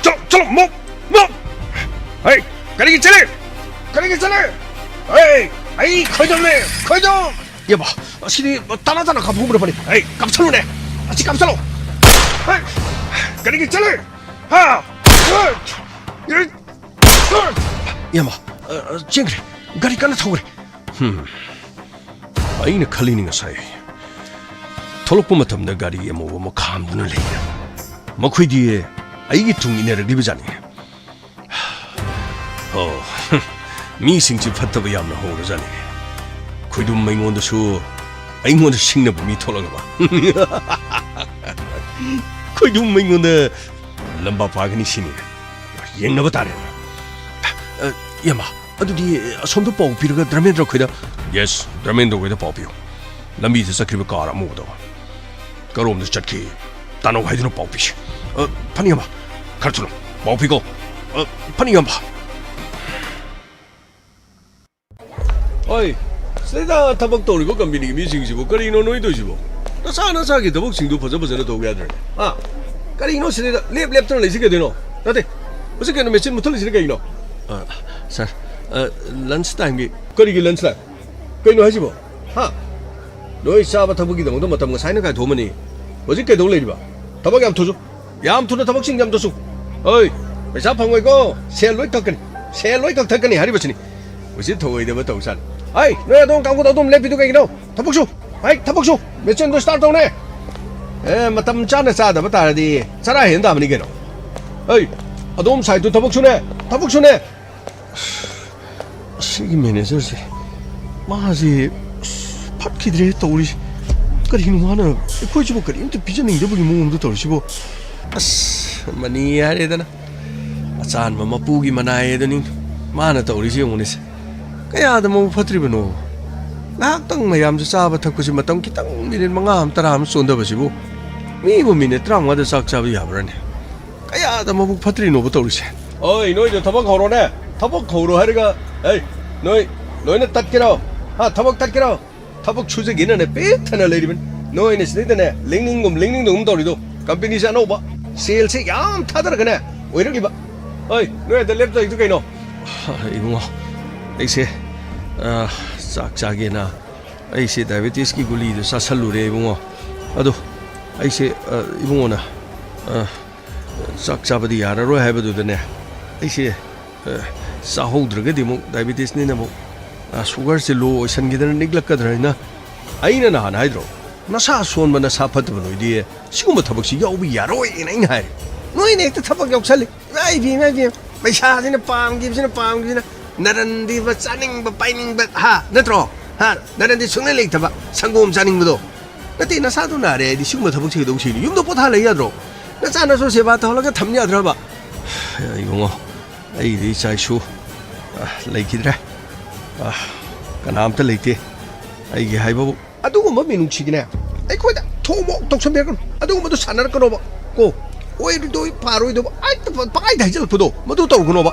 ꯆꯠꯂꯣ, ꯆꯠꯂꯣ, move! Move! ꯍꯩ! ꯀꯔꯤꯒꯤ ꯆꯠꯂꯤ? ꯀꯔꯤꯒꯤ ꯆꯠꯂꯤ? ꯍꯩ! ꯑꯩ ꯈꯣꯏꯗꯧꯅꯦ! ꯈꯣꯏꯗꯧ! ꯏꯌꯥꯝꯕ, ꯑꯁꯤꯗꯤ ꯇꯥꯅ ꯇꯥꯅ ꯀꯥꯞꯍꯧꯕꯅ ꯐꯅꯤ꯫ ꯍꯩ! ꯀꯥꯞꯁꯜꯂꯨꯅꯦ! ꯑꯁꯤ ꯀꯥꯞꯁꯜꯂꯣ! ꯍꯩ! ꯀꯔꯤꯒꯤ ꯆꯠꯂꯤ? ꯍꯥ? ꯏꯌꯥꯝꯕ, ꯑ, ꯑ, ꯆꯦꯟꯈ꯭ꯔꯦ꯫ ꯒꯥꯔꯤ ꯀꯟꯅ ꯊꯧꯈ꯭ꯔꯦ꯫ ꯍꯝ꯫ ꯑꯩꯅ ꯈꯜꯂꯤꯅꯤ ꯉꯁꯥꯏ꯫ ꯊꯣꯛꯂꯛꯄ ꯃꯇꯝꯗ ꯒꯥꯔꯤ ꯑꯃꯨꯕ ꯑꯃ ꯈꯥꯝꯗꯨꯅ ꯂꯩ꯫ ꯃꯈꯣꯏꯗꯤ ꯑꯩꯒꯤ ꯇꯨꯡ ꯏꯟꯅꯔꯛꯂꯤꯕ ꯖꯥꯠꯅꯤ꯫ ꯑꯣ, ꯃꯤꯁꯤꯡꯁꯤ ꯐꯠꯇꯕ ꯌꯥꯝꯅ ꯍꯧꯔꯖꯥꯠꯅꯤ꯫ ꯈꯣꯏꯗꯨꯝ ꯑꯩꯉꯣꯟꯗꯁꯨ ꯑꯩꯉꯣꯟꯗ ꯁꯤꯡꯅꯕ ꯃꯤ ꯊꯣꯛꯂꯛꯅꯕ꯫ ꯈꯣꯏꯗꯨꯝ ꯑꯩꯉꯣꯟꯗ ꯂꯝꯕꯥ ꯄꯥꯒꯅꯤ ꯁꯤꯅꯤ꯫ ꯌꯦꯡꯅꯕ ꯇꯥꯔꯦ꯫ ꯑ, ꯏꯌꯥꯝꯕ, ꯑꯗꯨꯗꯤ ꯑꯁꯣꯝꯗ ꯄꯥꯎ ꯄꯤꯔꯒ ꯙꯔꯃꯦꯟꯗ꯭ꯔ ꯈꯣꯏꯗ꯫ Yes, ꯙꯔꯃꯦꯟꯗ꯭ꯔ ꯈꯣꯏꯗ ꯄꯥꯎ ꯄꯤꯌꯨ꯫ ꯂꯝꯕꯤꯗ ꯆꯠꯈ꯭ꯔꯤꯕ car ꯑꯃꯨꯕꯗꯣ ꯀꯔꯣꯝꯗ ꯆꯠꯈꯤ? ꯇꯥꯟꯅꯧ ꯍꯥꯏꯗꯨꯅ ꯄꯥꯎ ꯄꯤꯁꯤ꯫ ꯑ, ꯐꯅꯤ ꯏꯌꯥꯝꯕ, ꯈꯔ ꯊꯨꯅ ꯄꯥꯎ ꯄꯤꯀꯣ꯫ ꯑ, ꯐꯅꯤ ꯏꯌꯥꯝꯕ꯫ ꯍꯣꯏ, ꯁꯤꯗꯩꯗ ꯊꯕꯛ ꯇꯧꯔꯤꯕ companyꯒꯤ ꯃꯤꯁꯤꯡꯁꯤꯕꯨ ꯀꯔꯤꯅꯣ ꯅꯣꯏ ꯇꯧꯔꯤꯁꯤꯕꯣ? ꯅꯁꯥ ꯅꯁꯥꯒꯤ ꯊꯕꯛꯁꯤꯡꯗꯨ ꯐꯖ ꯐꯖꯅ ꯇꯧꯕ ꯌꯥꯗ꯭ꯔꯅꯦ? ꯍꯥ? ꯀꯔꯤꯅꯣ ꯁꯤꯗꯩꯗ ꯂꯦꯞ ꯂꯦꯞꯇꯅ ꯂꯩꯁꯤ ꯀꯩꯗꯧꯅꯣ? ꯅꯠꯇꯦ, ꯍꯧꯖꯤꯛ ꯀꯩꯅꯣ machine ꯃꯨꯠꯊꯠꯂꯤꯁꯤꯅ ꯀꯩꯒꯤꯅꯣ? ꯑ, sir, ꯑ, lunch timeꯒꯤ꯫ ꯀꯔꯤꯒꯤ lunch time? ꯀꯩꯅꯣ ꯍꯥꯏꯁꯤꯕꯣ? ꯍꯥ? ꯅꯣꯏ ꯆꯥꯕ ꯊꯛꯄꯒꯤꯗꯃꯛꯇ ꯃꯇꯝ ꯉꯁꯥꯏꯅ ꯀꯥꯏꯊꯣꯛꯑꯃꯅꯤ꯫ ꯍꯧꯖꯤꯛ ꯀꯩꯗꯧ ꯂꯩꯔꯤꯕ? ꯊꯕꯛ ꯌꯥꯝ ꯊꯨꯁꯨ꯫ ꯌꯥꯝ ꯊꯨꯅ ꯊꯕꯛꯁꯤꯡ ꯌꯥꯝ ꯇꯧꯁꯨ꯫ ꯍꯣꯏ, ꯄꯩꯁꯥ ꯐꯪꯉꯣꯏꯀꯣ꯫ ꯁꯦꯜ ꯂꯣꯏ ꯀꯛꯀꯅꯤ꯫ ꯁꯦꯜ ꯂꯣꯏ ꯀꯛꯊꯠꯀꯅꯤ ꯍꯥꯏꯔꯤꯕꯁꯤꯅꯤ꯫ ꯎꯆꯤꯠ ꯊꯧꯑꯣꯏꯗꯕ ꯇꯧ ꯁꯥꯅꯤ꯫ ꯍꯩ, ꯅꯣꯏ ꯑꯗꯣꯝ ꯀꯥꯡꯕꯨꯗꯣ ꯑꯗꯨꯝ ꯂꯦꯞꯄꯤꯗꯨ ꯀꯩꯒꯤꯅꯣ? ꯊꯕꯛ ꯁꯨ꯫ ꯍꯩ, ꯊꯕꯛ ꯁꯨ꯫ Machineꯗꯣ start ꯇꯧꯅꯦ꯫ ꯑꯦ, ꯃꯇꯝ ꯆꯥꯅ ꯆꯥꯗꯕ ꯇꯥꯔꯗꯤ ꯆꯔꯥ ꯍꯦꯟ ꯇꯥꯕꯅꯤ ꯀꯩꯅꯣ꯫ ꯍꯩ, ꯑꯗꯣꯝ sideꯇꯨ ꯊꯕꯛ ꯁꯨꯅꯦ꯫ ꯊꯕꯛ ꯁꯨꯅꯦ꯫ ꯑꯁ, ꯑꯁꯤꯒꯤ managerꯁꯦ, ꯃꯥꯁꯦ, ꯑꯁ, ꯐꯠꯈꯤꯗ꯭ꯔꯦ ꯇꯧꯔꯤꯁꯦ꯫ ꯀꯔꯤꯅꯣ ꯃꯥꯅ ꯑꯩꯈꯣꯏꯁꯤꯕꯨ ꯀꯔꯤꯝꯇ ꯄꯤꯖꯅꯤꯡꯗꯕꯒꯤ ꯃꯑꯣꯡꯗ ꯇꯧꯔꯤꯁꯤꯕꯣ? ꯑꯁ, ꯃꯅꯤ ꯍꯥꯏꯔꯦꯗꯅ꯫ ꯑꯆꯥꯟꯕ ꯃꯄꯨꯒꯤ ꯃꯅꯥꯏ ꯑꯗꯨꯅꯤ ꯃꯥꯅ ꯇꯧꯔꯤꯁꯦ ꯌꯦꯡꯉꯨꯅꯦꯁꯦ꯫ ꯀꯌꯥꯗ ꯃꯕꯨꯛ ꯐꯠꯇ꯭ꯔꯤꯕꯅꯣ? ꯉꯥꯏꯍꯥꯛꯇꯪ ꯃꯌꯥꯝꯁꯨ ꯆꯥꯕ ꯊꯛꯄꯁꯤ ꯃꯇꯝ ꯈꯤꯇꯪ minute ꯃꯉꯥ ꯑꯃ, ꯇꯔꯥ ꯑꯃ ꯆꯣꯟꯗꯕꯁꯤꯕꯨ ꯃꯤꯕꯨ minute ꯇꯔꯥꯃꯉꯥꯗ ꯆꯥꯛ ꯆꯥꯕ ꯌꯥꯕ꯭ꯔꯥꯅꯦ? ꯀꯌꯥꯗ ꯃꯕꯨꯛ ꯐꯠꯇ꯭ꯔꯤꯅꯣꯕ ꯇꯧꯔꯤꯁꯦ? ꯑꯣꯏ, ꯅꯣꯏꯗꯣ ꯊꯕꯛ ꯍꯧꯔꯣꯅꯦ꯫ ꯊꯕꯛ ꯍꯧꯔꯣ ꯍꯥꯏꯔꯒ, ꯑꯩ, ꯅꯣꯏ ꯂꯣꯏꯅ ꯇꯠꯀꯦꯔꯣ? ꯍꯥ, ꯊꯕꯛ ꯇꯠꯀꯦꯔꯣ? ꯊꯕꯛ ꯁꯨꯖꯒꯦꯅꯅꯦ ꯄꯤꯛ ꯊꯟꯅ ꯂꯩꯔꯤꯕꯅꯤ꯫ ꯅꯣꯏꯅ ꯁꯤꯗꯩꯗꯅꯦ ꯂꯤꯡꯅꯤꯡꯒꯨꯝ ꯂꯤꯡꯅꯤꯡꯗꯒꯨꯝ ꯇꯧꯔꯤꯗꯣ꯫ Companyꯁꯦ ꯑꯅꯧꯕ꯫ ꯁꯦꯜꯁꯦ ꯌꯥꯝ ꯊꯥꯗꯔꯒꯅꯦ ꯑꯣꯏꯔꯛꯂꯤꯕ꯫ ꯍꯣꯏ, ꯅꯣꯏ ꯑꯗ ꯂꯦꯞꯇꯣꯏꯗꯨ ꯀꯩꯅꯣ? ꯏꯕꯨꯡꯉꯣ, ꯑꯩꯁꯦ, ꯑ, ꯆꯥꯛ ꯆꯥꯒꯦꯅ ꯑꯩꯁꯦ diabetesꯀꯤ ꯒꯨꯂꯤꯗꯨ ꯆꯥꯁꯜꯂꯨꯔꯦ ꯏꯕꯨꯡꯉꯣ꯫ ꯑꯗꯣ ꯑꯩꯁꯦ, ꯑ, ꯏꯕꯨꯡꯉꯣꯅ, ꯑ, ꯆꯥꯛ ꯆꯥꯕꯗꯤ ꯌꯥꯔꯔꯣꯏ ꯍꯥꯏꯕꯗꯨꯗꯅꯦ, ꯑꯩꯁꯦ, ꯑ, ꯆꯥꯍꯧꯗ꯭ꯔꯒꯗꯤ ꯑꯃꯨꯛ diabetesꯅꯤꯅ ꯑꯃꯨꯛ, ꯑ, sugarꯁꯦ low ꯑꯣꯏꯁꯟꯈꯤꯗꯅ ꯅꯤꯛꯂꯛꯀꯗ꯭ꯔꯥ ꯍꯥꯏꯅ ꯑꯩꯅ ꯅꯍꯥꯟ ꯍꯥꯏꯗ꯭ꯔꯣ, "ꯅꯁꯥ ꯁꯣꯟꯕ, ꯅꯁꯥ ꯐꯠꯇꯕ ꯅꯣꯏꯗꯤ ꯁꯤꯒꯨꯝꯕ ꯊꯕꯛꯁꯤ ꯌꯥꯎꯕ ꯌꯥꯔꯣꯏꯅ" ꯑꯩꯅ ꯍꯥꯏꯔꯦ꯫ ꯅꯣꯏꯅ ꯍꯦꯛꯇ ꯊꯕꯛ ꯌꯥꯎꯁꯜꯂꯤ꯫ ꯏꯃꯥ ꯏꯕꯦꯝ, ꯏꯃꯥ ꯏꯕꯦꯝ, ꯄꯩꯁꯥꯁꯤꯅ ꯄꯥꯝꯈꯤꯕꯁꯤꯅ ꯄꯥꯝꯈꯤꯕꯁꯤꯅ, ꯅꯔꯟꯗꯤꯕ ꯆꯥꯅꯤꯡꯕ ꯄꯥꯏꯅꯤꯡꯕ, ꯍꯥ, ꯅꯠꯇ꯭ꯔꯣ? ꯍꯥ? ꯅꯔꯟꯗꯤ ꯁꯨꯡꯂꯩ ꯂꯩꯇꯕ, ꯁꯪꯒꯣꯝ ꯆꯥꯅꯤꯡꯕꯗꯣ꯫ ꯅꯠꯇꯦ, ꯅꯁꯥꯗꯣ ꯅꯥꯔꯦ ꯍꯥꯏꯗꯤ ꯁꯤꯒꯨꯝꯕ ꯊꯕꯛꯁꯦ ꯀꯩꯗꯧ ꯁꯤꯅꯤ? ꯌꯨꯝꯗ ꯄꯣꯊꯥ ꯂꯩ ꯌꯥꯗ꯭ꯔꯣ? ꯅꯆꯥ ꯅꯁꯨ ꯁꯦꯕꯥ ꯇꯧꯍꯜꯂꯒ ꯊꯝ ꯌꯥꯗ꯭ꯔꯕ? ꯏꯕꯨꯡꯉꯣ, ꯑꯩꯒꯤꯗꯤ ꯏꯆꯥ ꯏꯁꯨ, ꯑ, ꯂꯩꯈꯤꯗ꯭ꯔꯦ꯫ ꯑ, ꯀꯅꯥꯝꯇ ꯂꯩꯇꯦ꯫ ꯑꯩꯒꯤ ꯍꯥꯏꯕꯕꯨ ꯑꯗꯨꯒꯨꯝꯕ ꯃꯤꯅꯨꯡꯁꯤꯒꯤꯅꯦ, ꯑꯩꯈꯣꯏꯗ ꯊꯣꯡꯃꯣꯛ ꯇꯧꯁꯟꯕꯤꯔꯛꯀꯅꯨ꯫ ꯑꯗꯨꯒꯨꯝꯕꯗꯣ ꯁꯥꯟꯅꯔꯛꯀꯅꯣꯕ꯫ ꯀꯣ, ꯑꯣꯏꯔꯣꯏꯗꯣꯏ ꯄꯥꯔꯣꯏꯗꯧꯕ ꯍꯦꯛꯇ ꯄ-, ꯄꯪꯍꯥꯏꯗ ꯍꯥꯏꯖꯜꯂꯛꯄꯗꯣ ꯃꯗꯨ ꯇꯧꯔꯨꯒꯅꯣꯕ꯫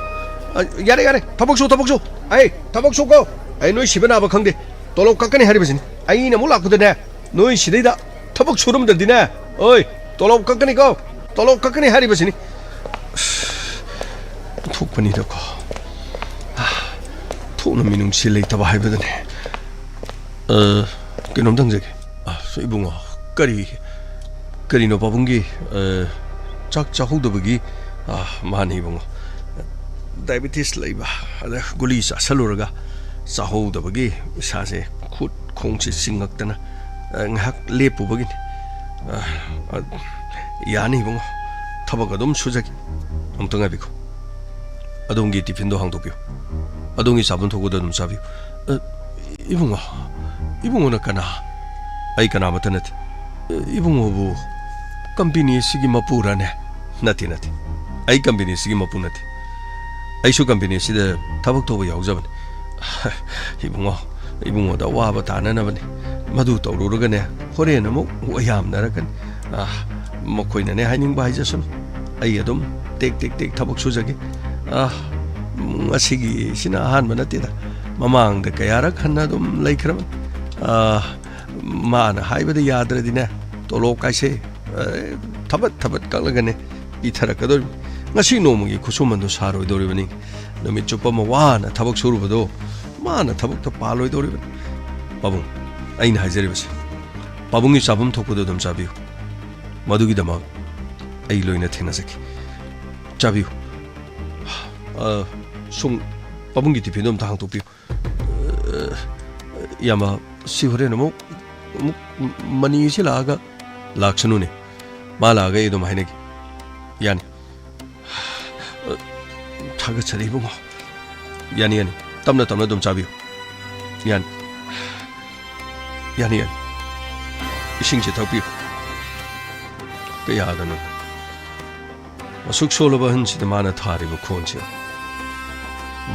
ꯑ, ꯌꯥꯔꯦ, ꯌꯥꯔꯦ, ꯊꯕꯛ ꯁꯨ, ꯊꯕꯛ ꯁꯨ꯫ ꯑꯩ ꯊꯕꯛ ꯁꯨ ꯀꯣ꯫ ꯑꯩ ꯅꯣꯏ ꯁꯤꯕ ꯅꯥꯕ ꯈꯪꯗꯦ꯫ ꯇꯣꯂꯣꯞ ꯀꯛꯀꯅꯤ ꯍꯥꯏꯔꯤꯕꯁꯤꯅꯤ꯫ ꯑꯩꯅ ꯑꯃꯨꯛ ꯂꯥꯛꯄꯗꯅꯦ, ꯅꯣꯏ ꯁꯤꯗꯩꯗ ꯊꯕꯛ ꯁꯨꯔꯝꯗ꯭ꯔꯗꯤꯅꯦ, ꯑꯣꯏ, ꯇꯣꯂꯣꯞ ꯀꯛꯀꯅꯤꯀꯣ, ꯇꯣꯂꯣꯞ ꯀꯛꯀꯅꯤ ꯍꯥꯏꯔꯤꯕꯁꯤꯅꯤ꯫ ꯑꯁ, ꯊꯣꯛꯄꯅꯤꯗꯀꯣ꯫ ꯊꯣꯛꯅ ꯃꯤꯅꯨꯡꯁꯤ ꯂꯩꯇꯕ ꯍꯥꯏꯕꯗꯨꯅꯦ꯫ ꯑ, ꯀꯩꯅꯣꯝꯇ ꯍꯪꯖꯒꯦ꯫ ꯑ, ꯏꯕꯨꯡꯉꯣ, ꯀꯔꯤ, ꯀꯔꯤꯅꯣ ꯄꯥꯕꯨꯡꯒꯤ, ꯑ, ꯆꯥꯛ ꯆꯥꯍꯧꯗꯕꯒꯤ? ꯑ, ꯃꯥꯅꯤ ꯏꯕꯨꯡꯉꯣ, ꯗꯥꯏꯕꯦꯇꯤꯁ ꯂꯩꯕ, ꯑꯗ ꯒꯨꯂꯤ ꯆꯥꯁꯜꯂꯨꯔꯒ ꯆꯥꯍꯧꯗꯕꯒꯤ ꯏꯁꯥꯁꯦ ꯈꯨꯠ ꯈꯣꯡꯁꯦ ꯆꯤꯡꯉꯛꯇꯅ, ꯑ, ꯉꯥꯏꯍꯥꯛ ꯂꯦꯞꯄꯨꯕꯒꯤꯅꯤ꯫ ꯑ, ꯑ, ꯌꯥꯅꯤ ꯏꯕꯨꯡꯉꯣ, ꯊꯕꯛ ꯑꯗꯨꯝ ꯁꯨꯖꯒꯦ꯫ ꯑꯃꯨꯛꯇ ꯉꯥꯏꯕꯤꯈꯣ꯫ ꯑꯗꯣꯝꯒꯤ ꯇꯤꯐꯤꯟꯗꯣ ꯍꯥꯡꯗꯣꯛꯄꯤꯌꯨ꯫ ꯑꯗꯣꯝꯒꯤ ꯆꯥꯐꯝ ꯊꯣꯛꯄꯗꯣ ꯑꯗꯨꯝ ꯆꯥꯕꯤꯌꯨ꯫ ꯑ, ꯏꯕꯨꯡꯉꯣ, ꯏꯕꯨꯡꯉꯣꯅ ꯀꯅꯥ? ꯑꯩ ꯀꯅꯥꯃꯠꯇ ꯅꯠꯇꯦ꯫ ꯑ, ꯏꯕꯨꯡꯉꯣꯕꯨ ꯀꯝꯄꯦꯅꯤ ꯑꯁꯤꯒꯤ ꯃꯄꯨꯔꯅꯦ? ꯅꯠꯇꯦ, ꯅꯠꯇꯦ꯫ ꯑꯩ ꯀꯝꯄꯦꯅꯤ ꯑꯁꯤꯒꯤ ꯃꯄꯨ ꯅꯠꯇꯦ꯫ ꯑꯩꯁꯨ ꯀꯝꯄꯦꯅꯤ ꯑꯁꯤꯗ ꯊꯕꯛ ꯇꯧꯕ ꯌꯥꯎꯖꯕꯅꯤ꯫ ꯏꯕꯨꯡꯉꯣ, ꯏꯕꯨꯡꯉꯣꯗ ꯑꯋꯥꯕ ꯇꯥꯅꯅꯕꯅꯤ꯫ ꯃꯗꯨ ꯇꯧꯔꯨꯔꯒꯅꯦ, ꯍꯣꯔꯦꯟ ꯑꯃꯨꯛ ꯋꯥ ꯌꯥꯝꯅꯔꯛꯀꯅꯤ꯫ ꯑ, ꯃꯈꯣꯏꯅꯅꯦ ꯍꯥꯏꯅꯤꯡꯕ ꯍꯥꯏꯖꯁꯅꯨ꯫ ꯑꯩ ꯑꯗꯨꯝ ꯇꯦꯛ ꯇꯦꯛ ꯇꯦꯛ ꯊꯕꯛ ꯁꯨꯖꯒꯦ꯫ ꯑ, ꯉꯁꯤꯒꯤꯁꯤꯅ ꯑꯍꯥꯟꯕ ꯅꯠꯇꯦꯗ꯫ ꯃꯃꯥꯡꯗ ꯀꯌꯥꯔꯛ ꯍꯟꯅ ꯑꯗꯨꯝ ꯂꯩꯈ꯭ꯔꯕꯅꯤ꯫ ꯑ, ꯃꯥꯅ ꯍꯥꯏꯕꯗ ꯌꯥꯗ꯭ꯔꯗꯤꯅꯦ, ꯇꯣꯂꯣꯞ ꯀꯥꯏꯁꯦ, ꯑ, ꯊꯕꯠ ꯊꯕꯠ ꯀꯛꯂꯒꯅꯦ ꯄꯤꯊꯔꯛꯀꯗꯧꯔꯤꯕꯅꯤ꯫ ꯉꯁꯤ ꯅꯣꯡꯃꯒꯤ ꯈꯨꯠꯁꯨꯃꯟꯗꯨ ꯁꯥꯔꯣꯏꯗꯧꯔꯤꯕꯅꯤ꯫ ꯅꯨꯃꯤꯠ ꯆꯨꯞꯄ ꯑꯃ ꯋꯥꯅ ꯊꯕꯛ ꯁꯨꯔꯨꯕꯗꯣ ꯃꯥꯅ ꯊꯕꯛꯇ ꯄꯥꯜꯂꯣꯏꯗꯧꯔꯤꯕꯅꯤ꯫ ꯄꯥꯕꯨꯡ, ꯑꯩꯅ ꯍꯥꯏꯖꯔꯤꯕꯁꯦ, ꯄꯥꯕꯨꯡꯒꯤ ꯆꯥꯐꯝ ꯊꯣꯛꯄꯗꯨ ꯑꯗꯨꯝ ꯆꯥꯕꯤꯌꯨ꯫ ꯃꯗꯨꯒꯤꯗꯃꯛ ꯑꯩ ꯂꯣꯏꯅ ꯊꯦꯡꯅꯖꯒꯦ꯫ ꯆꯥꯕꯤꯌꯨ꯫ ꯑ, ꯁꯨꯝ ꯄꯥꯕꯨꯡꯒꯤ ꯇꯤꯐꯤꯟꯗꯣ ꯑꯝꯇ ꯍꯥꯡꯇꯣꯛꯄꯤꯌꯨ꯫ ꯑ, ꯏꯌꯥꯝꯕ, ꯁꯤ ꯍꯣꯔꯦꯟ ꯑꯃꯨꯛ, ꯑꯃꯨꯛ ꯃꯅꯤ ꯁꯤ ꯂꯥꯛꯑꯒ ꯂꯥꯛꯁꯅꯨꯅꯦ꯫ ꯃꯥ ꯂꯥꯛꯑꯒ ꯑꯩ ꯑꯗꯨꯝ ꯍꯥꯏꯅꯒꯦ꯫ ꯌꯥꯅꯤ꯫ ꯑ, ꯊꯥꯒꯠꯆꯔꯤ ꯏꯕꯨꯡꯉꯣ꯫ ꯌꯥꯅꯤ, ꯌꯥꯅꯤ꯫ ꯇꯞꯅ ꯇꯞꯅ ꯑꯗꯨꯝ ꯆꯥꯕꯤꯌꯨ꯫ ꯌꯥꯅꯤ꯫ ꯌꯥꯅꯤ, ꯌꯥꯅꯤ꯫ ꯏꯁꯤꯡꯁꯦ ꯊꯛꯄꯤꯌꯨ꯫ ꯀꯌꯥꯗꯅꯣ? ꯑꯁꯨꯛ ꯁꯣꯜꯂꯕ ꯑꯍꯟꯁꯤꯗ ꯃꯥꯅ ꯊꯥꯔꯤꯕ ꯈꯣꯟꯁꯦ꯫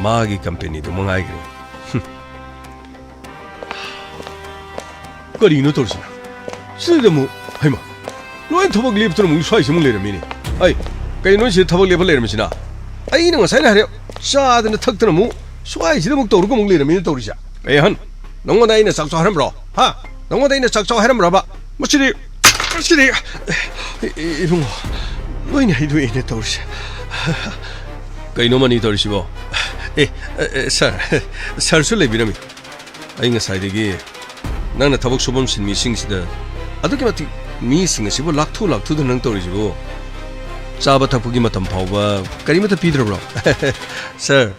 ꯃꯥꯒꯤ ꯀꯝꯄꯦꯅꯤꯗꯨ ꯃꯉꯥꯏꯈ꯭ꯔꯦ꯫ ꯍꯨꯝ꯫ ꯀꯔꯤꯅꯣ ꯇꯧꯔꯤꯁꯤꯅ? ꯁꯤꯗ ꯑꯃꯨꯛ, ꯍꯩꯃꯥ, ꯂꯣꯏ ꯊꯕꯛ ꯂꯦꯞꯇꯨꯅ ꯑꯃꯨꯛ ꯁ꯭ꯋꯥꯏꯁꯤ ꯑꯃꯨꯛ ꯂꯩꯔꯝꯃꯤꯅꯦ꯫ ꯑꯩ, ꯀꯩꯅꯣ ꯁꯤꯗ ꯊꯕꯛ ꯂꯦꯞꯄ ꯂꯩꯔꯝꯃꯤꯁꯤꯅ? ꯑꯩꯅ ꯉꯁꯥꯏꯅ ꯍꯥꯏꯔꯦ, ꯆꯥꯗꯅ ꯊꯛꯇꯅ ꯑꯃꯨꯛ ꯁ꯭ꯋꯥꯏꯁꯤꯗ ꯑꯃꯨꯛ ꯇꯧꯔꯒ ꯑꯃꯨꯛ ꯂꯩꯔꯝꯃꯤꯅ ꯇꯧꯔꯤꯁꯦ꯫ ꯑꯦ ꯑꯍꯟ, ꯅꯪꯉꯣꯟꯗ ꯑꯩꯅ ꯆꯥꯛ ꯆꯥꯎ ꯍꯥꯏꯔꯝꯕ꯭ꯔꯣ? ꯍꯥ? ꯅꯪꯉꯣꯟꯗ ꯑꯩꯅ ꯆꯥꯛ ꯆꯥꯎ ꯍꯥꯏꯔꯝꯕ꯭ꯔꯕ? ꯃꯁꯤꯗꯤ, ꯃꯁꯤꯗꯤ, ꯏ-, ꯏꯕꯨꯡꯉꯣ, ꯂꯣꯏꯅ ꯍꯩꯗꯣꯛꯑꯦꯅꯦ ꯇꯧꯔꯤꯁꯦ꯫ ꯀꯩꯅꯣ ꯃꯅꯤ ꯇꯧꯔꯤꯁꯤꯕꯣ? ꯑꯦ, ꯑꯦ, ꯑꯦ, ꯁꯥꯔ, ꯁꯥꯔꯁꯨ ꯂꯩꯕꯤꯔꯝꯃꯤ꯫ ꯑꯩ ꯉꯁꯥꯏꯗꯒꯤ ꯅꯪꯅ ꯊꯕꯛ ꯁꯨꯐꯝ ꯁꯤꯟꯃꯤꯁꯤꯡꯁꯤꯗ ꯑꯗꯨꯛꯀꯤ ꯃꯇꯤꯛ ꯃꯤꯁꯤꯡ ꯑꯁꯤꯕꯨ ꯂꯥꯛꯊꯨ ꯂꯥꯛꯊꯨꯗ ꯅꯪ ꯇꯧꯔꯤꯁꯤꯕꯨ? ꯆꯥꯕ ꯊꯛꯄꯒꯤ ꯃꯇꯝ ꯐꯥꯎꯕ ꯀꯔꯤꯃꯠꯇ ꯄꯤꯗ꯭ꯔꯕ꯭ꯔꯣ? ꯁꯥꯔ,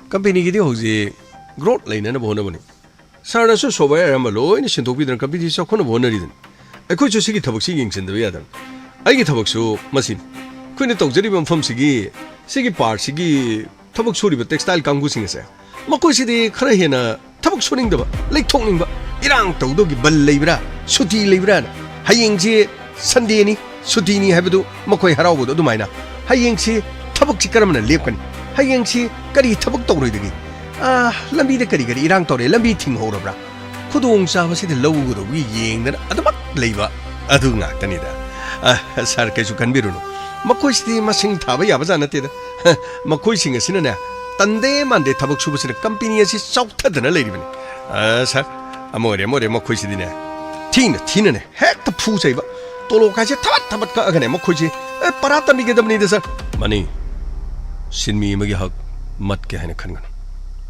ꯀꯝꯄꯦꯅꯤꯒꯤꯗꯤ ꯍꯧꯖꯤꯛ ꯒ꯭ꯔꯣꯠ ꯂꯩꯅꯅꯕ ꯍꯣꯠꯅꯕꯅꯤ꯫ ꯁꯥꯔꯅꯁꯨ ꯁꯣꯞꯋꯦꯌꯔ ꯑꯌꯥꯝꯕ ꯂꯣꯏꯅ ꯁꯤꯟꯗꯣꯛꯄꯤꯗꯅ ꯀꯝꯄꯦꯅꯤ ꯆꯥꯎꯈꯠꯅꯕ ꯍꯣꯠꯅꯔꯤꯗꯨꯅꯤ꯫ ꯑꯩꯈꯣꯏꯁꯨ ꯁꯤꯒꯤ ꯊꯕꯛꯁꯤ ꯌꯦꯡꯁꯤꯟꯗꯕ ꯌꯥꯗꯕꯅꯤ꯫ ꯑꯩꯒꯤ ꯊꯕꯛꯁꯨ ꯃꯁꯤꯅꯤ꯫ ꯑꯩꯈꯣꯏꯅ ꯇꯧꯖꯔꯤꯕ ꯃꯐꯝꯁꯤꯒꯤ, ꯁꯤꯒꯤ ꯄꯥꯔꯠꯁꯤꯒꯤ ꯊꯕꯛ ꯁꯨꯔꯤꯕ ꯇꯦꯛꯁꯇꯥꯏꯜ ꯀꯥꯡꯕꯨꯁꯤꯡ ꯑꯁꯦ, ꯃꯈꯣꯏꯁꯤꯗꯤ ꯈꯔ ꯍꯦꯟꯅ ꯊꯕꯛ ꯁꯨꯅꯤꯡꯗꯕ, ꯂꯩꯊꯣꯛꯅꯤꯡꯕ, ꯏꯔꯥꯡ ꯇꯧꯗꯧꯒꯤ ꯕꯟ ꯂꯩꯕ꯭ꯔꯥ, ꯁꯨꯇꯤ ꯂꯩꯕ꯭ꯔꯥꯅ꯫ ꯍꯌꯦꯡꯁꯤ ꯁꯟꯗꯦꯅꯤ, ꯁꯨꯇꯤꯅꯤ ꯍꯥꯏꯕꯗꯨ ꯃꯈꯣꯏ ꯍꯔꯥꯎꯕꯗꯣ ꯑꯗꯨꯃꯥꯏꯅ꯫ ꯍꯌꯦꯡꯁꯤ ꯊꯕꯛꯁꯤ ꯀꯔꯝꯅ ꯂꯦꯞꯀꯅꯤ? ꯍꯌꯦꯡꯁꯤ ꯀꯔꯤ ꯊꯕꯛ ꯇꯧꯔꯣꯏꯗꯒꯦ? ꯑꯥ, ꯂꯝꯕꯤꯗ ꯀꯔꯤ ꯀꯔꯤ ꯏꯔꯥꯡ ꯇꯧꯔꯦ, ꯂꯝꯕꯤ ꯊꯤꯡꯍꯧꯔꯕ꯭ꯔꯥ? ꯈꯨꯗꯣꯡꯆꯥꯕꯁꯤꯗ ꯂꯧꯒꯗꯧꯕꯒꯤ ꯌꯦꯡꯗꯅ ꯑꯗꯨꯃꯛ ꯂꯩꯕ ꯑꯗꯨ ꯉꯥꯛꯇꯅꯤꯗ꯫ ꯑ, ꯁꯥꯔ, ꯀꯩꯁꯨ ꯈꯟꯕꯤꯔꯨꯅꯨ꯫ ꯃꯈꯣꯏꯁꯤꯗꯤ ꯃꯁꯤꯡ ꯊꯥꯕ ꯌꯥꯕ ꯖꯥꯠ ꯅꯠꯇꯦꯗ꯫ ꯃꯈꯣꯏꯁꯤꯡ ꯑꯁꯤꯅꯅꯦ, ꯇꯟꯗꯦ ꯃꯥꯟꯗꯦ ꯊꯕꯛ ꯁꯨꯕꯁꯤꯅ ꯀꯝꯄꯦꯅꯤ ꯑꯁꯤ ꯆꯥꯎꯊꯗꯅ ꯂꯩꯔꯤꯕꯅꯤ꯫ ꯑ, ꯁꯥꯔ, ꯑꯃ ꯑꯣꯏꯔꯦ, ꯑꯃ ꯑꯣꯏꯔꯦ, ꯃꯈꯣꯏꯁꯤꯗꯤꯅꯦ, ꯊꯤꯅ ꯊꯤꯅꯅꯦ ꯍꯦꯛꯇ ꯐꯨ ꯆꯩꯕ꯫ ꯇꯣꯂꯣꯞ ꯀꯥꯏꯁꯦ ꯊꯕꯠ ꯊꯕꯠ ꯀꯛꯑꯒꯅꯦ ꯃꯈꯣꯏꯁꯤ, ꯑꯦ, ꯄꯔꯥ ꯇꯝꯕꯤꯒꯗꯕꯅꯤꯗ, ꯁꯥꯔ꯫ ꯃꯅꯤ, ꯁꯤꯟꯃꯤ ꯑꯃꯒꯤ ꯍꯛ ꯃꯠꯀꯦ ꯍꯥꯏꯅ ꯈꯟꯒꯅꯨ꯫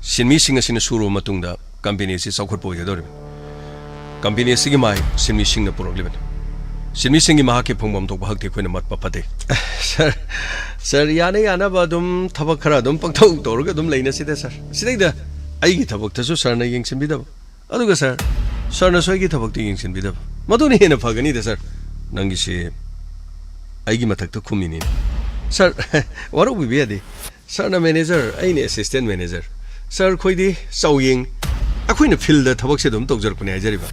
ꯁꯤꯟꯃꯤꯁꯤꯡ ꯑꯁꯤꯅ ꯁꯨꯔꯨꯕ ꯃꯇꯨꯡꯗ ꯀꯝꯄꯦꯅꯤ ꯑꯁꯤ ꯆꯥꯎꯈꯠꯄ ꯑꯣꯏꯒꯗꯧꯔꯤꯕꯅꯤ꯫ ꯀꯝꯄꯦꯅꯤ ꯑꯁꯤꯒꯤ ꯃꯥꯏ ꯁꯤꯟꯃꯤꯁꯤꯡꯅ ꯄꯨꯔꯛꯂꯤꯕꯅꯤ꯫ ꯁꯤꯟꯃꯤꯁꯤꯡꯒꯤ ꯃꯍꯥꯛꯀꯤ ꯐꯪꯐꯝ ꯊꯣꯛꯄ ꯍꯛꯇꯤ ꯑꯩꯈꯣꯏꯅ ꯃꯠꯄ ꯐꯠꯇꯦ꯫ ꯁꯥꯔ, ꯁꯥꯔ, ꯌꯥꯅ ꯌꯥꯅꯕ ꯑꯗꯨꯝ ꯊꯕꯛ ꯈꯔ ꯑꯗꯨꯝ ꯄꯪꯇꯧ ꯇꯧꯔꯒ ꯑꯗꯨꯝ ꯂꯩꯅꯁꯤꯗ, ꯁꯥꯔ꯫ ꯁꯤꯗꯩꯗ ꯑꯩꯒꯤ ꯊꯕꯛꯇꯁꯨ ꯁꯥꯔꯅ ꯌꯦꯡꯁꯤꯟꯕꯤꯗꯕ, ꯑꯗꯨꯒ ꯁꯥꯔ, ꯁꯥꯔꯅꯁꯨ ꯑꯩꯒꯤ ꯊꯕꯛꯇ ꯌꯦꯡꯁꯤꯟꯕꯤꯗꯕ, ꯃꯗꯨꯅ ꯍꯦꯟꯅ ꯐꯒꯅꯤꯗ, ꯁꯥꯔ꯫ ꯅꯪꯒꯤꯁꯤ ꯑꯩꯒꯤ ꯃꯊꯛꯇ ꯈꯨꯝꯃꯤꯅꯤꯅꯦ꯫ ꯁꯥꯔ, ꯋꯥꯔꯧꯕꯤꯕ ꯌꯥꯗꯦ꯫ ꯁꯥꯔꯅ ꯃꯦꯅꯦꯖꯔ, ꯑꯩꯅ ꯑꯦꯁꯤꯁꯇꯦꯟ ꯃꯦꯅꯦꯖꯔ꯫ ꯁꯥꯔ, ꯑꯩꯈꯣꯏꯗꯤ ꯆꯥꯎꯌꯦꯡ, ꯑꯩꯈꯣꯏꯅ ꯐꯤꯜꯗ ꯊꯕꯛꯁꯦ ꯑꯗꯨꯝ ꯇꯧꯖꯔꯛꯄꯅꯦ ꯍꯥꯏꯖꯔꯤꯕ꯫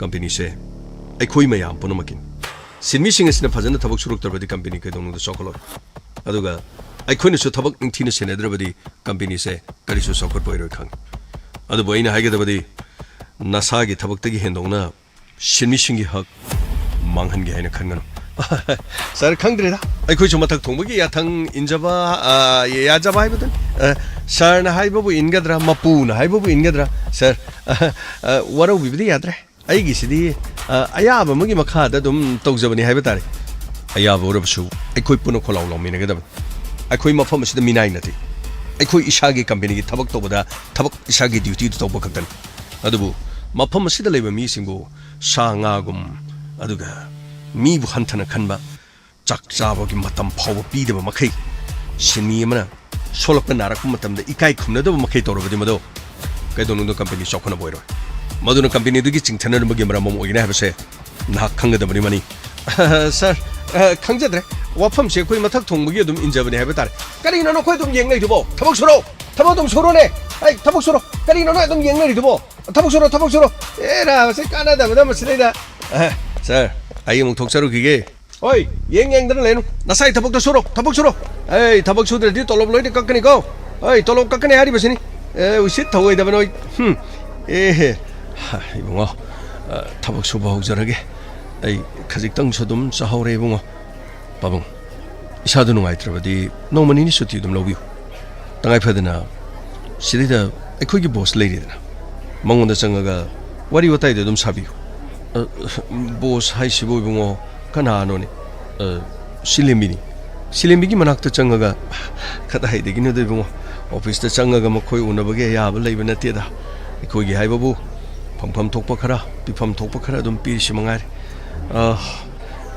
ꯀꯝꯄꯦꯅꯤꯁꯦ ꯑꯩꯈꯣꯏ ꯃꯌꯥꯝ ꯄꯨꯝꯅꯃꯛꯀꯤꯅꯤ꯫ ꯁꯤꯟꯃꯤꯁꯤꯡ ꯑꯁꯤꯅ ꯐꯖꯅ ꯊꯕꯛ ꯁꯨꯔꯛꯇ꯭ꯔꯕꯗꯤ ꯀꯝꯄꯦꯅꯤ ꯀꯩꯗꯧꯅꯨꯡꯗ ꯆꯥꯎꯈꯠꯂꯣꯏ꯫ ꯑꯗꯨꯒ ꯑꯩꯈꯣꯏꯅꯁꯨ ꯊꯕꯛ ꯅꯤꯡꯊꯤꯅ ꯁꯦꯟꯅꯗ꯭ꯔꯕꯗꯤ ꯀꯝꯄꯦꯅꯤꯁꯦ ꯀꯔꯤꯁꯨ ꯆꯥꯎꯈꯠꯄ ꯑꯣꯏꯔꯣꯏ ꯈꯪꯉꯤ꯫ ꯑꯗꯨꯕꯨ ꯑꯩꯅ ꯍꯥꯏꯒꯗꯕꯗꯤ, ꯅꯁꯥꯒꯤ ꯊꯕꯛꯇꯒꯤ ꯍꯦꯟꯗꯣꯛꯅ ꯁꯤꯟꯃꯤꯁꯤꯡꯒꯤ ꯍꯛ ꯃꯥꯡꯍꯟꯒꯦ ꯍꯥꯏꯅ ꯈꯟꯒꯅꯨ꯫ ꯁꯥꯔ, ꯈꯪꯗ꯭ꯔꯦꯗ, ꯑꯩꯈꯣꯏꯁꯨ ꯃꯊꯛ ꯊꯣꯡꯕꯒꯤ ꯌꯥꯊꯪ ꯏꯟꯖꯕ, ꯑ, ꯌꯥꯖꯕ ꯍꯥꯏꯕꯗꯨꯅꯤ꯫ ꯑ, ꯁꯥꯔꯅ ꯍꯥꯏꯕꯕꯨ ꯏꯟꯒꯗ꯭ꯔꯥ, ꯃꯄꯨꯅ ꯍꯥꯏꯕꯕꯨ ꯏꯟꯒꯗ꯭ꯔꯥ? ꯁꯥꯔ, ꯑ, ꯑ, ꯋꯥꯔꯧꯕꯤꯕꯗꯤ ꯌꯥꯗ꯭ꯔꯦ꯫ ꯑꯩꯒꯤꯁꯤꯗꯤ, ꯑ, ꯑꯌꯥꯕ ꯑꯃꯒꯤ ꯃꯈꯥꯗ ꯑꯗꯨꯝ ꯇꯧꯖꯕꯅꯤ ꯍꯥꯏꯕ ꯇꯥꯔꯦ꯫ ꯑꯌꯥꯕ ꯑꯣꯏꯔꯕꯁꯨ ꯑꯩꯈꯣꯏ ꯄꯨꯟꯅ ꯈꯣꯜꯂꯥꯎ ꯂꯥꯎꯃꯤꯟꯅꯒꯗꯕꯅꯤ꯫ ꯑꯩꯈꯣꯏ ꯃꯐꯝ ꯑꯁꯤꯗ ꯃꯤꯅꯥꯏ ꯅꯠꯇꯦ꯫ ꯑꯩꯈꯣꯏ ꯏꯁꯥꯒꯤ ꯀꯝꯄꯦꯅꯤꯒꯤ ꯊꯕꯛ ꯇꯧꯕꯗ ꯊꯕꯛ ꯏꯁꯥꯒꯤ ꯗ꯭ꯌꯨꯇꯤꯗꯨ ꯇꯧꯕ ꯈꯛꯇꯅꯤ꯫ ꯑꯗꯨꯕꯨ ꯃꯐꯝ ꯑꯁꯤꯗ ꯂꯩꯕ ꯃꯤꯁꯤꯡꯕꯨ ꯁꯥ ꯉꯥꯒꯨꯝ, ꯑꯗꯨꯒ ꯃꯤꯕꯨ ꯍꯟꯊꯅ ꯈꯟꯕ, ꯆꯥꯛ ꯆꯥꯕꯒꯤ ꯃꯇꯝ ꯐꯥꯎꯕ ꯄꯤꯗꯕ ꯃꯈꯩ, ꯁꯤꯟꯃꯤ ꯑꯃꯅ ꯁꯣꯛꯂꯛꯄ ꯅꯥꯔꯛꯄ ꯃꯇꯝꯗ ꯏꯀꯥꯏ ꯈꯨꯝꯅꯗꯕ ꯃꯈꯩ ꯇꯧꯔꯕꯗꯤ ꯃꯗꯨ ꯀꯩꯗꯧꯅꯨꯡꯗ ꯀꯝꯄꯦꯅꯤ ꯆꯥꯎꯈꯠꯅꯕ ꯑꯣꯏꯔꯣꯏ꯫ ꯃꯗꯨꯅ ꯀꯝꯄꯦꯅꯤꯗꯨꯒꯤ ꯆꯤꯡꯊꯅꯔꯝꯕꯒꯤ ꯃꯔꯝ ꯑꯃ ꯑꯣꯏꯒꯅꯤ ꯍꯥꯏꯕꯁꯦ ꯅꯍꯥꯛ ꯈꯪꯒꯗꯕꯅꯤ, ꯃꯅꯤ꯫ ꯁꯥꯔ, ꯑ, ꯈꯪꯖꯗ꯭ꯔꯦ꯫ ꯋꯥꯐꯝꯁꯦ ꯑꯩꯈꯣꯏ ꯃꯊꯛ ꯊꯣꯡꯕꯒꯤ ꯑꯗꯨꯝ ꯏꯟꯖꯕꯅꯦ ꯍꯥꯏꯕ ꯇꯥꯔꯦ꯫ ꯀꯔꯤꯅꯣ ꯅꯈꯣꯏ ꯑꯗꯨꯝ ꯌꯦꯡ ꯂꯩꯗꯨꯕꯣ? ꯊꯕꯛ ꯁꯨꯔꯣ! ꯊꯕꯛ ꯑꯗꯨꯝ ꯁꯨꯔꯣꯅꯦ! ꯑꯩ, ꯊꯕꯛ ꯁꯨꯔꯣ! ꯀꯔꯤꯅꯣ ꯅꯣꯏ ꯑꯗꯨꯝ ꯌꯦꯡ ꯂꯩꯔꯤꯗꯨꯕꯣ? ꯊꯕꯛ ꯁꯨꯔꯣ, ꯊꯕꯛ ꯁꯨꯔꯣ! ꯑꯦꯔꯥ, ꯃꯁꯤ ꯀꯥꯟꯅꯗꯕꯗ ꯃꯁꯤꯗꯩꯗ꯫ ꯑ, ꯁꯥꯔ, ꯑꯩ ꯑꯃꯨꯛ ꯊꯣꯛꯆꯔꯨꯈꯤꯒꯦ꯫ ꯍꯣꯏ, ꯌꯦꯡ ꯌꯦꯡꯗꯅ ꯂꯩꯅꯨ꯫ ꯅꯁꯥꯏ ꯊꯕꯛꯇꯣ ꯁꯨꯔꯣ, ꯊꯕꯛ ꯁꯨꯔꯣ꯫ ꯑꯩ ꯊꯕꯛ ꯁꯨꯗ꯭ꯔꯗꯤ ꯇꯣꯂꯣꯞ ꯂꯣꯏꯅ ꯀꯛꯀꯅꯤꯀꯣ꯫ ꯑꯩ ꯇꯣꯂꯣꯞ ꯀꯛꯀꯅꯤ ꯍꯥꯏꯔꯤꯕꯁꯤꯅꯤ꯫ ꯑꯦ, ꯎꯁꯤꯠ ꯊꯑꯣꯏꯗꯕ ꯅꯣꯏ꯫ ꯍꯨꯝ꯫ ꯑꯦꯍꯦ꯫ ꯍꯥ, ꯏꯕꯨꯡꯉꯣ, ꯑ, ꯊꯕꯛ ꯁꯨꯕ ꯍꯧꯖꯔꯒꯦ꯫ ꯑꯩ ꯈꯖꯤꯛꯇꯪꯁꯨ ꯑꯗꯨꯝ ꯆꯥꯍꯧꯔꯦ, ꯏꯕꯨꯡꯉꯣ꯫ ꯄꯥꯕꯨꯡ, ꯏꯁꯥꯗꯨ ꯅꯨꯡꯉꯥꯏꯇ꯭ꯔꯕꯗꯤ ꯅꯣꯡꯃ ꯅꯤꯅꯤ ꯁꯨꯇꯤ ꯑꯗꯨꯝ ꯂꯧꯕꯤꯌꯨ꯫ ꯇꯉꯥꯏ ꯐꯗꯅ ꯁꯤꯗꯩꯗ ꯑꯩꯈꯣꯏꯒꯤ ꯕꯣꯁ ꯂꯩꯔꯤꯗꯅ, ꯃꯉꯣꯟꯗ ꯆꯪꯉꯒ ꯋꯥꯔꯤ ꯋꯥꯇꯥꯏꯗ ꯑꯗꯨꯝ ꯁꯥꯕꯤꯌꯨ꯫ ꯑ, ꯕꯣꯁ ꯍꯥꯏꯁꯤꯕꯨ ꯏꯕꯨꯡꯉꯣ ꯀꯅꯥꯅꯣꯅꯦ? ꯑ, ꯁꯤꯂꯦꯝꯕꯤꯅꯤ꯫ ꯁꯤꯂꯦꯝꯕꯤꯒꯤ ꯃꯅꯥꯛꯇ ꯆꯪꯉꯒ, ꯀꯗꯥꯏꯗꯒꯤꯅꯣꯗ ꯏꯕꯨꯡꯉꯣ, ꯑꯣꯐꯤꯁꯇ ꯆꯪꯉꯒ ꯃꯈꯣꯏ ꯎꯅꯕꯒꯤ ꯑꯌꯥꯕ ꯂꯩꯕ ꯅꯠꯇꯦꯗ꯫ ꯑꯩꯈꯣꯏꯒꯤ ꯍꯥꯏꯕꯕꯨ ꯐꯪꯐꯝ ꯊꯣꯛꯄ ꯈꯔ, ꯄꯤꯐꯝ ꯊꯣꯛꯄ ꯈꯔ ꯑꯗꯨꯝ ꯄꯤꯔꯤꯁꯤ ꯃꯉꯥꯏꯔꯦ꯫ ꯑ,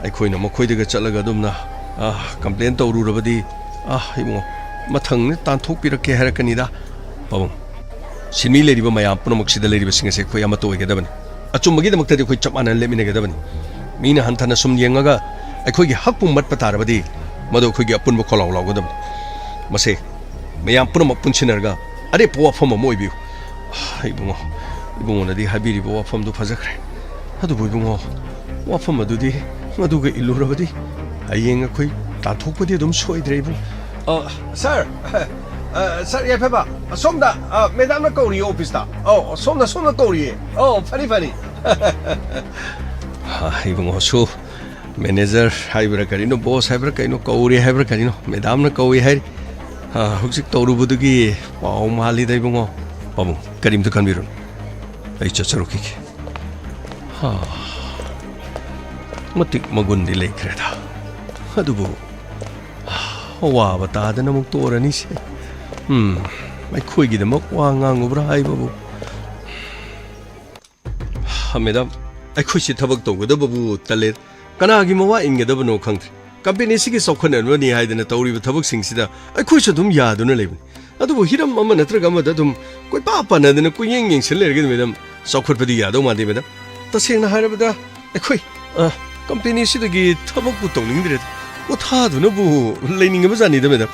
ꯑꯩꯈꯣꯏꯅ ꯃꯈꯣꯏꯗꯒ ꯆꯠꯂꯒ ꯑꯗꯨꯝꯅ, ꯑ, ꯀꯝꯄ꯭ꯂꯦꯟ ꯇꯧꯔꯨꯔꯕꯗꯤ, ꯑ, ꯏꯕꯨꯡꯉꯣ, ꯃꯊꯪ ꯇꯥꯟꯊꯣꯛꯄꯤꯔꯛꯀꯦ ꯍꯥꯏꯔꯛꯀꯅꯤꯗ꯫ ꯄꯥꯕꯨꯡ, ꯁꯤꯟꯃꯤ ꯂꯩꯔꯤꯕ ꯃꯌꯥꯝ ꯄꯨꯝꯅꯃꯛꯁꯤꯗ ꯂꯩꯔꯤꯕꯁꯤꯡ ꯑꯁꯦ ꯑꯩꯈꯣꯏ ꯑꯃꯠꯇ ꯑꯣꯏꯒꯗꯕꯅꯤ꯫ ꯑꯆꯨꯝꯕꯒꯤꯗꯃꯛꯇꯗꯤ ꯑꯩꯈꯣꯏ ꯆꯞ ꯃꯥꯟꯅꯅ ꯂꯦꯞꯃꯤꯟꯅꯒꯗꯕꯅꯤ꯫ ꯃꯤꯅ ꯍꯟꯊꯅ ꯁꯨꯝ ꯌꯦꯡꯉꯒ ꯑꯩꯈꯣꯏꯒꯤ ꯍꯛꯄꯨ ꯃꯠꯄ ꯇꯥꯔꯕꯗꯤ ꯃꯗꯨ ꯑꯩꯈꯣꯏꯒꯤ ꯑꯄꯨꯟꯕ ꯈꯣꯜꯂꯥꯎ ꯂꯥꯎꯒꯗꯕꯅꯤ꯫ ꯃꯁꯦ ꯃꯌꯥꯝ ꯄꯨꯝꯅꯃꯛ ꯄꯨꯟꯁꯤꯟꯅꯔꯒ ꯑꯔꯦꯞꯄ ꯋꯥꯐꯝ ꯑꯃ ꯑꯣꯏꯕꯤꯌꯨ꯫ ꯏꯕꯨꯡꯉꯣ, ꯏꯕꯨꯡꯉꯣꯅꯗꯤ ꯍꯥꯏꯕꯤꯔꯤꯕ ꯋꯥꯐꯝꯗꯨ ꯐꯖꯈ꯭ꯔꯦ꯫ ꯑꯗꯨꯕꯨ ꯏꯕꯨꯡꯉꯣ, ꯋꯥꯐꯝ ꯑꯗꯨꯗꯤ ꯃꯗꯨꯒ ꯏꯜꯂꯨꯔꯕꯗꯤ ꯍꯌꯦꯡ ꯑꯩꯈꯣꯏ ꯇꯥꯟꯊꯣꯛꯄꯗꯤ ꯑꯗꯨꯝ ꯁꯣꯏꯗ꯭ꯔꯦ ꯏꯕꯨꯡ꯫ ꯑ, ꯁꯥꯔ, ꯑ, ꯁꯥꯔ ꯌꯥꯏꯐꯕ, ꯑꯁꯣꯝꯗ, ꯑ, ꯃꯦꯗꯥꯝꯅ ꯀꯧꯔꯤꯌꯦ ꯑꯣꯐꯤꯁꯇ꯫ ꯑꯧ, ꯁꯣꯝꯗ, ꯁꯣꯝꯗ ꯀꯧꯔꯤꯌꯦ꯫ ꯑꯧ, ꯐꯅꯤ, ꯐꯅꯤ꯫ ꯑ, ꯏꯕꯨꯡꯉꯣꯁꯨ ꯃꯦꯅꯦꯖꯔ ꯍꯥꯏꯕ꯭ꯔꯥ ꯀꯔꯤꯅꯣ, ꯕꯣꯁ ꯍꯥꯏꯕ꯭ꯔꯥ ꯀꯩꯅꯣ, ꯀꯧꯔꯦ ꯍꯥꯏꯕ꯭ꯔꯥ ꯀꯔꯤꯅꯣ, ꯃꯦꯗꯥꯝꯅ ꯀꯧꯏ ꯍꯥꯏꯔꯤ꯫ ꯑ, ꯍꯧꯖꯤꯛ ꯇꯧꯔꯨꯕꯗꯨꯒꯤ ꯄꯥꯎ ꯃꯥꯜꯂꯤꯗ ꯏꯕꯨꯡꯉꯣ꯫ ꯄꯥꯕꯨꯡ, ꯀꯔꯤꯝꯇ ꯈꯟꯕꯤꯔꯨꯅꯨ, ꯑꯩ ꯆꯠꯆꯔꯨꯈꯤꯒꯦ꯫ ꯍꯥ, ꯃꯇꯤꯛ ꯃꯒꯨꯟꯗꯤ ꯂꯩꯈ꯭ꯔꯦꯗ꯫ ꯑꯗꯨꯕꯨ, ꯑꯋꯥꯕ ꯇꯥꯗꯅ ꯑꯃꯨꯛ ꯇꯣꯔꯅꯤꯁꯦ꯫ ꯎꯝ, ꯑꯩꯈꯣꯏꯒꯤꯗꯃꯛ ꯋꯥ ꯉꯥꯡꯉꯨꯕ꯭ꯔꯥ ꯍꯥꯏꯕꯕꯨ꯫ ꯍꯥ, ꯃꯦꯗꯥꯝ, ꯑꯩꯈꯣꯏꯁꯤ ꯊꯕꯛ ꯇꯧꯒꯗꯕꯕꯨ ꯇꯜꯂꯦ꯫ ꯀꯅꯥꯒꯤ ꯃꯋꯥ ꯏꯟꯒꯗꯕꯅꯣ ꯈꯪꯗ꯭ꯔꯦ꯫ ꯀꯝꯄꯦꯅꯤꯁꯤꯒꯤ ꯆꯥꯎꯈꯠꯅꯅꯕꯅꯤ ꯍꯥꯏꯗꯅ ꯇꯧꯔꯤꯕ ꯊꯕꯛꯁꯤꯡꯁꯤꯗ ꯑꯩꯈꯣꯏꯁꯨ ꯑꯗꯨꯝ ꯌꯥꯗꯨꯅ ꯂꯩꯕꯅꯤ꯫ ꯑꯗꯨꯕꯨ ꯍꯤꯔꯝ ꯑꯃ ꯅꯠꯇ꯭ꯔꯒ ꯑꯃꯗ ꯑꯗꯨꯝ ꯀꯣꯏꯄꯥ ꯄꯥꯅꯗꯅ ꯀꯣꯏꯌꯦꯡ ꯌꯦꯡꯁꯤꯜ ꯂꯩꯔꯒꯗꯤ, ꯃꯦꯗꯥꯝ, ꯆꯥꯎꯈꯠꯄꯗꯤ ꯌꯥꯗꯧ ꯃꯥꯟꯗꯦ, ꯃꯦꯗꯥꯝ꯫ ꯇꯁꯦꯡꯅ ꯍꯥꯏꯔꯕꯗ, ꯑꯩꯈꯣꯏ, ꯑ, ꯀꯝꯄꯦꯅꯤꯁꯤꯗꯒꯤ ꯊꯕꯛꯄꯨ ꯇꯧꯅꯤꯡꯗ꯭ꯔꯦꯗ꯫ ꯄꯣꯊꯥꯗꯨꯅꯕꯨ ꯂꯩꯅꯤꯡꯉꯕꯖꯥꯠꯅꯤꯗ, ꯃꯦꯗꯥꯝ꯫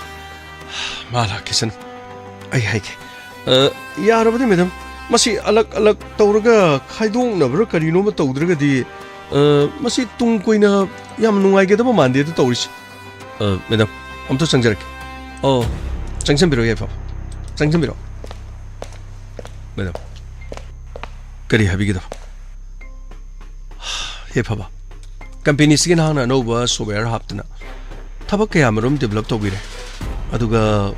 ꯃꯥ ꯂꯥꯛꯈꯤꯁꯅꯨ꯫ ꯑꯩ ꯍꯥꯏꯒꯦ꯫ ꯑ, ꯌꯥꯔꯕꯗꯤ, ꯃꯦꯗꯥꯝ, ꯃꯁꯤ ꯑꯂꯛ ꯑꯂꯛ ꯇꯧꯔꯒ ꯈꯥꯏꯗꯣꯛꯅꯕ꯭ꯔꯥ ꯀꯔꯤꯅꯣꯃ ꯇꯧꯗ꯭ꯔꯒꯗꯤ, ꯑ, ꯃꯁꯤ ꯇꯨꯡ ꯀꯣꯏꯅ ꯌꯥꯝ ꯅꯨꯡꯉꯥꯏꯒꯗꯕ ꯃꯥꯟꯗꯦ ꯑꯗꯨ ꯇꯧꯔꯤꯁꯤ꯫ ꯑ, ꯃꯦꯗꯥꯝ, ꯑꯝꯇ ꯆꯪꯖꯔꯛꯀꯦ꯫ ꯑꯣ, ꯆꯪꯁꯤꯟꯕꯤꯔꯣ, ꯌꯥꯏꯐꯕ꯫ ꯆꯪꯁꯤꯟꯕꯤꯔꯣ꯫ ꯃꯦꯗꯥꯝ, ꯀꯔꯤ ꯍꯥꯏꯕꯤꯒꯗꯕ? ꯌꯥꯏꯐꯕ, ꯀꯝꯄꯦꯅꯤꯁꯤꯒꯤ ꯅꯍꯥꯛꯅ ꯑꯅꯧꯕ ꯁꯣꯞꯋꯦꯌꯔ ꯍꯥꯞꯇꯨꯅ ꯊꯕꯛ ꯀꯌꯥꯃꯔꯨꯝ ꯗꯤꯕꯦꯂꯞ ꯇꯧꯕꯤꯔꯦ, ꯑꯗꯨꯒ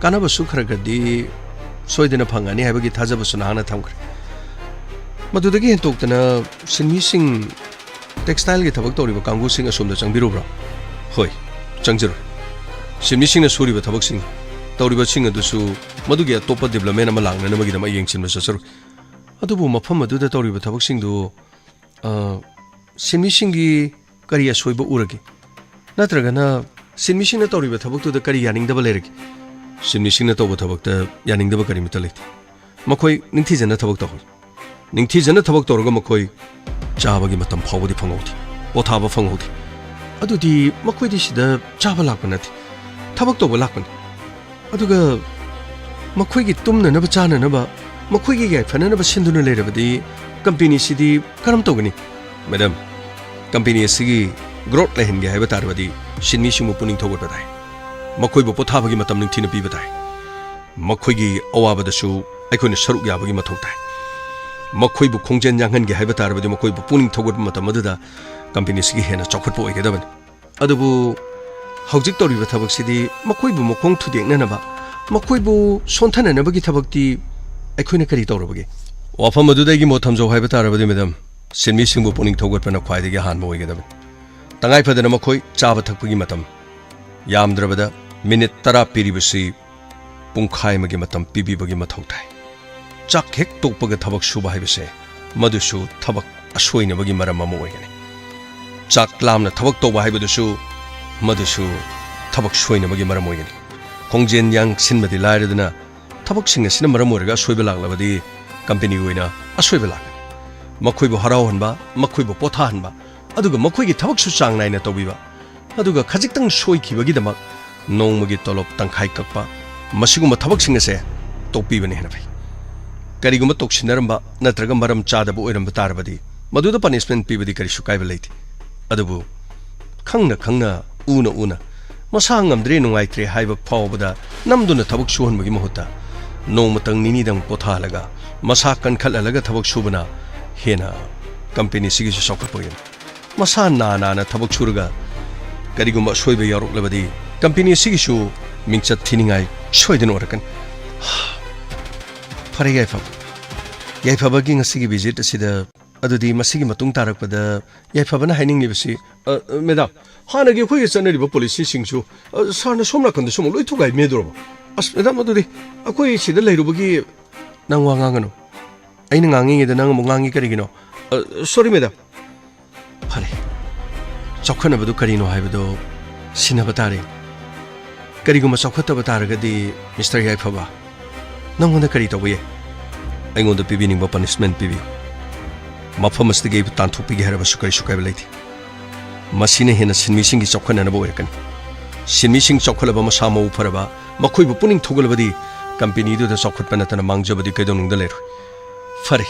ꯀꯥꯟꯅꯕꯁꯨ ꯈꯔ ꯈꯔꯗꯤ ꯁꯣꯏꯗꯅ ꯐꯪꯒꯅꯤ ꯍꯥꯏꯕꯒꯤ ꯊꯥꯖꯕꯁꯨ ꯅꯍꯥꯛꯅ ꯊꯝꯈ꯭ꯔꯦ꯫ ꯃꯗꯨꯗꯒꯤ ꯍꯦꯟꯇꯣꯛꯇꯅ ꯁꯤꯟꯃꯤꯁꯤꯡ, ꯇꯦꯛꯁꯇꯥꯏꯜꯒꯤ ꯊꯕꯛ ꯇꯧꯔꯤꯕ ꯀꯥꯡꯕꯨꯁꯤꯡ ꯑꯁꯣꯝꯗ ꯆꯪꯕꯤꯔꯨꯕ꯭ꯔꯥ? ꯍꯣꯏ, ꯆꯪꯖꯔꯨꯏ꯫ ꯁꯤꯟꯃꯤꯁꯤꯡꯅ ꯁꯨꯔꯤꯕ ꯊꯕꯛꯁꯤꯡ, ꯇꯧꯔꯤꯕꯁꯤꯡ ꯑꯗꯨꯁꯨ ꯃꯗꯨꯒꯤ ꯑꯇꯣꯞꯄ ꯗꯤꯕꯦꯂꯞꯃꯦꯟ ꯑꯃ ꯂꯥꯛꯅꯅꯕꯒꯤꯗꯃꯛ ꯌꯦꯡꯁꯤꯟꯕ ꯆꯠꯆꯔꯨꯏ꯫ ꯑꯗꯨꯕꯨ ꯃꯐꯝ ꯑꯗꯨꯗ ꯇꯧꯔꯤꯕ ꯊꯕꯛꯁꯤꯡꯗꯨ, ꯑ, ꯁꯤꯟꯃꯤꯁꯤꯡꯒꯤ ꯀꯔꯤ ꯑꯁꯣꯏꯕ ꯎꯔꯒꯦ? ꯅꯠꯇ꯭ꯔꯒꯅ ꯁꯤꯟꯃꯤꯁꯤꯡꯅ ꯇꯧꯔꯤꯕ ꯊꯕꯛꯇꯨꯗ ꯀꯔꯤ ꯌꯥꯅꯤꯡꯗꯕ ꯂꯩꯔꯒꯦ? ꯁꯤꯟꯃꯤꯁꯤꯡꯅ ꯇꯧꯕ ꯊꯕꯛꯇ ꯌꯥꯅꯤꯡꯗꯕ ꯀꯔꯤꯃꯠꯇ ꯂꯩꯇꯦ꯫ ꯃꯈꯣꯏ ꯅꯤꯡꯊꯤꯖꯅ ꯊꯕꯛ ꯇꯧꯍꯧꯏ꯫ ꯅꯤꯡꯊꯤꯖꯅ ꯊꯕꯛ ꯇꯧꯔꯒ ꯃꯈꯣꯏ ꯆꯥꯕꯒꯤ ꯃꯇꯝ ꯐꯥꯎꯕꯗꯤ ꯐꯪꯍꯧꯗꯦ, ꯄꯣꯊꯥꯕ ꯐꯪꯍꯧꯗꯦ꯫ ꯑꯗꯨꯗꯤ ꯃꯈꯣꯏꯗꯤ ꯁꯤꯗ ꯆꯥꯕ ꯂꯥꯛꯄ ꯅꯠꯇꯦ, ꯊꯕꯛ ꯇꯧꯕ ꯂꯥꯛꯄꯅꯤ꯫ ꯑꯗꯨꯒ ꯃꯈꯣꯏꯒꯤ ꯇꯨꯝꯅꯅꯕ ꯆꯥꯅꯅꯕ ꯃꯈꯣꯏꯒꯤ ꯌꯥꯏꯐꯅꯅꯕ ꯁꯤꯟꯗꯨꯅ ꯂꯩꯔꯕꯗꯤ ꯀꯝꯄꯦꯅꯤꯁꯤꯗꯤ ꯀꯔꯝ ꯇꯧꯒꯅꯤ? ꯃꯦꯗꯥꯝ, ꯀꯝꯄꯦꯅꯤ ꯑꯁꯤꯒꯤ ꯒ꯭ꯔꯣꯠ ꯂꯩꯍꯟꯒꯦ ꯍꯥꯏꯕ ꯇꯥꯔꯕꯗꯤ ꯁꯤꯟꯃꯤꯁꯤꯡꯕꯨ ꯄꯨꯛꯅꯤꯡ ꯊꯧꯒꯠꯄ ꯇꯥꯏ꯫ ꯃꯈꯣꯏꯕꯨ ꯄꯣꯊꯥꯕꯒꯤ ꯃꯇꯝ ꯅꯤꯡꯊꯤꯅ ꯄꯤꯕ ꯇꯥꯏ꯫ ꯃꯈꯣꯏꯒꯤ ꯑꯋꯥꯕꯗꯁꯨ ꯑꯩꯈꯣꯏꯅ ꯁꯔꯨꯛ ꯌꯥꯕꯒꯤ ꯃꯊꯧ ꯇꯥꯏ꯫ ꯃꯈꯣꯏꯕꯨ ꯈꯣꯡꯖꯦꯜ ꯌꯥꯡꯍꯟꯒꯦ ꯍꯥꯏꯕ ꯇꯥꯔꯕꯗꯤ ꯃꯈꯣꯏꯕꯨ ꯄꯨꯛꯅꯤꯡ ꯊꯧꯒꯠꯄ ꯃꯇꯝ ꯑꯗꯨꯗ ꯀꯝꯄꯦꯅꯤꯁꯤꯒꯤ ꯍꯦꯟꯅ ꯆꯥꯎꯈꯠꯄ ꯑꯣꯏꯒꯗꯕꯅꯤ꯫ ꯑꯗꯨꯕꯨ ꯍꯧꯖꯤꯛ ꯇꯧꯔꯤꯕ ꯊꯕꯛꯁꯤꯗꯤ ꯃꯈꯣꯏꯕꯨ ꯃꯈꯣꯡ ꯊꯨꯗꯦꯛꯅꯅꯕ, ꯃꯈꯣꯏꯕꯨ ꯁꯣꯟꯊꯅꯅꯕꯒꯤ ꯊꯕꯛꯇꯤ ꯑꯩꯈꯣꯏꯅ ꯀꯔꯤ ꯇꯧꯔꯕꯒꯦ? ꯋꯥꯐꯝ ꯑꯗꯨꯗ ꯑꯩꯒꯤ ꯃꯣꯠ ꯊꯝꯖꯧ ꯍꯥꯏꯕ ꯇꯥꯔꯕꯗꯤ, ꯃꯦꯗꯥꯝ, ꯁꯤꯟꯃꯤꯁꯤꯡꯕꯨ ꯄꯨꯛꯅꯤꯡ ꯊꯧꯒꯠꯄꯅ ꯈ꯭ꯋꯥꯏꯗꯒꯤ ꯑꯍꯥꯟꯕ ꯑꯣꯏꯒꯗꯕꯅꯤ꯫ ꯇꯉꯥꯏ ꯐꯗꯅ ꯃꯈꯣꯏ ꯆꯥꯕ ꯊꯛꯄꯒꯤ ꯃꯇꯝ, ꯌꯥꯝꯗ꯭ꯔꯕꯗ ꯃꯤꯅꯤꯠ ꯇꯔꯥ ꯄꯤꯔꯤꯕꯁꯤ ꯄꯨꯡꯈꯥꯏ ꯑꯃꯒꯤ ꯃꯇꯝ ꯄꯤꯕꯤꯕꯒꯤ ꯃꯊꯧ ꯇꯥꯏ꯫ ꯆꯥꯛ ꯍꯦꯛ ꯇꯣꯛꯄꯒ ꯊꯕꯛ ꯁꯨꯕ ꯍꯥꯏꯕꯁꯦ ꯃꯗꯨꯁꯨ ꯊꯕꯛ ꯑꯁꯣꯏꯅꯕꯒꯤ ꯃꯔꯝ ꯑꯃ ꯑꯣꯏꯒꯅꯤ꯫ ꯆꯥꯛ ꯂꯥꯝꯅ ꯊꯕꯛ ꯇꯧꯕ ꯍꯥꯏꯕꯗꯨꯁꯨ ꯃꯗꯨꯁꯨ ꯊꯕꯛ ꯁꯣꯏꯅꯕꯒꯤ ꯃꯔꯝ ꯑꯣꯏꯒꯅꯤ꯫ ꯈꯣꯡꯖꯦꯜ ꯌꯥꯡꯁꯤꯟꯕꯗꯤ ꯂꯥꯏꯔꯗꯅ ꯊꯕꯛꯁꯤꯡ ꯑꯁꯤꯅ ꯃꯔꯝ ꯑꯣꯏꯔꯒ ꯑꯁꯣꯏꯕ ꯂꯥꯛꯂꯕꯗꯤ ꯀꯝꯄꯦꯅꯤꯒꯤ ꯑꯣꯏꯅ ꯑꯁꯣꯏꯕ ꯂꯥꯛꯀꯅꯤ꯫ ꯃꯈꯣꯏꯕꯨ ꯍꯔꯥꯎꯍꯟꯕ, ꯃꯈꯣꯏꯕꯨ ꯄꯣꯊꯥꯍꯟꯕ, ꯑꯗꯨꯒ ꯃꯈꯣꯏꯒꯤ ꯊꯕꯛꯁꯨ ꯆꯥꯡ ꯅꯥꯏꯅ ꯇꯧꯕꯤꯕ, ꯑꯗꯨꯒ ꯈꯖꯤꯛꯇꯪ ꯁꯣꯏꯈꯤꯕꯒꯤꯗꯃꯛ ꯅꯣꯡꯃꯒꯤ ꯇꯣꯂꯣꯞ ꯇꯪꯈꯥꯏ ꯀꯛꯄ, ꯃꯁꯤꯒꯨꯝꯕ ꯊꯕꯛꯁꯤꯡ ꯑꯁꯦ ꯇꯣꯛꯄꯤꯕꯅ ꯍꯦꯟꯅ ꯐꯩ꯫ ꯀꯔꯤꯒꯨꯝꯕ ꯇꯣꯛꯁꯤꯟꯅꯔꯝꯕ ꯅꯠꯇ꯭ꯔꯒ ꯃꯔꯝ ꯆꯥꯗꯕ ꯑꯣꯏꯔꯝꯕ ꯇꯥꯔꯕꯗꯤ ꯃꯗꯨꯗ ꯄꯅꯤꯁꯃꯦꯟ ꯄꯤꯕꯗꯤ ꯀꯔꯤꯁꯨ ꯀꯥꯏꯕ ꯂꯩꯇꯦ꯫ ꯑꯗꯨꯕꯨ ꯈꯪꯅ ꯈꯪꯅ, ꯎꯅ ꯎꯅ, ꯃꯁꯥ ꯉꯝꯗ꯭ꯔꯦ, ꯅꯨꯡꯉꯥꯏꯇ꯭ꯔꯦ ꯍꯥꯏꯕ ꯐꯥꯎꯕꯗ ꯅꯝꯗꯨꯅ ꯊꯕꯛ ꯁꯨꯍꯟꯕꯒꯤ ꯃꯍꯨꯠꯇ ꯅꯣꯡꯃꯇꯪ ꯅꯤꯅꯤꯗꯪ ꯄꯣꯊꯥꯍꯜꯂꯒ ꯃꯁꯥ ꯀꯟꯈꯠꯍꯜꯂꯒ ꯊꯕꯛ ꯁꯨꯕꯅ ꯍꯦꯟꯅ ꯀꯝꯄꯦꯅꯤꯁꯤꯒꯤꯁꯨ ꯆꯥꯎꯈꯠꯄ ꯑꯣꯏꯒꯅꯤ꯫ ꯃꯁꯥ ꯅꯥ ꯅꯥꯅ ꯊꯕꯛ ꯁꯨꯔꯒ ꯀꯔꯤꯒꯨꯝꯕ ꯑꯁꯣꯏꯕ ꯌꯥꯎꯔꯛꯂꯕꯗꯤ ꯀꯝꯄꯦꯅꯤ ꯑꯁꯤꯒꯤꯁꯨ ꯃꯤꯡꯆꯠ ꯊꯤꯅꯤꯡꯉꯥꯏ ꯁꯣꯏꯗꯅ ꯑꯣꯏꯔꯛꯀꯅꯤ꯫ ꯐꯔꯦ ꯌꯥꯏꯐꯕ, ꯌꯥꯏꯐꯕꯒꯤ ꯉꯁꯤꯒꯤ ꯚꯤꯖꯤꯠ ꯑꯁꯤꯗ, ꯑꯗꯨꯗꯤ ꯃꯁꯤꯒꯤ ꯃꯇꯨꯡ ꯇꯥꯔꯛꯄꯗ ꯌꯥꯏꯐꯕꯅ ꯍꯥꯏꯅꯤꯡꯂꯤꯕꯁꯤ, ꯑ, ꯑ, ꯃꯦꯗꯥꯝ, ꯍꯥꯟꯅꯒꯤ ꯑꯩꯈꯣꯏꯒꯤ ꯆꯠꯅꯔꯤꯕ ꯄꯣꯂꯤꯁꯤꯁꯤꯡꯁꯨ, ꯑ, ꯁꯥꯔꯅ ꯁꯣꯝ ꯅꯥꯀꯟꯗꯁꯨ ꯑꯃꯨꯛ ꯂꯣꯏ ꯊꯨꯒꯥꯏ ꯃꯦꯗꯧꯔꯕ? ꯑꯁ, ꯃꯦꯗꯥꯝ, ꯑꯗꯨꯗꯤ ꯑꯩꯈꯣꯏ ꯁꯤꯗ ꯂꯩꯔꯨꯕꯒꯤ ꯅꯪ ꯋꯥ ꯉꯥꯡꯒꯅꯨ꯫ ꯑꯩꯅ ꯉꯥꯡꯉꯤꯉꯩꯗ ꯅꯪ ꯑꯃꯨꯛ ꯉꯥꯡꯉꯤ ꯀꯔꯤꯒꯤꯅꯣ? ꯑ, ꯁꯣꯔꯤ ꯃꯦꯗꯥꯝ꯫ ꯐꯔꯦ, ꯆꯥꯎꯈꯠꯅꯕꯗꯨ ꯀꯔꯤꯅꯣ ꯍꯥꯏꯕꯗꯨ ꯁꯤꯟꯅꯕ ꯇꯥꯔꯦ꯫ ꯀꯔꯤꯒꯨꯝꯕ ꯆꯥꯎꯈꯠꯇꯕ ꯇꯥꯔꯒꯗꯤ, ꯃꯤꯁꯇꯔ ꯌꯥꯏꯐꯕ, ꯅꯪꯉꯣꯟꯗ ꯀꯔꯤ ꯇꯧꯕ ꯌꯥꯏ? ꯑꯩꯉꯣꯟꯗ ꯄꯤꯕꯤꯅꯤꯡꯕ ꯄꯅꯤꯁꯃꯦꯟ ꯄꯤꯕꯤꯌꯨ꯫ ꯃꯐꯝ ꯑꯁꯤꯗꯒꯤ ꯑꯩꯕꯨ ꯇꯥꯟꯊꯣꯛꯄꯤꯒꯦ ꯍꯥꯏꯔꯕꯁꯨ ꯀꯔꯤꯁꯨ ꯀꯥꯏꯕ ꯂꯩꯇꯦ꯫ ꯃꯁꯤꯅ ꯍꯦꯟꯅ ꯁꯤꯟꯃꯤꯁꯤꯡꯒꯤ ꯆꯥꯎꯈꯠꯅꯅꯕ ꯑꯣꯏꯔꯛꯀꯅꯤ꯫ ꯁꯤꯟꯃꯤꯁꯤꯡ ꯆꯥꯎꯈꯠꯂꯕ, ꯃꯁꯥ ꯃꯎ ꯐꯔꯕ, ꯃꯈꯣꯏꯕꯨ ꯄꯨꯛꯅꯤꯡ ꯊꯧꯒꯠꯂꯕꯗꯤ ꯀꯝꯄꯦꯅꯤꯗꯨꯗ ꯆꯥꯎꯈꯠꯄ ꯅꯠꯇꯅ ꯃꯥꯡꯖꯕꯗꯤ ꯀꯩꯗꯧꯅꯨꯡꯗ ꯂꯩꯔꯣꯏ꯫ ꯐꯔꯦ,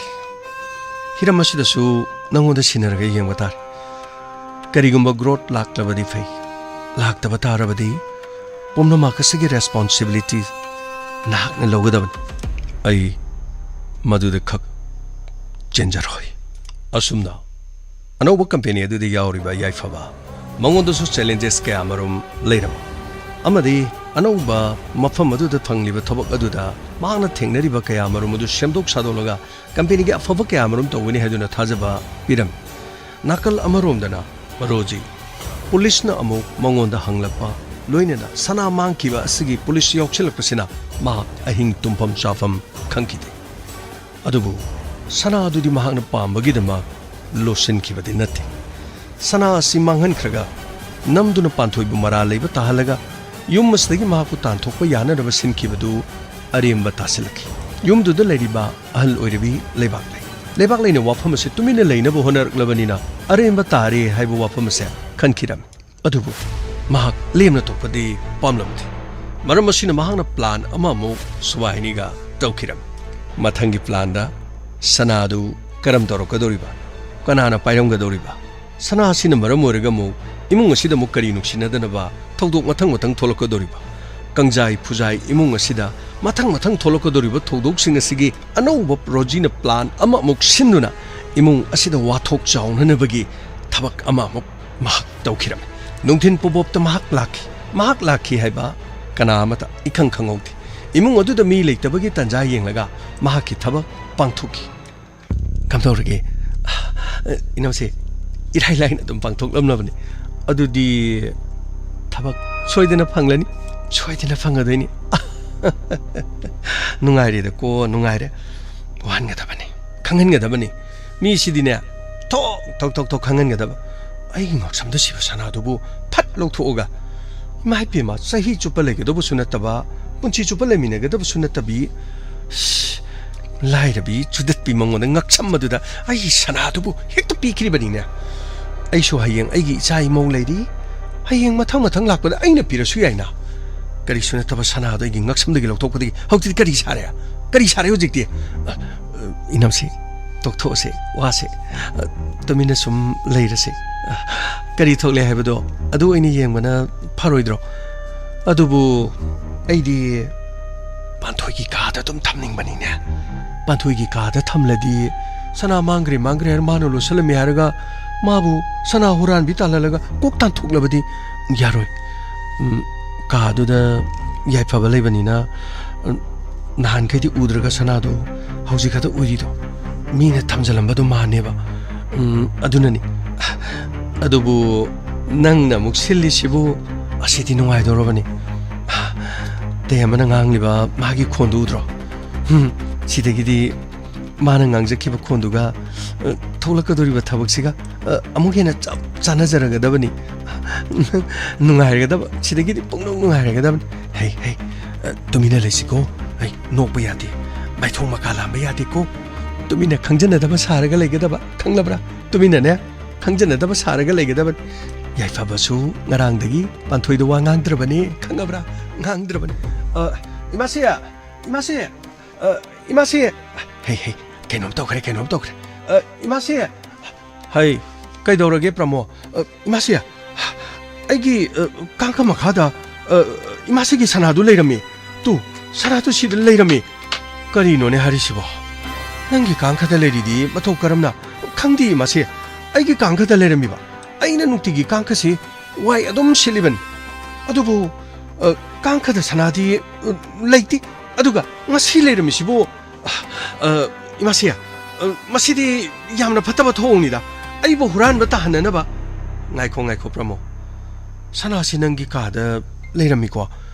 ꯍꯤꯔꯝ ꯑꯁꯤꯗꯁꯨ ꯅꯪꯉꯣꯟꯗ ꯁꯤꯟꯅꯔꯒ ꯌꯦꯡꯕ ꯇꯥꯔꯦ꯫ ꯀꯔꯤꯒꯨꯝꯕ ꯒ꯭ꯔꯣꯠ ꯂꯥꯛꯂꯕꯗꯤ ꯐꯩ, ꯂꯥꯛꯇꯕ ꯇꯥꯔꯕꯗꯤ ꯄꯨꯝꯅꯃꯛ ꯑꯁꯤꯒꯤ ꯔꯦꯁꯄꯣꯟꯁꯤꯕꯤꯂꯤꯇꯤ ꯅꯍꯥꯛꯅ ꯂꯧꯒꯗꯕꯅꯤ꯫ ꯑꯩ ꯃꯗꯨꯗ ꯈꯛ ꯆꯦꯟꯖꯔꯣꯏ꯫ ꯑꯁꯨꯝꯅ ꯑꯅꯧꯕ ꯀꯝꯄꯦꯅꯤ ꯑꯗꯨꯗ ꯌꯥꯎꯔꯤꯕ ꯌꯥꯏꯐꯕ, ꯃꯉꯣꯟꯗꯁꯨ ꯆꯦꯂꯦꯟꯖꯦꯁ ꯀꯌꯥꯃꯔꯨꯝ ꯂꯩꯔꯝꯃꯤ, ꯑꯃꯗꯤ ꯑꯅꯧꯕ ꯃꯐꯝ ꯑꯗꯨꯗ ꯐꯪꯂꯤꯕ ꯊꯕꯛ ꯑꯗꯨꯗ ꯃꯍꯥꯛꯅ ꯊꯦꯡꯅꯔꯤꯕ ꯀꯌꯥꯃꯔꯨꯝ ꯑꯗꯨ ꯁꯦꯝꯗꯣꯛ ꯁꯥꯗꯣꯛꯂꯒ ꯀꯝꯄꯦꯅꯤꯒꯤ ꯑꯐꯕ ꯀꯌꯥꯃꯔꯨꯝ ꯇꯧꯒꯅꯤ ꯍꯥꯏꯗꯨꯅ ꯊꯥꯖꯕ ꯄꯤꯔꯝꯃꯤ꯫ ꯅꯥꯀꯜ ꯑꯃꯔꯣꯝꯗꯅ ꯃꯔꯣꯖꯤ ꯄꯨꯂꯤꯁꯅ ꯑꯃꯨꯛ ꯃꯉꯣꯟꯗ ꯍꯪꯂꯛꯄ, ꯂꯣꯏꯅꯅ ꯁꯅꯥ ꯃꯥꯡꯈꯤꯕ ꯑꯁꯤꯒꯤ ꯄꯨꯂꯤꯁ ꯌꯥꯎꯁꯤꯜꯂꯛꯄꯁꯤꯅ ꯃꯍꯥꯛ ꯑꯍꯤꯡ ꯇꯨꯝꯐꯝ ꯆꯥꯐꯝ ꯈꯪꯈꯤꯗꯦ꯫ ꯑꯗꯨꯕꯨ ꯁꯅꯥ ꯑꯗꯨꯗꯤ ꯃꯍꯥꯛꯅ ꯄꯥꯝꯕꯒꯤꯗꯃꯛ ꯂꯣꯠꯁꯤꯟꯈꯤꯕꯗꯤ ꯅꯠꯇꯦ꯫ ꯁꯅꯥ ꯑꯁꯤ ꯃꯥꯡꯍꯟꯈ꯭ꯔꯒ ꯅꯝꯗꯨꯅ ꯄꯥꯟꯊꯣꯏꯕꯨ ꯃꯔꯥꯜ ꯂꯩꯕ ꯇꯥꯍꯜꯂꯒ ꯌꯨꯝ ꯑꯁꯤꯗꯒꯤ ꯃꯍꯥꯛꯄꯨ ꯇꯥꯟꯊꯣꯛꯄ ꯌꯥꯅꯅꯕ ꯁꯤꯟꯈꯤꯕꯗꯨ ꯑꯔꯦꯝꯕ ꯇꯥꯁꯤꯜꯂꯛꯈꯤ꯫ ꯌꯨꯝꯗꯨꯗ ꯂꯩꯔꯤꯕ ꯑꯍꯜ ꯑꯣꯏꯔꯕꯤ ꯂꯩꯕꯥꯛꯂꯩ, ꯂꯩꯕꯥꯛꯂꯩꯅ ꯋꯥꯐꯝ ꯑꯁꯤ ꯇꯨꯃꯤꯟꯅ ꯂꯩꯅꯕ ꯍꯣꯠꯅꯔꯛꯂꯕꯅꯤꯅ ꯑꯔꯦꯝꯕ ꯇꯥꯔꯦ ꯍꯥꯏꯕ ꯋꯥꯐꯝ ꯑꯁꯦ ꯈꯟꯈꯤꯔꯝꯃꯤ꯫ ꯑꯗꯨꯕꯨ ꯃꯍꯥꯛ ꯂꯦꯝꯅ ꯇꯣꯛꯄꯗꯤ ꯄꯥꯝꯂꯝꯗꯦ꯫ ꯃꯔꯝ ꯑꯁꯤꯅ ꯃꯍꯥꯛꯅ ꯄ꯭ꯂꯥꯟ ꯑꯃꯃꯨꯛ ꯁꯨꯕꯥꯏꯅꯤꯒ ꯇꯧꯈꯤꯔꯝꯃꯤ꯫ ꯃꯊꯪꯒꯤ ꯄ꯭ꯂꯥꯟꯗ ꯁꯅꯥꯗꯨ ꯀꯔꯝ ꯇꯧꯔꯛꯀꯗꯧꯔꯤꯕ? ꯀꯅꯥꯅ ꯄꯥꯏꯔꯝꯒꯗꯧꯔꯤꯕ? ꯁꯅꯥ ꯑꯁꯤꯅ ꯃꯔꯝ ꯑꯣꯏꯔꯒ ꯑꯃꯨꯛ ꯏꯃꯨꯡ ꯑꯁꯤꯗ ꯑꯃꯨꯛ ꯀꯔꯤ ꯅꯨꯡꯁꯤꯅꯗꯅꯕ ꯊꯧꯗꯣꯛ ꯃꯊꯪ ꯃꯊꯪ ꯊꯣꯛꯂꯛꯀꯗꯧꯔꯤꯕ? ꯀꯪꯖꯥꯏ ꯐꯨꯖꯥꯏ ꯏꯃꯨꯡ ꯑꯁꯤꯗ ꯃꯊꯪ ꯃꯊꯪ ꯊꯣꯛꯂꯛꯀꯗꯧꯔꯤꯕ ꯊꯧꯗꯣꯛꯁꯤꯡ ꯑꯁꯤꯒꯤ ꯑꯅꯧꯕ ꯔꯣꯖꯤꯅ ꯄ꯭ꯂꯥꯟ ꯑꯃ ꯑꯃꯨꯛ ꯁꯤꯟꯗꯨꯅ ꯏꯃꯨꯡ ꯑꯁꯤꯗ ꯋꯥꯊꯣꯛ ꯆꯥꯎꯅꯅꯕꯒꯤ ꯊꯕꯛ ꯑꯃ ꯑꯃꯨꯛ ꯃꯍꯥꯛ ꯇꯧꯈꯤꯔꯝꯃꯤ꯫ ꯅꯨꯡꯊꯤꯟ ꯄꯣꯕꯣꯞꯇ ꯃꯍꯥꯛ ꯂꯥꯛꯈꯤ꯫ ꯃꯍꯥꯛ ꯂꯥꯛꯈꯤ ꯍꯥꯏꯕ ꯀꯅꯥ ꯑꯃꯇ ꯏꯈꯪ ꯈꯪꯍꯧꯗꯦ꯫ ꯏꯃꯨꯡ ꯑꯗꯨꯗ ꯃꯤ ꯂꯩꯇꯕꯒꯤ ꯇꯥꯟꯖꯥ ꯌꯦꯡꯂꯒ ꯃꯍꯥꯛꯀꯤ ꯊꯕꯛ ꯄꯥꯡꯊꯣꯛꯈꯤ꯫ "ꯀꯝꯗꯧꯔꯒꯦ? ꯏꯅꯧꯁꯦ ꯏꯔꯥꯏ ꯂꯥꯏꯅ ꯑꯗꯨꯝ ꯄꯥꯡꯊꯣꯛꯂꯝꯂꯕꯅꯤ꯫ ꯑꯗꯨꯗꯤ ꯊꯕꯛ ꯁꯣꯏꯗꯅ ꯐꯪꯂꯅꯤ, ꯁꯣꯏꯗꯅ ꯐꯪꯒꯗꯣꯏꯅꯤ꯫" "ꯅꯨꯡꯉꯥꯏꯔꯦꯗꯀꯣ, ꯅꯨꯡꯉꯥꯏꯔꯦ꯫ ꯋꯥꯍꯟꯒꯗꯕꯅꯤ, ꯈꯪꯍꯟꯒꯗꯕꯅꯤ꯫ ꯃꯤꯁꯤꯗꯤꯅꯦ, ꯊꯣꯛ ꯊꯣꯛ ꯊꯣꯛ ꯊꯣꯛ ꯈꯪꯍꯟꯒꯗꯕ꯫ ꯑꯩꯒꯤ ꯉꯛꯁꯝꯗ ꯁꯤꯕ ꯁꯅꯥꯗꯨꯕꯨ ꯐꯠ ꯂꯧꯊꯣꯛꯑꯒ, ꯏꯃꯥ ꯏꯄꯦꯝꯃ, ꯆꯍꯤ ꯆꯨꯞꯄ ꯂꯩꯒꯗꯧꯕꯁꯨ ꯅꯠꯇꯕ, ꯄꯨꯟꯁꯤ ꯆꯨꯞꯄ ꯂꯩꯃꯤꯟꯅꯒꯗꯕꯁꯨ ꯅꯠꯇꯕꯤ, ꯁꯤ, ꯂꯥꯏꯔꯕꯤ ꯆꯨꯗꯠꯄꯤ ꯃꯉꯣꯟꯗ ꯉꯛꯁꯝ ꯑꯗꯨꯗ ꯑꯩꯒꯤ ꯁꯅꯥꯗꯨꯕꯨ ꯍꯦꯛꯇ ꯄꯤꯈ꯭ꯔꯤꯕꯅꯤꯅꯦ꯫ ꯑꯩꯁꯨ ꯍꯌꯦꯡ ꯑꯩꯒꯤ ꯏꯆꯥ ꯏꯃꯧ ꯂꯩꯔꯤ, ꯍꯌꯦꯡ ꯃꯊꯪ ꯃꯊꯪ ꯂꯥꯛꯄꯗ ꯑꯩꯅ ꯄꯤꯔꯁꯨ ꯌꯥꯏꯅ꯫" ꯀꯔꯤꯁꯨ ꯅꯠꯇꯕ ꯁꯅꯥꯗꯣ ꯑꯩꯒꯤ ꯉꯛꯁꯝꯗꯒꯤ ꯂꯧꯊꯣꯛꯄꯗꯒꯤ ꯍꯧꯖꯤꯛꯇꯤ ꯀꯔꯤ ꯁꯥꯔꯦ? ꯀꯔꯤ ꯁꯥꯔꯦ ꯍꯧꯖꯤꯛꯇꯤ? ꯑ, ꯑ, ꯏꯅꯝꯁꯦ, ꯇꯣꯛꯊꯣꯛꯑꯁꯦ, ꯋꯥꯁꯦ꯫ ꯑ, ꯇꯨꯃꯤꯟꯅ ꯁꯨꯝ ꯂꯩꯔꯁꯦ꯫ ꯑ, ꯀꯔꯤ ꯊꯣꯛꯂꯦ ꯍꯥꯏꯕꯗꯣ ꯑꯗꯨ ꯑꯣꯏꯅ ꯌꯦꯡꯕꯅ ꯐꯔꯣꯏꯗ꯭ꯔꯣ? ꯑꯗꯨꯕꯨ ꯑꯩꯗꯤ ꯄꯥꯟꯊꯣꯏꯒꯤ ꯀꯥꯗ ꯑꯗꯨꯝ ꯊꯝꯅꯤꯡꯕꯅꯤꯅꯦ꯫ ꯄꯥꯟꯊꯣꯏꯒꯤ ꯀꯥꯗ ꯊꯝꯂꯗꯤ ꯁꯅꯥ ꯃꯥꯡꯈ꯭ꯔꯦ, ꯃꯥꯡꯈ꯭ꯔꯦ ꯍꯥꯏꯔ ꯃꯥꯅ ꯂꯣꯠꯁꯜꯂꯝꯃꯦ ꯍꯥꯏꯔꯒ ꯃꯥꯕꯨ ꯁꯅꯥ ꯍꯨꯔꯥꯟꯕꯤ ꯇꯥꯜꯍꯜꯂꯒ ꯀꯣꯛ ꯇꯥꯟꯊꯣꯛꯂꯕꯗꯤ ꯌꯥꯔꯣꯏ꯫ ꯎꯝ, ꯀꯥꯗꯨꯗ ꯌꯥꯏꯐꯕ ꯂꯩꯕꯅꯤꯅ, ꯎꯝ, ꯅꯍꯥꯟꯈꯩꯗꯤ ꯎꯗ꯭ꯔꯒ ꯁꯅꯥꯗꯣ ꯍꯧꯖꯤꯛ ꯈꯛꯇ ꯎꯔꯤꯗꯣ ꯃꯤꯅ ꯊꯝꯖꯜꯂꯝꯕꯗꯣ ꯃꯥꯅꯦꯕ꯫ ꯎꯝ, ꯑꯗꯨꯅꯅꯤ꯫ ꯑꯗꯨꯕꯨ ꯅꯪꯅ ꯑꯃꯨꯛ ꯁꯤꯜꯂꯤꯁꯤꯕꯨ, ꯑꯁꯤꯗꯤ ꯅꯨꯡꯉꯥꯏꯗꯧꯔꯕꯅꯤ꯫ ꯇꯦꯝꯕꯅ ꯉꯥꯡꯂꯤꯕ ꯃꯥꯒꯤ ꯈꯣꯟꯗꯨ ꯎꯗ꯭ꯔꯣ? ꯍꯨꯝ, ꯁꯤꯗꯒꯤꯗꯤ ꯃꯥꯅ ꯉꯥꯡꯖꯈꯤꯕ ꯈꯣꯟꯗꯨꯒ, ꯑ, ꯊꯣꯛꯂꯛꯀꯗꯧꯔꯤꯕ ꯊꯕꯛꯁꯤꯒ, ꯑ, ꯑꯃꯨꯛ ꯍꯦꯟꯅ ꯆꯞ ꯆꯥꯟꯅꯖꯔꯒꯗꯕꯅꯤ꯫ ꯅꯨꯡꯉꯥꯏꯔꯒꯗꯕ, ꯁꯤꯗꯒꯤꯗꯤ ꯄꯨꯡꯅꯨꯡ ꯅꯨꯡꯉꯥꯏꯔꯒꯗꯕꯅꯤ꯫ ꯍꯩ, ꯍꯩ, ꯑ, ꯇꯨꯃꯤꯟꯅ ꯂꯩꯁꯤꯀꯣ꯫ ꯍꯩ, ꯅꯣꯛꯄ ꯌꯥꯗꯦ꯫ ꯃꯥꯏꯊꯣꯡ ꯃꯀꯥ ꯂꯥꯝꯕ ꯌꯥꯗꯦꯀꯣ꯫ ꯇꯨꯃꯤꯟꯅ ꯈꯪꯖꯟꯅꯗꯕ ꯁꯥꯔꯒ ꯂꯩꯒꯗꯕ, ꯈꯪꯂꯕ꯭ꯔꯥ? ꯇꯨꯃꯤꯟꯅꯅꯦ, ꯈꯪꯖꯟꯅꯗꯕ ꯁꯥꯔꯒ ꯂꯩꯒꯗꯕꯅꯤ꯫ ꯌꯥꯏꯐꯕꯁꯨ ꯉꯔꯥꯡꯗꯒꯤ ꯄꯥꯟꯊꯣꯏꯗ ꯋꯥ ꯉꯥꯡꯗ꯭ꯔꯕꯅꯤ, ꯈꯪꯉꯕ꯭ꯔꯥ? ꯉꯥꯡꯗ꯭ꯔꯕꯅꯤ꯫ ꯑ, ꯏꯃꯥꯁꯦ, ꯏꯃꯥꯁꯦ, ꯑ, ꯏꯃꯥꯁꯦ꯫ ꯍꯩ, ꯍꯩ, ꯀꯩꯅꯣꯝ ꯇꯧꯈ꯭ꯔꯦ, ꯀꯩꯅꯣꯝ ꯇꯧꯈ꯭ꯔꯦ꯫ ꯑ, ꯏꯃꯥꯁꯦ꯫ ꯍꯩ, ꯀꯩꯗꯧꯔꯒꯦ ꯄ꯭ꯔꯃꯣ? ꯑ, ꯏꯃꯥꯁꯦ, ꯑꯩꯒꯤ, ꯑ, ꯀꯥꯡꯈ ꯃꯈꯥꯗ, ꯑ, ꯏꯃꯥꯁꯤꯒꯤ ꯁꯅꯥꯗꯨ ꯂꯩꯔꯝꯃꯤ꯫ ꯇꯨ, ꯁꯅꯥꯗꯨ ꯁꯤꯗ ꯂꯩꯔꯝꯃꯤ꯫ ꯀꯔꯤꯅꯣꯅꯦ ꯍꯥꯏꯔꯤꯁꯤꯕꯣ? ꯅꯪꯒꯤ ꯀꯥꯡꯈꯗ ꯂꯩꯔꯤꯗꯤ ꯃꯇꯧ ꯀꯔꯝꯅ? ꯈꯪꯗꯦ ꯏꯃꯥꯁꯦ, ꯑꯩꯒꯤ ꯀꯥꯡꯈꯗ ꯂꯩꯔꯝꯃꯤꯕ꯫ ꯑꯩꯅ ꯅꯨꯡꯇꯤꯒꯤ ꯀꯥꯡꯈꯁꯤ ꯋꯥꯏ ꯑꯗꯨꯝ ꯁꯤꯠꯂꯤꯕꯅꯤ꯫ ꯑꯗꯨꯕꯨ, ꯑ, ꯀꯥꯡꯈꯗ ꯁꯅꯥꯗꯤ, ꯑ, ꯂꯩꯇꯦ꯫ ꯑꯗꯨꯒ ꯉꯁꯤ ꯂꯩꯔꯝꯃꯤꯁꯤꯕꯨ, ꯑ, ꯏꯃꯥꯁꯦ, ꯑ, ꯃꯁꯤꯗꯤ ꯌꯥꯝꯅ ꯐꯠꯇꯕ ꯊꯧꯑꯣꯡꯅꯤꯗ꯫ ꯑꯩꯕꯨ ꯍꯨꯔꯥꯟꯕ ꯇꯥꯍꯟꯅꯅꯕ꯫ ꯉꯥꯏꯈꯣ, ꯉꯥꯏꯈꯣ, ꯄ꯭ꯔꯃꯣ꯫ ꯁꯅꯥꯁꯤ ꯅꯪꯒꯤ ꯀꯥꯗ ꯂꯩꯔꯝꯃꯤꯀꯣ?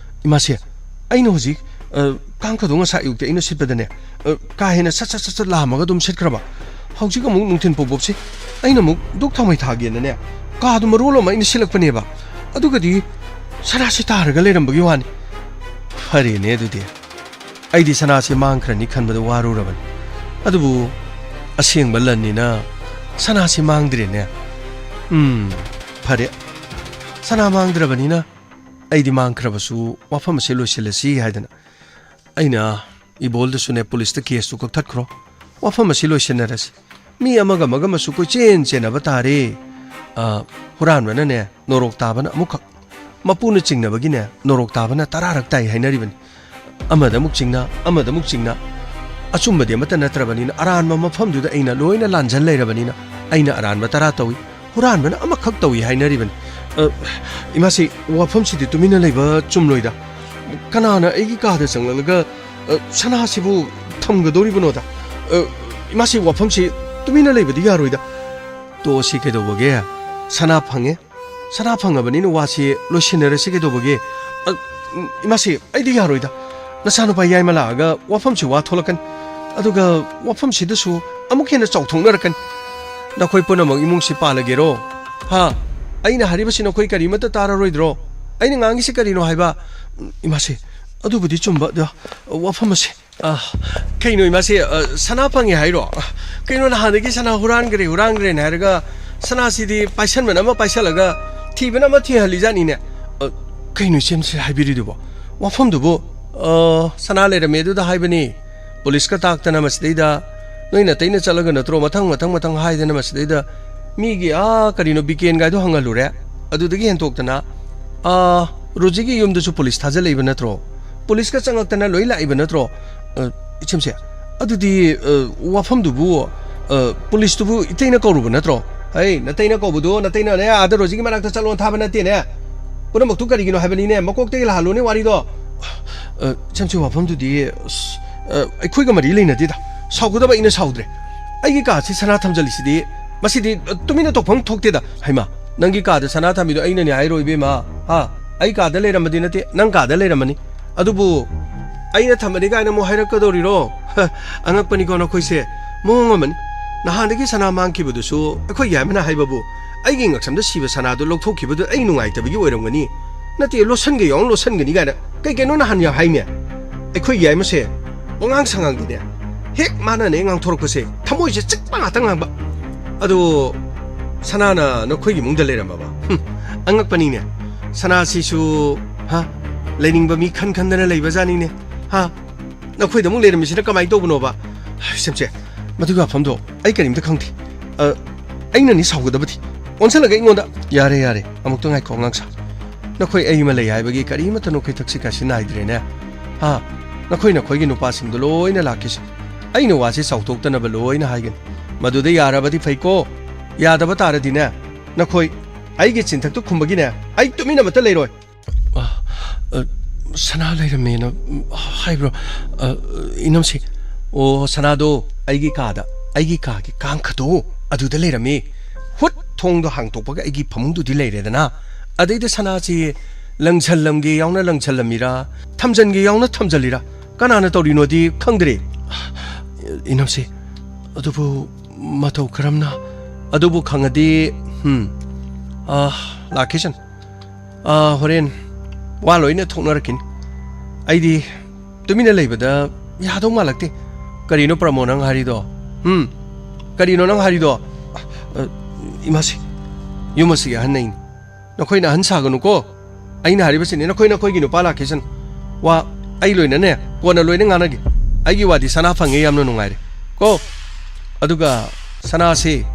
ꯏꯃꯥꯁꯦ, ꯑꯩꯅ ꯍꯧꯖꯤꯛ, ꯑ, ꯀꯥꯡꯈꯗꯣ ꯉꯁꯥꯏ ꯑꯌꯨꯛꯇ ꯑꯩꯅ ꯁꯤꯠꯄꯗꯅꯦ, ꯑ, ꯀꯥ ꯍꯦꯟꯅ ꯁꯠ ꯁꯠ ꯁꯠ ꯁꯠ ꯂꯥꯝꯃꯒ ꯑꯗꯨꯝ ꯁꯤꯠꯈ꯭ꯔꯕ꯫ ꯍꯧꯖꯤꯛ ꯑꯃꯨꯛ ꯅꯨꯡꯊꯤꯜ ꯄꯣꯛꯄꯣꯞꯁꯦ ꯑꯩꯅ ꯑꯃꯨꯛ ꯙꯨꯛ ꯊꯥꯎꯃꯩ ꯊꯥꯒꯦꯅꯅꯦ, ꯀꯥꯗꯣ ꯃꯔꯣꯜ ꯑꯃ ꯑꯩꯅ ꯁꯤꯜꯂꯛꯄꯅꯦꯕ꯫ ꯑꯗꯨꯒꯗꯤ ꯁꯅꯥꯁꯤ ꯇꯥꯔꯒ ꯂꯩꯔꯝꯕꯒꯤ ꯋꯥꯅꯤ꯫ ꯐꯔꯦꯅꯦ ꯑꯗꯨꯗꯤ꯫ ꯑꯩꯗꯤ ꯁꯅꯥꯁꯤ ꯃꯥꯡꯈ꯭ꯔꯅꯤ ꯈꯟꯕꯗ ꯋꯥꯔꯨꯔꯕꯅꯤ꯫ ꯑꯗꯨꯕꯨ ꯑꯁꯦꯡꯕ ꯂꯟꯅꯤꯅ ꯁꯅꯥꯁꯤ ꯃꯥꯡꯗ꯭ꯔꯦꯅꯦ꯫ ꯎꯝ, ꯐꯔꯦ꯫ ꯁꯅꯥ ꯃꯥꯡꯗ꯭ꯔꯕꯅꯤꯅ ꯑꯩꯗꯤ ꯃꯥꯡꯈ꯭ꯔꯕꯁꯨ ꯋꯥꯐꯝ ꯑꯁꯤ ꯂꯣꯏꯁꯤꯜꯂꯁꯤ ꯍꯥꯏꯗꯅ ꯑꯩꯅ ꯏꯕꯣꯜꯗꯁꯨꯅꯦ ꯄꯨꯂꯤꯁꯇ ꯀꯦꯁꯇꯨ ꯀꯛꯊꯠꯈ꯭ꯔꯣ, ꯋꯥꯐꯝ ꯑꯁꯤ ꯂꯣꯏꯁꯤꯟꯅꯔꯁꯤ, ꯃꯤ ꯑꯃꯒ ꯑꯃꯒ ꯑꯃꯁꯨ ꯀꯣꯏꯆꯦꯟ ꯆꯦꯟꯅꯕ ꯇꯥꯔꯦ꯫ ꯑ, ꯍꯨꯔꯥꯟꯕꯅꯅꯦ ꯅꯣꯔꯣꯛ ꯇꯥꯕꯅ ꯑꯃꯨꯛꯈꯛ, ꯃꯄꯨꯅ ꯆꯤꯡꯅꯕꯒꯤꯅꯦ ꯅꯣꯔꯣꯛ ꯇꯥꯕꯅ ꯇꯔꯥꯔꯛ ꯇꯥꯏ ꯍꯥꯏꯅꯔꯤꯕꯅꯤ꯫ ꯑꯃꯗ ꯑꯃꯨꯛ ꯆꯤꯡꯅ, ꯑꯃꯗ ꯑꯃꯨꯛ ꯆꯤꯡꯅ꯫ ꯑꯆꯨꯝꯕꯗꯤ ꯑꯃꯠꯇ ꯅꯠꯇ꯭ꯔꯕꯅꯤꯅ, ꯑꯔꯥꯟꯕ ꯃꯐꯝꯗꯨꯗ ꯑꯩꯅ ꯂꯣꯏꯅ ꯂꯥꯟꯖꯟ ꯂꯩꯔꯕꯅꯤꯅ, ꯑꯩꯅ ꯑꯔꯥꯟꯕ ꯇꯔꯥ ꯇꯧꯏ, ꯍꯨꯔꯥꯟꯕꯅ ꯑꯃꯈꯛ ꯇꯧꯏ ꯍꯥꯏꯅꯔꯤꯕꯅꯤ꯫ ꯑ, ꯏꯃꯥꯁꯤ, ꯋꯥꯐꯝꯁꯤꯗꯤ ꯇꯨꯃꯤꯟꯅ ꯂꯩꯕ ꯆꯨꯝꯂꯣꯏꯗ꯫ ꯀꯅꯥꯅ ꯑꯩꯒꯤ ꯀꯥꯗ ꯆꯪꯂꯛꯂꯒ, ꯑ, ꯁꯅꯥꯁꯤꯕꯨ ꯊꯝꯒꯗꯧꯔꯤꯕꯅꯣꯗ? ꯑ, ꯏꯃꯥꯁꯤ, ꯋꯥꯐꯝꯁꯤ ꯇꯨꯃꯤꯟꯅ ꯂꯩꯕꯗꯤ ꯌꯥꯔꯣꯏꯗ꯫ ꯇꯣꯛꯑꯁꯤ ꯀꯩꯗꯧꯕꯒꯦ? ꯁꯅꯥ ꯐꯪꯉꯦ꯫ ꯁꯅꯥ ꯐꯪꯉꯕꯅꯤꯅ ꯋꯥꯁꯤ ꯂꯣꯏꯁꯤꯟꯅꯔꯁꯤ ꯀꯩꯗꯧꯕꯒꯦ? ꯑ, ꯏꯃꯥꯁꯤ, ꯑꯩꯗꯤ ꯌꯥꯔꯣꯏꯗ꯫ ꯅꯆꯥꯅꯨꯄꯥ ꯌꯥꯏꯃ ꯂꯥꯛꯑꯒ ꯋꯥꯐꯝꯁꯤ ꯋꯥ ꯊꯣꯛꯂꯛꯀꯅꯤ꯫ ꯑꯗꯨꯒ ꯋꯥꯐꯝꯁꯤꯗꯁꯨ ꯑꯃꯨꯛ ꯍꯦꯟꯅ ꯆꯥꯎꯊꯣꯛꯅꯔꯛꯀꯅꯤ꯫ ꯅꯈꯣꯏ ꯄꯨꯝꯅꯃꯛ ꯏꯃꯨꯡꯁꯤ ꯄꯥꯜꯂꯒꯦꯔꯣ? ꯍꯥ? ꯑꯩꯅ ꯍꯥꯏꯔꯤꯕꯁꯤ ꯅꯈꯣꯏ ꯀꯔꯤꯃꯠꯇ ꯇꯥꯔꯔꯣꯏꯗ꯭ꯔꯣ? ꯑꯩꯅ ꯉꯥꯡꯉꯤꯁꯤ ꯀꯔꯤꯅꯣ ꯍꯥꯏꯕ? ꯏꯃꯥꯁꯤ, ꯑꯗꯨꯕꯨꯗꯤ ꯆꯨꯝꯕ, ꯑꯗꯣ ꯋꯥꯐꯝ ꯑꯁꯤ ꯑ, ꯀꯩꯅꯣ ꯏꯃꯥꯁꯤ, ꯑ, ꯁꯅꯥ ꯐꯪꯉꯦ ꯍꯥꯏꯔꯣ? ꯀꯩꯅꯣ ꯅꯍꯥꯟꯗꯒꯤ ꯁꯅꯥ ꯍꯨꯔꯥꯟꯈ꯭ꯔꯦ, ꯍꯨꯔꯥꯟꯈ꯭ꯔꯦꯅ ꯍꯥꯏꯔꯒ ꯁꯅꯥꯁꯤꯗꯤ ꯄꯥꯏꯁꯟꯕꯅ ꯑꯃ ꯄꯥꯏꯁꯜꯂꯒ ꯊꯤꯕꯅ ꯑꯃ ꯊꯤꯍꯜꯂꯤꯖꯥꯠꯅꯤꯅꯦ꯫ ꯑ, ꯀꯩꯅꯣ ꯏꯆꯦꯝꯁꯤ ꯍꯥꯏꯕꯤꯔꯤꯗꯨꯕꯣ? ꯋꯥꯐꯝꯗꯨꯕꯨ, ꯑ, ꯁꯅꯥ ꯂꯩꯔꯝꯃꯦ ꯑꯗꯨꯗ ꯍꯥꯏꯕꯅꯤ꯫ ꯄꯨꯂꯤꯁꯀ ꯇꯥꯛꯇꯅ ꯃꯁꯤꯗꯩꯗ ꯅꯣꯏ ꯅꯇꯩꯅ ꯆꯠꯂꯒ ꯅꯠꯇ꯭ꯔꯣ ꯃꯊꯪ, ꯃꯊꯪ, ꯃꯊꯪ ꯍꯥꯏꯗꯅ ꯃꯁꯤꯗꯩꯗ ꯃꯤꯒꯤ, ꯑꯥ, ꯀꯔꯤꯅꯣ ꯕꯤꯀꯦꯟꯒꯥꯏꯗꯣ ꯍꯪꯍꯜꯂꯨꯔꯦ꯫ ꯑꯗꯨꯗꯒꯤ ꯍꯦꯟꯇꯣꯛꯇꯅ, ꯑꯥ, ꯔꯣꯖꯤꯒꯤ ꯌꯨꯝꯗꯁꯨ ꯄꯨꯂꯤꯁ ꯊꯥꯖꯤꯜꯂꯛꯏꯕ ꯅꯠꯇ꯭ꯔꯣ? ꯄꯨꯂꯤꯁꯀ ꯆꯪꯉꯛꯇꯅ ꯂꯣꯏ ꯂꯥꯛꯏꯕ ꯅꯠꯇ꯭ꯔꯣ? ꯑ, ꯏꯆꯦꯝꯁꯦ, ꯑꯗꯨꯗꯤ, ꯑ, ꯋꯥꯐꯝꯗꯨꯕꯨ, ꯑ, ꯄꯨꯂꯤꯁꯇꯨꯕꯨ ꯏꯇꯩꯅ ꯀꯧꯔꯨꯕ ꯅꯠꯇ꯭ꯔꯣ? ꯍꯩ, ꯅꯇꯩꯅ ꯀꯧꯕꯗꯨ ꯅꯇꯩꯅꯅꯦ ꯑꯥꯗ ꯔꯣꯖꯤꯒꯤ ꯃꯅꯥꯛꯇ ꯆꯠꯂꯣ ꯊꯥꯕ ꯅꯠꯇꯦꯅꯦ꯫ ꯄꯨꯝꯅꯃꯛꯇꯨ ꯀꯔꯤꯒꯤꯅꯣ ꯍꯥꯏꯕꯅꯤꯅꯦ, ꯃꯀꯣꯛꯇꯒꯤ ꯂꯥꯛꯍꯜꯂꯨꯅꯦ ꯋꯥꯔꯤꯗꯣ꯫ ꯑ, ꯏꯆꯦꯝꯁꯦ, ꯋꯥꯐꯝꯗꯨꯗꯤ, ꯑꯁ, ꯑ, ꯑꯩꯈꯣꯏꯒ ꯃꯔꯤ ꯂꯩꯅꯗꯦꯗ꯫ ꯁꯥꯎꯒꯗꯕ ꯑꯩꯅ ꯁꯥꯎꯗ꯭ꯔꯦ꯫ ꯑꯩꯒꯤ ꯀꯥꯁꯤ ꯁꯅꯥ ꯊꯝꯖꯜꯂꯤꯁꯤꯗꯤ, ꯃꯁꯤꯗꯤ, ꯑ, ꯇꯨꯃꯤꯟꯅ ꯇꯣꯛꯐꯝ ꯊꯣꯛꯇꯦꯗ꯫ ꯍꯩꯃꯥ, ꯅꯪꯒꯤ ꯀꯥꯗ ꯁꯅꯥ ꯊꯝꯃꯤꯗꯣ ꯑꯩꯅꯅꯦ ꯍꯥꯏꯔꯣ ꯏꯕꯦꯝꯃ? ꯍꯥ? ꯑꯩ ꯀꯥꯗ ꯂꯩꯔꯝꯕꯗꯤ ꯅꯠꯇꯦ, ꯅꯪ ꯀꯥꯗ ꯂꯩꯔꯝꯃꯅꯤ꯫ ꯑꯗꯨꯕꯨ ꯑꯩꯅ ꯊꯝꯕꯅꯤ ꯀꯥꯏꯅ ꯑꯃꯨꯛ ꯍꯥꯏꯔꯛꯀꯗꯧꯔꯤꯔꯣ? ꯍ, ꯑꯉꯛꯄꯅꯤꯀꯣ ꯅꯈꯣꯏꯁꯦ꯫ ꯃꯑꯣꯡ ꯑꯃꯅꯤ꯫ ꯅꯍꯥꯟꯗꯒꯤ ꯁꯅꯥ ꯃꯥꯡꯈꯤꯕꯗꯨꯁꯨ ꯑꯩꯈꯣꯏ ꯌꯥꯏꯃꯅ ꯍꯥꯏꯕꯕꯨ ꯑꯩꯒꯤ ꯉꯛꯁꯝꯗ ꯁꯤꯕ ꯁꯅꯥꯗꯨ ꯂꯧꯊꯣꯛꯈꯤꯕꯗꯨ ꯑꯩ ꯅꯨꯡꯉꯥꯏꯇꯕꯒꯤ ꯑꯣꯏꯔꯝꯒꯅꯤ꯫ ꯅꯠꯇꯦ, ꯂꯣꯠꯁꯟꯒꯦ ꯌꯥꯎꯅ ꯂꯣꯠꯁꯟꯒꯅꯤ ꯀꯥꯏꯅ꯫ ꯀꯩ ꯀꯩꯅꯣ ꯅꯍꯥꯟ ꯌꯥꯝ ꯍꯥꯏꯅꯦ? ꯑꯩꯈꯣꯏ ꯌꯥꯏꯃꯁꯦ ꯋꯥꯉꯥꯡ ꯁꯉꯥꯡꯗꯤꯅꯦ, ꯍꯦꯛ ꯃꯥꯅꯅꯦ ꯉꯥꯡꯊꯣꯔꯛꯄꯁꯦ ꯊꯃꯣꯏꯁꯦ ꯆꯤꯛꯄ ꯉꯥꯛꯇ ꯉꯥꯡꯕ꯫ ꯑꯗꯣ ꯁꯅꯥꯅ ꯅꯈꯣꯏꯒꯤ ꯏꯃꯨꯡꯗ ꯂꯩꯔꯝꯃꯕ? ꯍꯨꯝ, ꯑꯉꯛꯄꯅꯤꯅꯦ꯫ ꯁꯅꯥꯁꯤꯁꯨ, ꯍꯥ? ꯂꯩꯅꯤꯡꯕ ꯃꯤ ꯈꯟ ꯈꯟꯗꯅ ꯂꯩꯕꯖꯥꯠꯅꯤꯅꯦ, ꯍꯥ? ꯅꯈꯣꯏꯗ ꯑꯃꯨꯛ ꯂꯩꯔꯝꯃꯤꯁꯤꯅ ꯀꯃꯥꯏꯅ ꯇꯧꯕꯅꯣꯕ? ꯁꯦꯝꯁꯦ, ꯃꯗꯨꯒꯤ ꯋꯥꯐꯝꯗꯣ ꯑꯩ ꯀꯔꯤꯝꯇ ꯈꯪꯗꯦ꯫ ꯑ, ꯑꯩꯅꯅꯤ ꯁꯥꯎꯒꯗꯕꯗꯤ꯫ ꯑꯣꯟꯁꯜꯂꯒ ꯑꯩꯉꯣꯟꯗ, "ꯌꯥꯔꯦ, ꯌꯥꯔꯦ, ꯑꯃꯨꯛꯇ ꯉꯥꯏꯈꯣ, ꯑꯉꯥꯡ ꯁꯥ꯫ ꯅꯈꯣꯏ ꯑꯩ ꯑꯃ ꯂꯩ ꯍꯥꯏꯕꯒꯤ ꯀꯔꯤꯃꯠꯇ ꯅꯈꯣꯏ ꯊꯛꯁꯤ ꯈꯥꯁꯤ ꯅꯥꯏꯗ꯭ꯔꯦꯅꯦ? ꯍꯥ? ꯅꯈꯣꯏ ꯅꯈꯣꯏꯒꯤ ꯅꯨꯄꯥꯁꯤꯡꯗꯣ ꯂꯣꯏꯅ ꯂꯥꯛꯈꯤꯁꯤ꯫ ꯑꯩꯅ ꯋꯥꯁꯤ ꯆꯥꯎꯊꯣꯛꯇꯅꯕ ꯂꯣꯏꯅ ꯍꯥꯏꯒꯅꯤ꯫ ꯃꯗꯨꯗ ꯌꯥꯔꯕꯗꯤ ꯐꯩꯀꯣ꯫ ꯌꯥꯗꯕ ꯇꯥꯔꯗꯤꯅꯦ, ꯅꯈꯣꯏ ꯑꯩꯒꯤ ꯆꯤꯟꯊꯛꯇ ꯈꯨꯝꯕꯒꯤꯅꯦ, ꯑꯩ ꯇꯨꯃꯤꯟꯅ ꯑꯃꯠꯇ ꯂꯩꯔꯣꯏ꯫" ꯑ, ꯑ, "ꯁꯅꯥ ꯂꯩꯔꯝꯃꯦꯅ, ꯎꯝ, ꯍꯥꯏꯕ꯭ꯔꯣ?" ꯑ, "ꯏꯅꯝꯁꯤ, ꯑꯣ, ꯁꯅꯥꯗꯣ ꯑꯩꯒꯤ ꯀꯥꯗ, ꯑꯩꯒꯤ ꯀꯥꯒꯤ ꯀꯥꯡꯈꯗꯣ ꯑꯗꯨꯗ ꯂꯩꯔꯝꯃꯤ꯫ ꯍꯨꯠ, ꯊꯣꯡꯗꯣ ꯍꯥꯡꯇꯣꯛꯄꯒ ꯑꯩꯒꯤ ꯐꯃꯨꯡꯗꯨꯗꯤ ꯂꯩꯔꯦꯗꯅ꯫ ꯑꯗꯩꯗ ꯁꯅꯥꯁꯤ ꯂꯪꯁꯜꯂꯝꯒꯦ ꯌꯥꯎꯅ ꯂꯪꯁꯜꯂꯝꯃꯤꯔꯥ, ꯊꯝꯖꯟꯒꯦ ꯌꯥꯎꯅ ꯊꯝꯖꯜꯂꯤꯔꯥ? ꯀꯅꯥꯅ ꯇꯧꯔꯤꯅꯣꯗꯤ ꯈꯪꯗ꯭ꯔꯦ꯫" "ꯏꯅꯝꯁꯤ, ꯑꯗꯨꯕꯨ ꯃꯇꯧ ꯀꯔꯝꯅ?" "ꯑꯗꯨꯕꯨ ꯈꯪꯉꯗꯤ, ꯎꯝ, ꯑ, ꯂꯥꯛꯈꯤꯁꯅꯨ꯫ ꯑ, ꯍꯣꯔꯦꯟ ꯋꯥ ꯂꯣꯏꯅ ꯊꯣꯛꯅꯔꯛꯈꯤꯅꯤ꯫ ꯑꯩꯗꯤ ꯇꯨꯃꯤꯟꯅ ꯂꯩꯕꯗ ꯌꯥꯗꯧ ꯃꯥꯜꯂꯛꯇꯦ꯫ ꯀꯔꯤꯅꯣ ꯄ꯭ꯔꯃꯣ ꯅꯪ ꯍꯥꯏꯔꯤꯗꯣ? ꯎꯝ? ꯀꯔꯤꯅꯣ ꯅꯪ ꯍꯥꯏꯔꯤꯗꯣ?" ꯑ, "ꯏꯃꯥꯁꯤ, ꯌꯨꯝ ꯑꯁꯤꯒꯤ ꯑꯍꯟ ꯑꯩꯅꯤ꯫ ꯅꯈꯣꯏꯅ ꯑꯍꯟ ꯁꯥꯒꯅꯨꯀꯣ꯫ ꯑꯩꯅ ꯍꯥꯏꯔꯤꯕꯁꯤꯅꯤ, ꯅꯈꯣꯏ ꯅꯈꯣꯏꯒꯤ ꯅꯨꯄꯥ ꯂꯥꯛꯈꯤꯁꯅꯨ꯫ ꯋꯥ ꯑꯩ ꯂꯣꯏꯅꯅꯦ, ꯀꯣꯟꯅ ꯂꯣꯏꯅ ꯉꯥꯡꯅꯒꯦ꯫ ꯑꯩꯒꯤ ꯋꯥꯗꯤ ꯁꯅꯥ ꯐꯪꯉꯦ, ꯌꯥꯝꯅ ꯅꯨꯡꯉꯥꯏꯔꯦ꯫ ꯀꯣ? ꯑꯗꯨꯒ ꯁꯅꯥꯁꯤ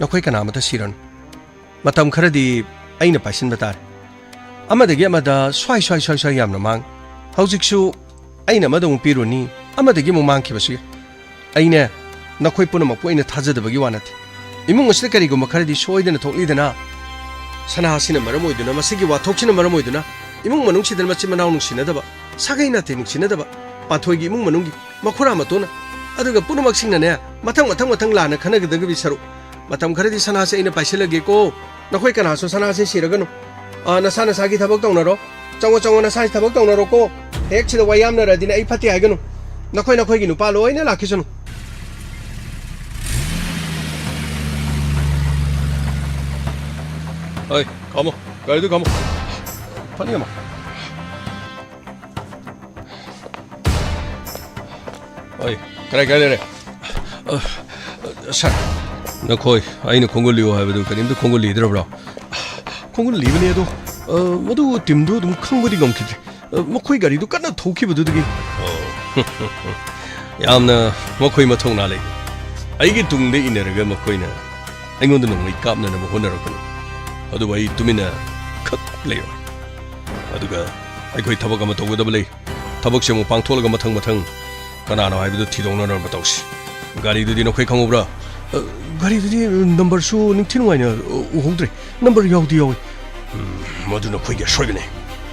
ꯅꯈꯣꯏ ꯀꯅꯥꯃꯠꯇ ꯁꯤꯔꯅꯨ꯫ ꯃꯇꯝ ꯈꯔꯗꯤ ꯑꯩꯅ ꯄꯥꯏꯁꯤꯟꯕ ꯇꯥꯔꯦ꯫ ꯑꯃꯗꯒꯤ ꯑꯃꯗ ꯁ꯭ꯋꯥꯏ, ꯁ꯭ꯋꯥꯏ, ꯁ꯭ꯋꯥꯏ, ꯁ꯭ꯋꯥꯏ ꯌꯥꯝꯅ ꯃꯥꯡ꯫ ꯍꯧꯖꯤꯛꯁꯨ ꯑꯩꯅ ꯑꯃꯗ ꯑꯃꯨꯛ ꯄꯤꯔꯨꯅꯤ, ꯑꯃꯗꯒꯤ ꯑꯃꯨꯛ ꯃꯥꯡꯈꯤꯕꯁꯨ ꯌꯥꯏ꯫ ꯑꯩꯅꯦ, ꯅꯈꯣꯏ ꯄꯨꯝꯅꯃꯛꯄꯨ ꯑꯩꯅ ꯊꯥꯖꯗꯕꯒꯤ ꯋꯥ ꯅꯠꯇꯦ꯫ ꯏꯃꯨꯡ ꯑꯁꯤꯗ ꯀꯔꯤꯒꯨꯝꯕ ꯈꯔꯗꯤ ꯁꯣꯏꯗꯅ ꯊꯣꯛꯂꯤꯗꯅ꯫ ꯁꯅꯥ ꯑꯁꯤꯅ ꯃꯔꯝ ꯑꯣꯏꯗꯨꯅ, ꯃꯁꯤꯒꯤ ꯋꯥꯊꯣꯛꯁꯤꯅ ꯃꯔꯝ ꯑꯣꯏꯗꯨꯅ ꯏꯃꯨꯡ ꯃꯅꯨꯡꯁꯤꯗ ꯃꯆꯤꯟ ꯃꯅꯥꯎ ꯅꯨꯡꯁꯤꯅꯗꯕ, ꯁꯥꯒꯩ ꯅꯥꯇꯩ ꯅꯨꯡꯁꯤꯅꯗꯕ, ꯄꯥꯟꯊꯣꯏꯒꯤ ꯏꯃꯨꯡ ꯃꯅꯨꯡꯒꯤ ꯃꯈꯨꯔꯥ ꯃꯇꯣꯟꯅ, ꯑꯗꯨꯒ ꯄꯨꯝꯅꯃꯛꯁꯤꯡꯅꯅꯦ, ꯃꯊꯪ, ꯃꯊꯪ, ꯃꯊꯪ ꯂꯥꯟꯅ ꯈꯟꯅꯒꯗꯕꯒꯤ ꯁꯔꯨꯛ, ꯃꯇꯝ ꯈꯔꯗꯤ ꯁꯅꯥꯁꯦ ꯑꯩꯅ ꯄꯥꯏꯁꯤꯜꯂꯒꯦꯀꯣ꯫ ꯅꯈꯣꯏ ꯀꯅꯥꯁꯨ ꯁꯅꯥꯁꯦ ꯁꯤꯔꯒꯅꯨ꯫ ꯑ, ꯅꯁꯥ ꯅꯁꯥꯒꯤ ꯊꯕꯛ ꯇꯧꯅꯔꯣ꯫ ꯆꯪꯉꯣ, ꯆꯪꯉꯣ, ꯅꯁꯥꯒꯤ ꯊꯕꯛ ꯇꯧꯅꯔꯣꯀꯣ꯫ ꯍꯦꯛ ꯁꯤꯗ ꯋꯥ ꯌꯥꯝꯅꯔꯗꯤꯅꯦ, ꯑꯩ ꯐꯠꯇꯦ ꯍꯥꯏꯒꯅꯨ꯫ ꯅꯈꯣꯏ ꯅꯈꯣꯏꯒꯤ ꯅꯨꯄꯥ ꯂꯣꯏꯅ ꯂꯥꯛꯈꯤꯁꯅꯨ꯫ ꯑꯩ, ꯈꯥꯝꯃꯣ꯫ ꯒꯥꯔꯤꯗꯨ ꯈꯥꯝꯃꯣ꯫ ꯐꯠꯅꯤꯡꯉꯝꯃꯣ꯫ ꯑꯣꯏ, ꯀꯗꯥꯏ, ꯀꯗꯥꯏ ꯂꯩꯔꯦ? ꯑ, ꯁꯥꯔ, ꯅꯈꯣꯏ ꯑꯩꯅ ꯈꯣꯡꯒꯨꯜ ꯂꯤꯌꯨ ꯍꯥꯏꯕꯗꯨ ꯀꯔꯤꯝꯇ ꯈꯣꯡꯒꯨꯜ ꯂꯤꯗ꯭ꯔꯕ꯭ꯔꯣ? ꯈꯣꯡꯒꯨꯜ ꯂꯤꯕꯅꯤ ꯑꯗꯣ, ꯑ, ꯃꯗꯨ ꯇꯤꯝꯗꯨ ꯑꯗꯨꯝ ꯈꯪꯕꯗꯤ ꯉꯝꯈꯤꯗ꯭ꯔꯦ꯫ ꯑ, ꯃꯈꯣꯏ ꯒꯥꯔꯤꯗꯨ ꯀꯟꯅ ꯊꯧꯈꯤꯕꯗꯨꯗꯒꯤ꯫ ꯑꯣ꯫ ꯌꯥꯝꯅ ꯃꯈꯣꯏ ꯃꯊꯧꯅꯥ ꯂꯩ꯫ ꯑꯩꯒꯤ ꯇꯨꯡꯗ ꯏꯟꯅꯔꯒ ꯃꯈꯣꯏꯅ ꯑꯩꯉꯣꯟꯗ ꯅꯣꯡꯃꯩ ꯀꯥꯞꯅꯅꯕ ꯍꯣꯠꯅꯔꯛꯄꯅꯤ꯫ ꯑꯗꯨꯕꯨ ꯑꯩ ꯇꯨꯃꯤꯟꯅ ꯈꯛ ꯂꯩꯔꯣꯏ꯫ ꯑꯗꯨꯒ ꯑꯩꯈꯣꯏ ꯊꯕꯛ ꯑꯃ ꯇꯧꯒꯗꯕ ꯂꯩ꯫ ꯊꯕꯛꯁꯦ ꯑꯃꯨꯛ ꯄꯥꯡꯊꯣꯛꯂꯒ ꯃꯊꯪ ꯃꯊꯪ ꯀꯅꯥꯅꯣ ꯍꯥꯏꯕꯗꯨ ꯊꯤꯗꯣꯛꯅꯅꯕ ꯇꯧꯁꯤ꯫ ꯒꯥꯔꯤꯗꯨꯗꯤ ꯅꯈꯣꯏ ꯈꯪꯍꯧꯕ꯭ꯔꯥ? ꯑ, ꯒꯥꯔꯤꯗꯨꯗꯤ ꯅꯝꯕꯔꯁꯨ ꯅꯤꯡꯊꯤ ꯅꯨꯡꯉꯥꯏꯅ, ꯑ, ꯎꯍꯧꯗ꯭ꯔꯦ꯫ ꯅꯝꯕꯔ ꯌꯥꯎꯗꯤ ꯌꯥꯎꯏ꯫ ꯎꯝ, ꯃꯗꯨ ꯅꯈꯣꯏꯒꯤ ꯑꯁꯣꯏꯕꯅꯤ꯫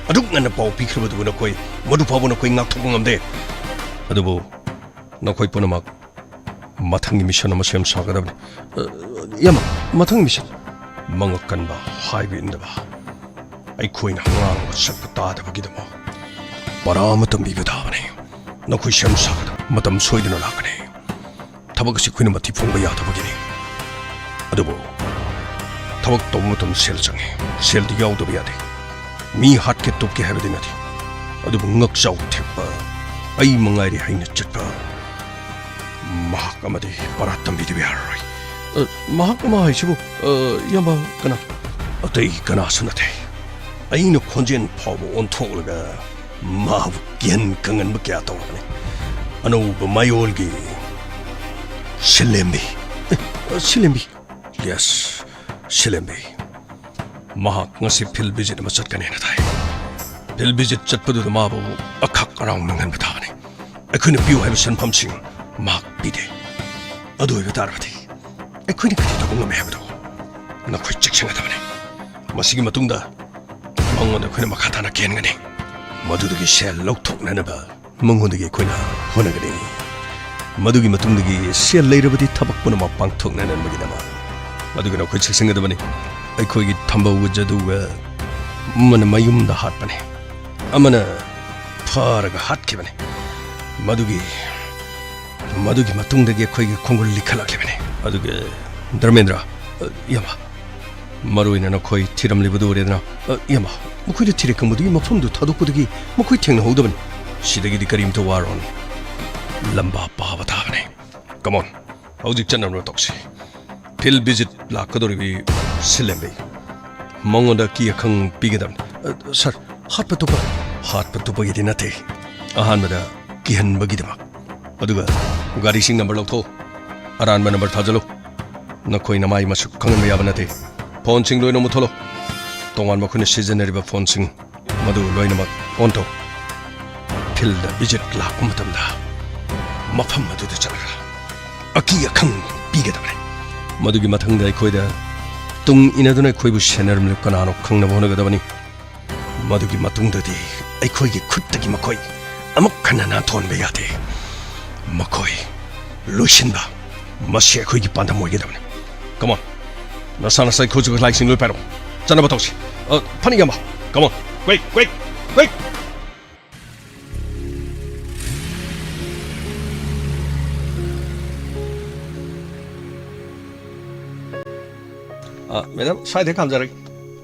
ꯑꯗꯨꯛ ꯉꯟꯅ ꯄꯥꯎ ꯄꯤꯈ꯭ꯔꯕꯗꯨꯕꯨ ꯅꯈꯣꯏ ꯃꯗꯨ ꯐꯥꯎꯕ ꯅꯈꯣꯏ ꯉꯥꯛꯊꯣꯛꯄ ꯉꯝꯗꯦ꯫ ꯑꯗꯨꯕꯨ ꯅꯈꯣꯏ ꯄꯨꯝꯅꯃꯛ ꯃꯊꯪꯒꯤ ꯃꯤꯁꯟ ꯑꯃ ꯁꯦꯝ ꯁꯥꯒꯗꯕꯅꯤ꯫ ꯑ, ꯏꯌꯥꯝꯕ, ꯃꯊꯪ ꯃꯤꯁꯟ? ꯃꯉꯛ ꯀꯟꯕ, ꯍꯥꯏꯕ ꯏꯟꯗꯕ, ꯑꯩꯈꯣꯏꯅ ꯉꯥꯡꯕ ꯁꯛꯄ ꯇꯥꯗꯕꯒꯤꯗꯃꯛ ꯄꯔꯥ ꯑꯃ ꯇꯝꯕꯤꯕ ꯇꯥꯕꯅꯤ꯫ ꯅꯈꯣꯏ ꯁꯦꯝ ꯁꯥꯒꯗꯕ ꯃꯇꯝ ꯁꯣꯏꯗꯅ ꯂꯥꯛꯀꯅꯤ꯫ ꯊꯕꯛ ꯑꯁꯤ ꯑꯩꯈꯣꯏꯅ ꯃꯊꯤ ꯐꯣꯡꯕ ꯌꯥꯗꯕꯒꯤꯅꯤ꯫ ꯑꯗꯨꯕꯨ ꯊꯕꯛ ꯇꯧꯕ ꯃꯇꯝꯗ ꯁꯦꯜ ꯆꯪꯉꯤ꯫ ꯁꯦꯜꯗꯤ ꯌꯥꯎꯗꯕ ꯌꯥꯗꯦ꯫ ꯃꯤ ꯍꯥꯠꯀꯦ ꯇꯨꯞꯀꯦ ꯍꯥꯏꯕꯗꯤ ꯅꯠꯇꯦ꯫ ꯑꯗꯨꯕꯨ ꯉꯛꯆꯥꯎ ꯊꯦꯛꯄ, ꯑꯩ ꯃꯉꯥꯏꯔꯦ ꯍꯥꯏꯅ ꯆꯠꯄ, ꯃꯍꯥꯛ ꯑꯃꯗꯤ ꯄꯔꯥ ꯇꯝꯕꯤꯗꯕ ꯌꯥꯔꯔꯣꯏ꯫ ꯑ, ꯃꯍꯥꯛ ꯑꯃ ꯍꯥꯏꯁꯤꯕꯨ, ꯑ, ꯏꯌꯥꯝꯕ ꯀꯅꯥ? ꯑꯇꯩ ꯀꯅꯥꯁꯨ ꯅꯠꯇꯦ꯫ ꯑꯩꯅ ꯈꯣꯟꯖꯦꯜ ꯐꯥꯎꯕ ꯑꯣꯟꯊꯣꯛꯂꯒ ꯃꯥꯕꯨ ꯀꯤꯍꯟ ꯈꯪꯍꯟꯕ ꯀꯌꯥ ꯇꯧꯔꯕꯅꯤ꯫ ꯑꯅꯧꯕ ꯃꯌꯣꯜꯒꯤ ꯁꯤꯂꯦꯝꯕꯤ꯫ ꯑꯦ, ꯁꯤꯂꯦꯝꯕꯤ꯫ Yes, ꯁꯤꯂꯦꯝꯕꯤ꯫ ꯃꯍꯥꯛ ꯉꯁꯤ field visit ꯑꯃ ꯆꯠꯀꯅꯦꯅ ꯇꯥꯏ꯫ Field visit ꯆꯠꯄꯗꯨꯗ ꯃꯥꯕꯨ ꯑꯈꯛ ꯑꯔꯥꯎ ꯅꯪꯍꯟꯕ ꯇꯥꯕꯅꯤ꯫ ꯑꯩꯈꯣꯏꯅ ꯄꯤꯌꯨ ꯍꯥꯏꯕ ꯁꯦꯟꯐꯝꯁꯤꯡ ꯃꯍꯥꯛ ꯄꯤꯗꯦ꯫ ꯑꯗꯨ ꯑꯣꯏꯕ ꯇꯥꯔꯕꯗꯤ ꯑꯩꯈꯣꯏꯅ ꯀꯔꯤ ꯇꯧꯕ ꯉꯝꯃꯤ ꯍꯥꯏꯕꯗꯨ ꯅꯈꯣꯏ ꯆꯦꯛꯁꯤꯟꯒꯗꯕꯅꯤ꯫ ꯃꯁꯤꯒꯤ ꯃꯇꯨꯡꯗ ꯃꯉꯣꯟꯗ ꯑꯩꯈꯣꯏꯅ ꯃꯈꯥ ꯇꯥꯅ ꯀꯦꯟꯒꯅꯤ꯫ ꯃꯗꯨꯗꯒꯤ ꯁꯦꯜ ꯂꯧꯊꯣꯛꯅꯅꯕ ꯃꯉꯣꯟꯗꯒꯤ ꯑꯩꯈꯣꯏꯅ ꯍꯣꯠꯅꯒꯅꯤ꯫ ꯃꯗꯨꯒꯤ ꯃꯇꯨꯡꯗꯒꯤ ꯁꯦꯜ ꯂꯩꯔꯕꯗꯤ ꯊꯕꯛ ꯄꯨꯝꯅꯃꯛ ꯄꯥꯡꯊꯣꯛꯅꯅꯕꯒꯤꯗꯃꯛ꯫ ꯑꯗꯨꯒ ꯅꯈꯣꯏ ꯆꯦꯛꯁꯤꯟꯒꯗꯕꯅꯤ꯫ ꯑꯩꯈꯣꯏꯒꯤ ꯊꯝꯕꯧꯒ ꯖꯗꯨꯒ ꯑꯃꯅ ꯃꯌꯨꯝꯗ ꯍꯥꯠꯄꯅꯤ, ꯑꯃꯅ ꯐꯥꯔꯒ ꯍꯥꯠꯈꯤꯕꯅꯤ꯫ ꯃꯗꯨꯒꯤ, ꯃꯗꯨꯒꯤ ꯃꯇꯨꯡꯗꯒꯤ ꯑꯩꯈꯣꯏꯒꯤ ꯈꯣꯡꯒꯨꯜ ꯂꯤꯈꯠꯂꯛꯂꯤꯕꯅꯤ꯫ ꯑꯗꯨꯒ ꯙꯔꯃꯦꯟꯗ꯭ꯔ, ꯑ, ꯏꯌꯥꯝꯕ, ꯃꯔꯨ ꯑꯣꯏꯅ ꯅꯈꯣꯏ ꯊꯤꯔꯝꯂꯤꯕꯗꯨ ꯎꯔꯦꯗꯅ? ꯑ, ꯏꯌꯥꯝꯕ, ꯃꯈꯣꯏꯗ ꯊꯤꯔꯦ ꯈꯪꯕꯗꯒꯤ ꯃꯐꯝꯗꯨ ꯊꯥꯗꯣꯛꯄꯗꯒꯤ ꯃꯈꯣꯏ ꯊꯦꯡꯅꯍꯧꯗꯕꯅꯤ꯫ ꯁꯤꯗꯒꯤꯗꯤ ꯀꯔꯤꯝꯇ ꯋꯥꯔꯣꯅꯨ꯫ ꯂꯝꯕꯥ ꯄꯥꯕ ꯇꯥꯕꯅꯤ꯫ Come on, ꯍꯧꯖꯤꯛ ꯆꯠꯅꯕ ꯇꯧꯁꯤ꯫ Field visit ꯂꯥꯛꯀꯗꯧꯔꯤꯕꯤ ꯁꯤꯂꯦꯝꯕꯤ, ꯃꯉꯣꯟꯗ ꯑꯀꯤ ꯑꯈꯪ ꯄꯤꯒꯗꯕꯅꯤ꯫ ꯑ, ꯁꯥꯔ, ꯍꯥꯠꯄ ꯇꯨꯞꯄ, ꯍꯥꯠꯄ ꯇꯨꯞꯄꯒꯤꯗꯤ ꯅꯠꯇꯦ꯫ ꯑꯍꯥꯟꯕꯗ ꯀꯤꯍꯟꯕꯒꯤꯗꯃꯛ꯫ ꯑꯗꯨꯒ ꯒꯥꯔꯤꯁꯤꯡ ꯅꯝꯕꯔ ꯂꯧꯊꯣꯛ꯫ ꯑꯔꯥꯟꯕ ꯅꯝꯕꯔ ꯊꯥꯖꯤꯜꯂꯨ꯫ ꯅꯈꯣꯏ ꯅꯃꯥꯏ ꯃꯁꯛ ꯈꯪꯍꯟꯕ ꯌꯥꯕ ꯅꯠꯇꯦ꯫ ꯐꯣꯟꯁꯤꯡ ꯂꯣꯏꯅ ꯃꯨꯠꯊꯠꯂꯣ꯫ ꯇꯣꯉꯥꯟꯕ ꯑꯩꯈꯣꯏꯅ ꯁꯤꯖꯤꯟꯅꯔꯤꯕ ꯐꯣꯟꯁꯤꯡ ꯃꯗꯨ ꯂꯣꯏꯅꯃꯛ ꯑꯣꯟ ꯇꯧ꯫ ꯐꯤꯜꯗ ꯚꯤꯖꯤꯠ ꯂꯥꯛꯄ ꯃꯇꯝꯗ ꯃꯐꯝ ꯑꯗꯨꯗ ꯆꯠꯂꯒ ꯑꯀꯤ ꯑꯈꯪ ꯄꯤꯒꯗꯕꯅꯤ꯫ ꯃꯗꯨꯒꯤ ꯃꯊꯪꯗ ꯑꯩꯈꯣꯏꯗ ꯇꯨꯡ ꯏꯟꯅꯗꯨꯅ ꯑꯩꯈꯣꯏꯕꯨ ꯁꯦꯟꯅꯔꯝꯂꯤꯕ ꯀꯅꯥꯅꯣ ꯈꯪꯅꯕ ꯍꯣꯠꯅꯒꯗꯕꯅꯤ꯫ ꯃꯗꯨꯒꯤ ꯃꯇꯨꯡꯗꯗꯤ ꯑꯩꯈꯣꯏꯒꯤ ꯈꯨꯠꯇꯒꯤ ꯃꯈꯣꯏ ꯑꯃꯨꯛ ꯍꯟꯅ ꯅꯥꯟꯊꯣꯛꯍꯟꯕ ꯌꯥꯗꯦ꯫ ꯃꯈꯣꯏ ꯂꯣꯏꯁꯤꯟꯕ, ꯃꯁꯤ ꯑꯩꯈꯣꯏꯒꯤ ꯄꯥꯟꯗꯝ ꯑꯣꯏꯒꯗꯕꯅꯤ꯫ Come on, ꯅꯁꯥ ꯅꯁꯥꯒꯤ ꯈꯨꯠꯁꯨ ꯈꯨꯠꯂꯥꯏꯁꯤꯡ ꯂꯣꯏ ꯄꯥꯏꯔꯛꯎ꯫ ꯆꯠꯅꯕ ꯇꯧꯁꯤ꯫ ꯑ, ꯐꯅꯤ, ꯏꯌꯥꯝꯕ꯫ Come on, quick, quick, quick! ꯑ, ꯃꯦꯗꯥꯝ, ꯁ꯭ꯋꯥꯏꯗ ꯈꯥꯝꯖꯔꯒꯦ꯫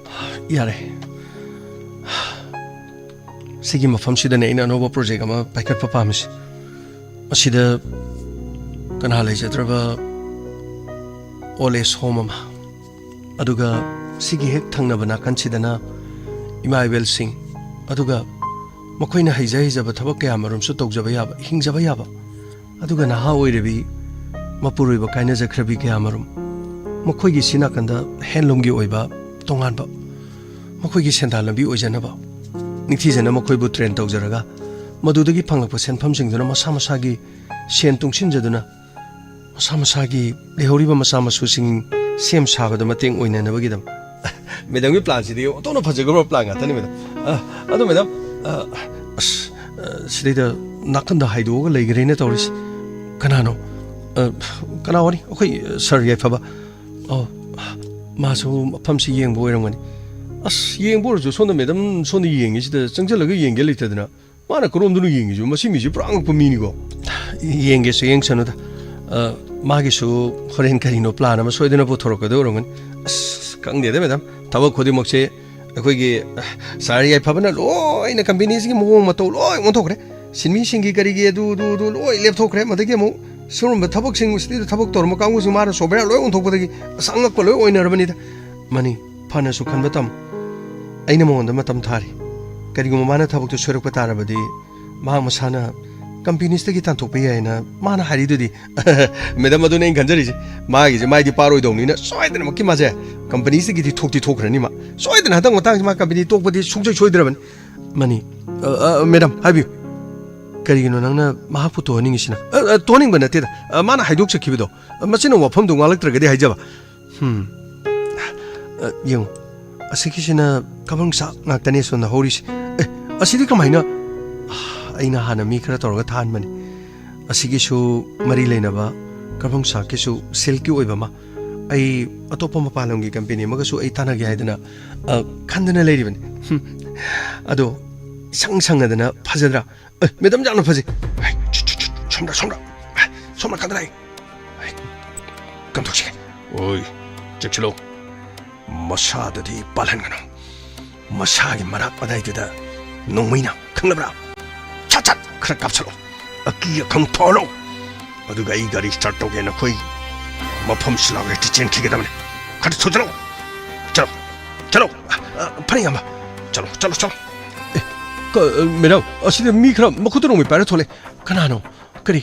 ꯌꯥꯔꯦ꯫ ꯁꯤꯒꯤ ꯃꯐꯝꯁꯤꯗꯅꯦ ꯑꯩꯅ ꯑꯅꯧꯕ ꯄ꯭ꯔꯣꯖꯦꯛ ꯑꯃ ꯄꯥꯏꯈꯠꯄ ꯄꯥꯝꯃꯤꯁꯦ꯫ ꯃꯁꯤꯗ ꯀꯅꯥ ꯂꯩꯖꯗ꯭ꯔꯕ ꯑꯣꯜ ꯑꯦꯖ ꯍꯣꯝ ꯑꯃ, ꯑꯗꯨꯒ ꯁꯤꯒꯤ ꯍꯦꯛ ꯊꯪꯅꯕ ꯅꯥꯀꯟꯁꯤꯗꯅ ꯏꯃꯥ ꯏꯕꯦꯜꯁꯤꯡ, ꯑꯗꯨꯒ ꯃꯈꯣꯏꯅ ꯍꯩꯖ ꯍꯩꯖꯕ ꯊꯕꯛ ꯀꯌꯥ ꯃꯔꯨꯝꯁꯨ ꯇꯧꯖꯕ ꯌꯥꯕ, ꯍꯤꯡꯖꯕ ꯌꯥꯕ, ꯑꯗꯨꯒ ꯅꯍꯥ ꯑꯣꯏꯔꯕꯤ, ꯃꯄꯨꯔꯣꯏꯕ ꯀꯥꯏꯅꯖꯈ꯭ꯔꯕꯤ ꯀꯌꯥ ꯃꯔꯨꯝ, ꯃꯈꯣꯏꯒꯤ ꯁꯤ ꯅꯥꯀꯟꯗ ꯍꯦꯟꯂꯨꯝꯒꯤ ꯑꯣꯏꯕ ꯇꯣꯉꯥꯟꯕ ꯃꯈꯣꯏꯒꯤ ꯁꯦꯟꯗꯥꯟ ꯂꯝꯕꯤ ꯑꯣꯏꯖꯅꯕ ꯅꯤꯡꯊꯤꯖꯅ ꯃꯈꯣꯏꯕꯨ ꯇ꯭ꯔꯦꯟ ꯇꯧꯖꯔꯒ, ꯃꯗꯨꯗꯒꯤ ꯐꯪꯂꯛꯄ ꯁꯦꯟꯐꯝꯁꯤꯡꯗꯨꯅ ꯃꯁꯥ ꯃꯁꯥꯒꯤ ꯁꯦꯟ ꯇꯨꯡꯁꯤꯟꯖꯗꯨꯅ, ꯃꯁꯥ ꯃꯁꯥꯒꯤ ꯂꯩꯍꯧꯔꯤꯕ ꯃꯆꯥ ꯃꯁꯨꯁꯤꯡ ꯁꯦꯝ ꯁꯥꯕꯗ ꯃꯇꯦꯡ ꯑꯣꯏꯅꯅꯕꯒꯤꯗꯃꯛ꯫ ꯃꯦꯗꯥꯝꯒꯤ ꯄ꯭ꯂꯥꯟꯁꯤꯗꯤ ꯑꯣꯟꯊꯣꯛꯅ ꯐꯖꯈ꯭ꯔꯕ ꯄ꯭ꯂꯥꯟ ꯉꯥꯛꯇꯅꯤ, ꯃꯦꯗꯥꯝ꯫ ꯑ, ꯑꯗꯣ, ꯃꯦꯗꯥꯝ, ꯑ, ꯑꯁ, ꯑ, ꯁꯤꯗꯩꯗ ꯅꯥꯀꯟꯗ ꯍꯥꯏꯗꯣꯛꯑꯒ ꯂꯩꯈ꯭ꯔꯦꯅ ꯇꯧꯔꯤꯁꯤ꯫ ꯀꯅꯥꯅꯣ? ꯑ, ꯀꯅꯥ ꯋꯥꯅꯤ? ꯑꯩꯈꯣꯏ, ꯑ, ꯁꯥꯔ ꯌꯥꯏꯐꯕ꯫ ꯑꯣ, ꯃꯥꯁꯨ ꯃꯐꯝꯁꯤ ꯌꯦꯡꯕ ꯑꯣꯏꯔꯝꯒꯅꯤ꯫ ꯑꯁ, ꯌꯦꯡꯕ ꯑꯣꯏꯔꯁꯨ ꯁꯣꯝꯗ ꯃꯦꯗꯥꯝ ꯁꯣꯝꯗ ꯌꯦꯡꯉꯤꯁꯤꯗ ꯆꯪꯁꯤꯜꯂꯒ ꯌꯦꯡꯒꯦ ꯂꯩꯇꯗꯅ꯫ ꯃꯥꯅ ꯀꯔꯣꯝꯗꯅꯣ ꯌꯦꯡꯉꯤꯁꯤꯕꯣ? ꯃꯁꯤ ꯃꯤꯁꯤ ꯄꯨꯔꯥ ꯑꯉꯛꯄ ꯃꯤꯅꯤꯀꯣ꯫ ꯌꯦꯡꯒꯦꯁꯨ ꯌꯦꯡꯁꯅꯨꯗ꯫ ꯑ, ꯃꯥꯒꯤꯁꯨ ꯍꯣꯔꯦꯟ ꯀꯔꯤꯅꯣ ꯄ꯭ꯂꯥꯟ ꯑꯃ ꯁꯣꯏꯗꯅ ꯄꯨꯊꯣꯔꯛꯀꯗꯧ ꯑꯣꯏꯔꯝꯒꯅꯤ꯫ ꯑꯁ, ꯈꯪꯗꯦꯗ, ꯃꯦꯗꯥꯝ꯫ ꯊꯕꯛ ꯈꯨꯗꯤꯡꯃꯛꯁꯦ ꯑꯩꯈꯣꯏꯒꯤ, ꯑ, ꯁꯥꯔ ꯌꯥꯏꯐꯕꯅ ꯂꯣꯏꯅ ꯀꯝꯄꯦꯅꯤꯁꯤꯒꯤ ꯃꯑꯣꯡ ꯃꯇꯧ ꯂꯣꯏ ꯑꯣꯟꯊꯣꯛꯈ꯭ꯔꯦ꯫ ꯁꯤꯟꯃꯤꯁꯤꯡꯒꯤ ꯀꯔꯤꯒꯤ ꯑꯗꯨ, ꯑꯗꯨ, ꯑꯗꯨ ꯂꯣꯏ ꯂꯦꯞꯊꯣꯛꯈ꯭ꯔꯦ꯫ ꯃꯗꯒꯤ ꯑꯃꯨꯛ ꯁꯤꯒꯨꯝꯕ ꯊꯕꯛꯁꯤꯡ ꯁꯤꯗꯩꯗ ꯊꯕꯛ ꯇꯧꯔꯝꯕ ꯀꯥꯡꯕꯨꯁꯤꯡ ꯃꯥꯅ ꯁꯣꯞꯋꯦꯌꯔ ꯂꯣꯏ ꯑꯣꯟꯊꯣꯛꯄꯗꯒꯤ ꯑꯁ ꯑꯉꯛꯄ ꯂꯣꯏ ꯑꯣꯏꯅꯔꯕꯅꯤꯗ꯫ ꯃꯅꯤ꯫ ꯐꯅꯁꯨ ꯈꯟꯕ ꯇꯝ꯫ ꯑꯩꯅ ꯃꯉꯣꯟꯗ ꯃꯇꯝ ꯊꯥꯔꯤ꯫ ꯀꯔꯤꯒꯨꯝꯕ ꯃꯥꯅ ꯊꯕꯛꯇꯨ ꯁꯣꯏꯔꯛꯄ ꯇꯥꯔꯕꯗꯤ, ꯃꯍꯥꯛ ꯃꯁꯥꯅ ꯀꯝꯄꯦꯅꯤꯁꯇꯒꯤ ꯇꯥꯟꯊꯣꯛꯄ ꯌꯥꯏꯅ ꯃꯥꯅ ꯍꯥꯏꯔꯤꯗꯨꯗꯤ꯫ ꯃꯦꯗꯥꯝ, ꯑꯗꯨꯅꯦ ꯑꯩꯅ ꯈꯟꯖꯔꯤꯁꯦ꯫ ꯃꯥꯒꯤꯁꯦ ꯃꯥꯏꯗꯤ ꯄꯥꯔꯣꯏꯗꯧꯅꯤꯅ ꯁꯣꯏꯗꯅꯃꯛꯀꯤ ꯃꯥꯁꯦ ꯀꯝꯄꯦꯅꯤꯁꯇꯒꯤꯗꯤ ꯊꯣꯛꯇꯤ ꯊꯣꯛꯈ꯭ꯔꯅꯤ ꯃꯥ꯫ ꯁꯣꯏꯗꯅ ꯍꯟꯗꯛ ꯃꯇꯥꯡꯁꯤ ꯃꯥ ꯀꯝꯄꯦꯅꯤ ꯇꯣꯛꯄꯗꯤ ꯁꯨꯡꯁꯣꯏ ꯁꯣꯏꯗ꯭ꯔꯕꯅꯤ꯫ ꯃꯅꯤ꯫ ꯑ, ꯑ, ꯃꯦꯗꯥꯝ, ꯍꯥꯏꯕꯤꯌꯨ꯫ ꯀꯔꯤꯒꯤꯅꯣ ꯅꯪꯅ ꯃꯍꯥꯛꯄꯨ ꯇꯣꯛꯍꯟꯅꯤꯡꯉꯤꯁꯤꯅ? ꯑ, ꯑ, ꯇꯣꯛꯍꯟꯅꯤꯡꯕ ꯅꯠꯇꯦꯗ꯫ ꯑ, ꯃꯥꯅ ꯍꯥꯏꯗꯣꯛꯆꯈꯤꯕꯗꯣ, ꯑ, ꯃꯆꯤꯟꯅ ꯋꯥꯐꯝꯗꯣ ꯉꯥꯡꯂꯛꯇ꯭ꯔꯒꯗꯤ ꯍꯥꯏꯖꯕ꯫ ꯍꯝ꯫ ꯑ, ꯌꯦꯡꯉꯨ, ꯑꯁꯤꯒꯤꯁꯤꯅ ꯀꯕ꯭ꯔꯪ ꯆꯥꯛ ꯉꯥꯛꯇꯅꯦ ꯁꯣꯝꯗ ꯍꯧꯔꯤꯁꯦ꯫ ꯑꯦ, ꯑꯁꯤꯗꯤ ꯀꯃꯥꯏꯅ? ꯑꯩꯅ ꯍꯥꯟꯅ ꯃꯤ ꯈꯔ ꯇꯧꯔꯒ ꯊꯥꯍꯟꯕꯅꯤ꯫ ꯑꯁꯤꯒꯤꯁꯨ ꯃꯔꯤ ꯂꯩꯅꯕ ꯀꯕ꯭ꯔꯪ ꯆꯥꯛꯀꯤꯁꯨ ꯁꯤꯜꯛꯀꯤ ꯑꯣꯏꯕ ꯑꯃ꯫ ꯑꯩ ꯑꯇꯣꯞꯄ ꯃꯄꯥꯟ ꯂꯝꯒꯤ ꯀꯝꯄꯦꯅꯤ ꯑꯃꯒꯁꯨ ꯑꯩ ꯇꯥꯟꯅꯒꯦ ꯍꯥꯏꯗꯅ, ꯑ, ꯈꯟꯗꯅ ꯂꯩꯔꯤꯕꯅꯤ꯫ ꯍꯝ꯫ ꯑꯗꯣ ꯏꯁꯪ ꯁꯪꯉꯗꯅ ꯐꯖꯗ꯭ꯔꯥ? ꯑꯦ, ꯃꯦꯗꯥꯝ, ꯌꯥꯝꯅ ꯐꯖꯩ꯫ ꯑꯦ, ꯁꯣꯝꯗ, ꯁꯣꯝꯗ꯫ ꯑꯦ, ꯁꯣꯝ ꯅꯥꯀꯟꯗ ꯂꯥꯛꯑꯦ꯫ ꯑꯦ, ꯀꯝꯗꯧꯁꯤꯒꯦ? ꯑꯣꯏ, ꯆꯦꯛꯁꯤꯜꯂꯣ꯫ ꯃꯁꯥꯗꯗꯤ ꯄꯥꯜꯍꯟꯒꯅꯨ꯫ ꯃꯁꯥꯒꯤ ꯃꯅꯥꯛ ꯃꯗꯥꯏꯗꯨꯗ ꯅꯣꯡꯃꯩꯅ, ꯈꯪꯂꯕ꯭ꯔꯥ? ꯁꯠ ꯁꯠ ꯈꯔ ꯀꯥꯞꯁꯤꯜꯂꯣ꯫ ꯑꯀꯤ ꯑꯈꯪ ꯐꯥꯎꯍꯜꯂꯣ꯫ ꯑꯗꯨꯒ ꯑꯩ ꯒꯥꯔꯤ ꯁ꯭ꯇꯥꯔꯠ ꯇꯧꯒꯦ, ꯅꯈꯣꯏ ꯃꯐꯝ ꯁꯤꯜꯂꯒ ꯍꯦꯛꯇ ꯆꯦꯟꯈꯤꯒꯗꯕꯅꯤ꯫ ꯈꯔ ꯊꯨꯖꯤꯜꯂꯣ꯫ ꯆꯠꯂꯣ, ꯆꯠꯂꯣ꯫ ꯑ, ꯑ, ꯐꯔꯦ, ꯏꯌꯥꯝꯕ꯫ ꯆꯠꯂꯣ, ꯆꯠꯂꯣ, ꯆꯠꯂꯣ꯫ ꯑꯦ, ꯀ-, ꯃꯦꯗꯥꯝ, ꯑꯁꯤꯗ ꯃꯤ ꯈꯔ ꯃꯈꯨꯠꯇ ꯅꯣꯡꯃꯩ ꯄꯥꯏꯔ ꯊꯣꯛꯂꯛꯑꯦ꯫ ꯀꯅꯥꯅꯣ? ꯀꯔꯤ?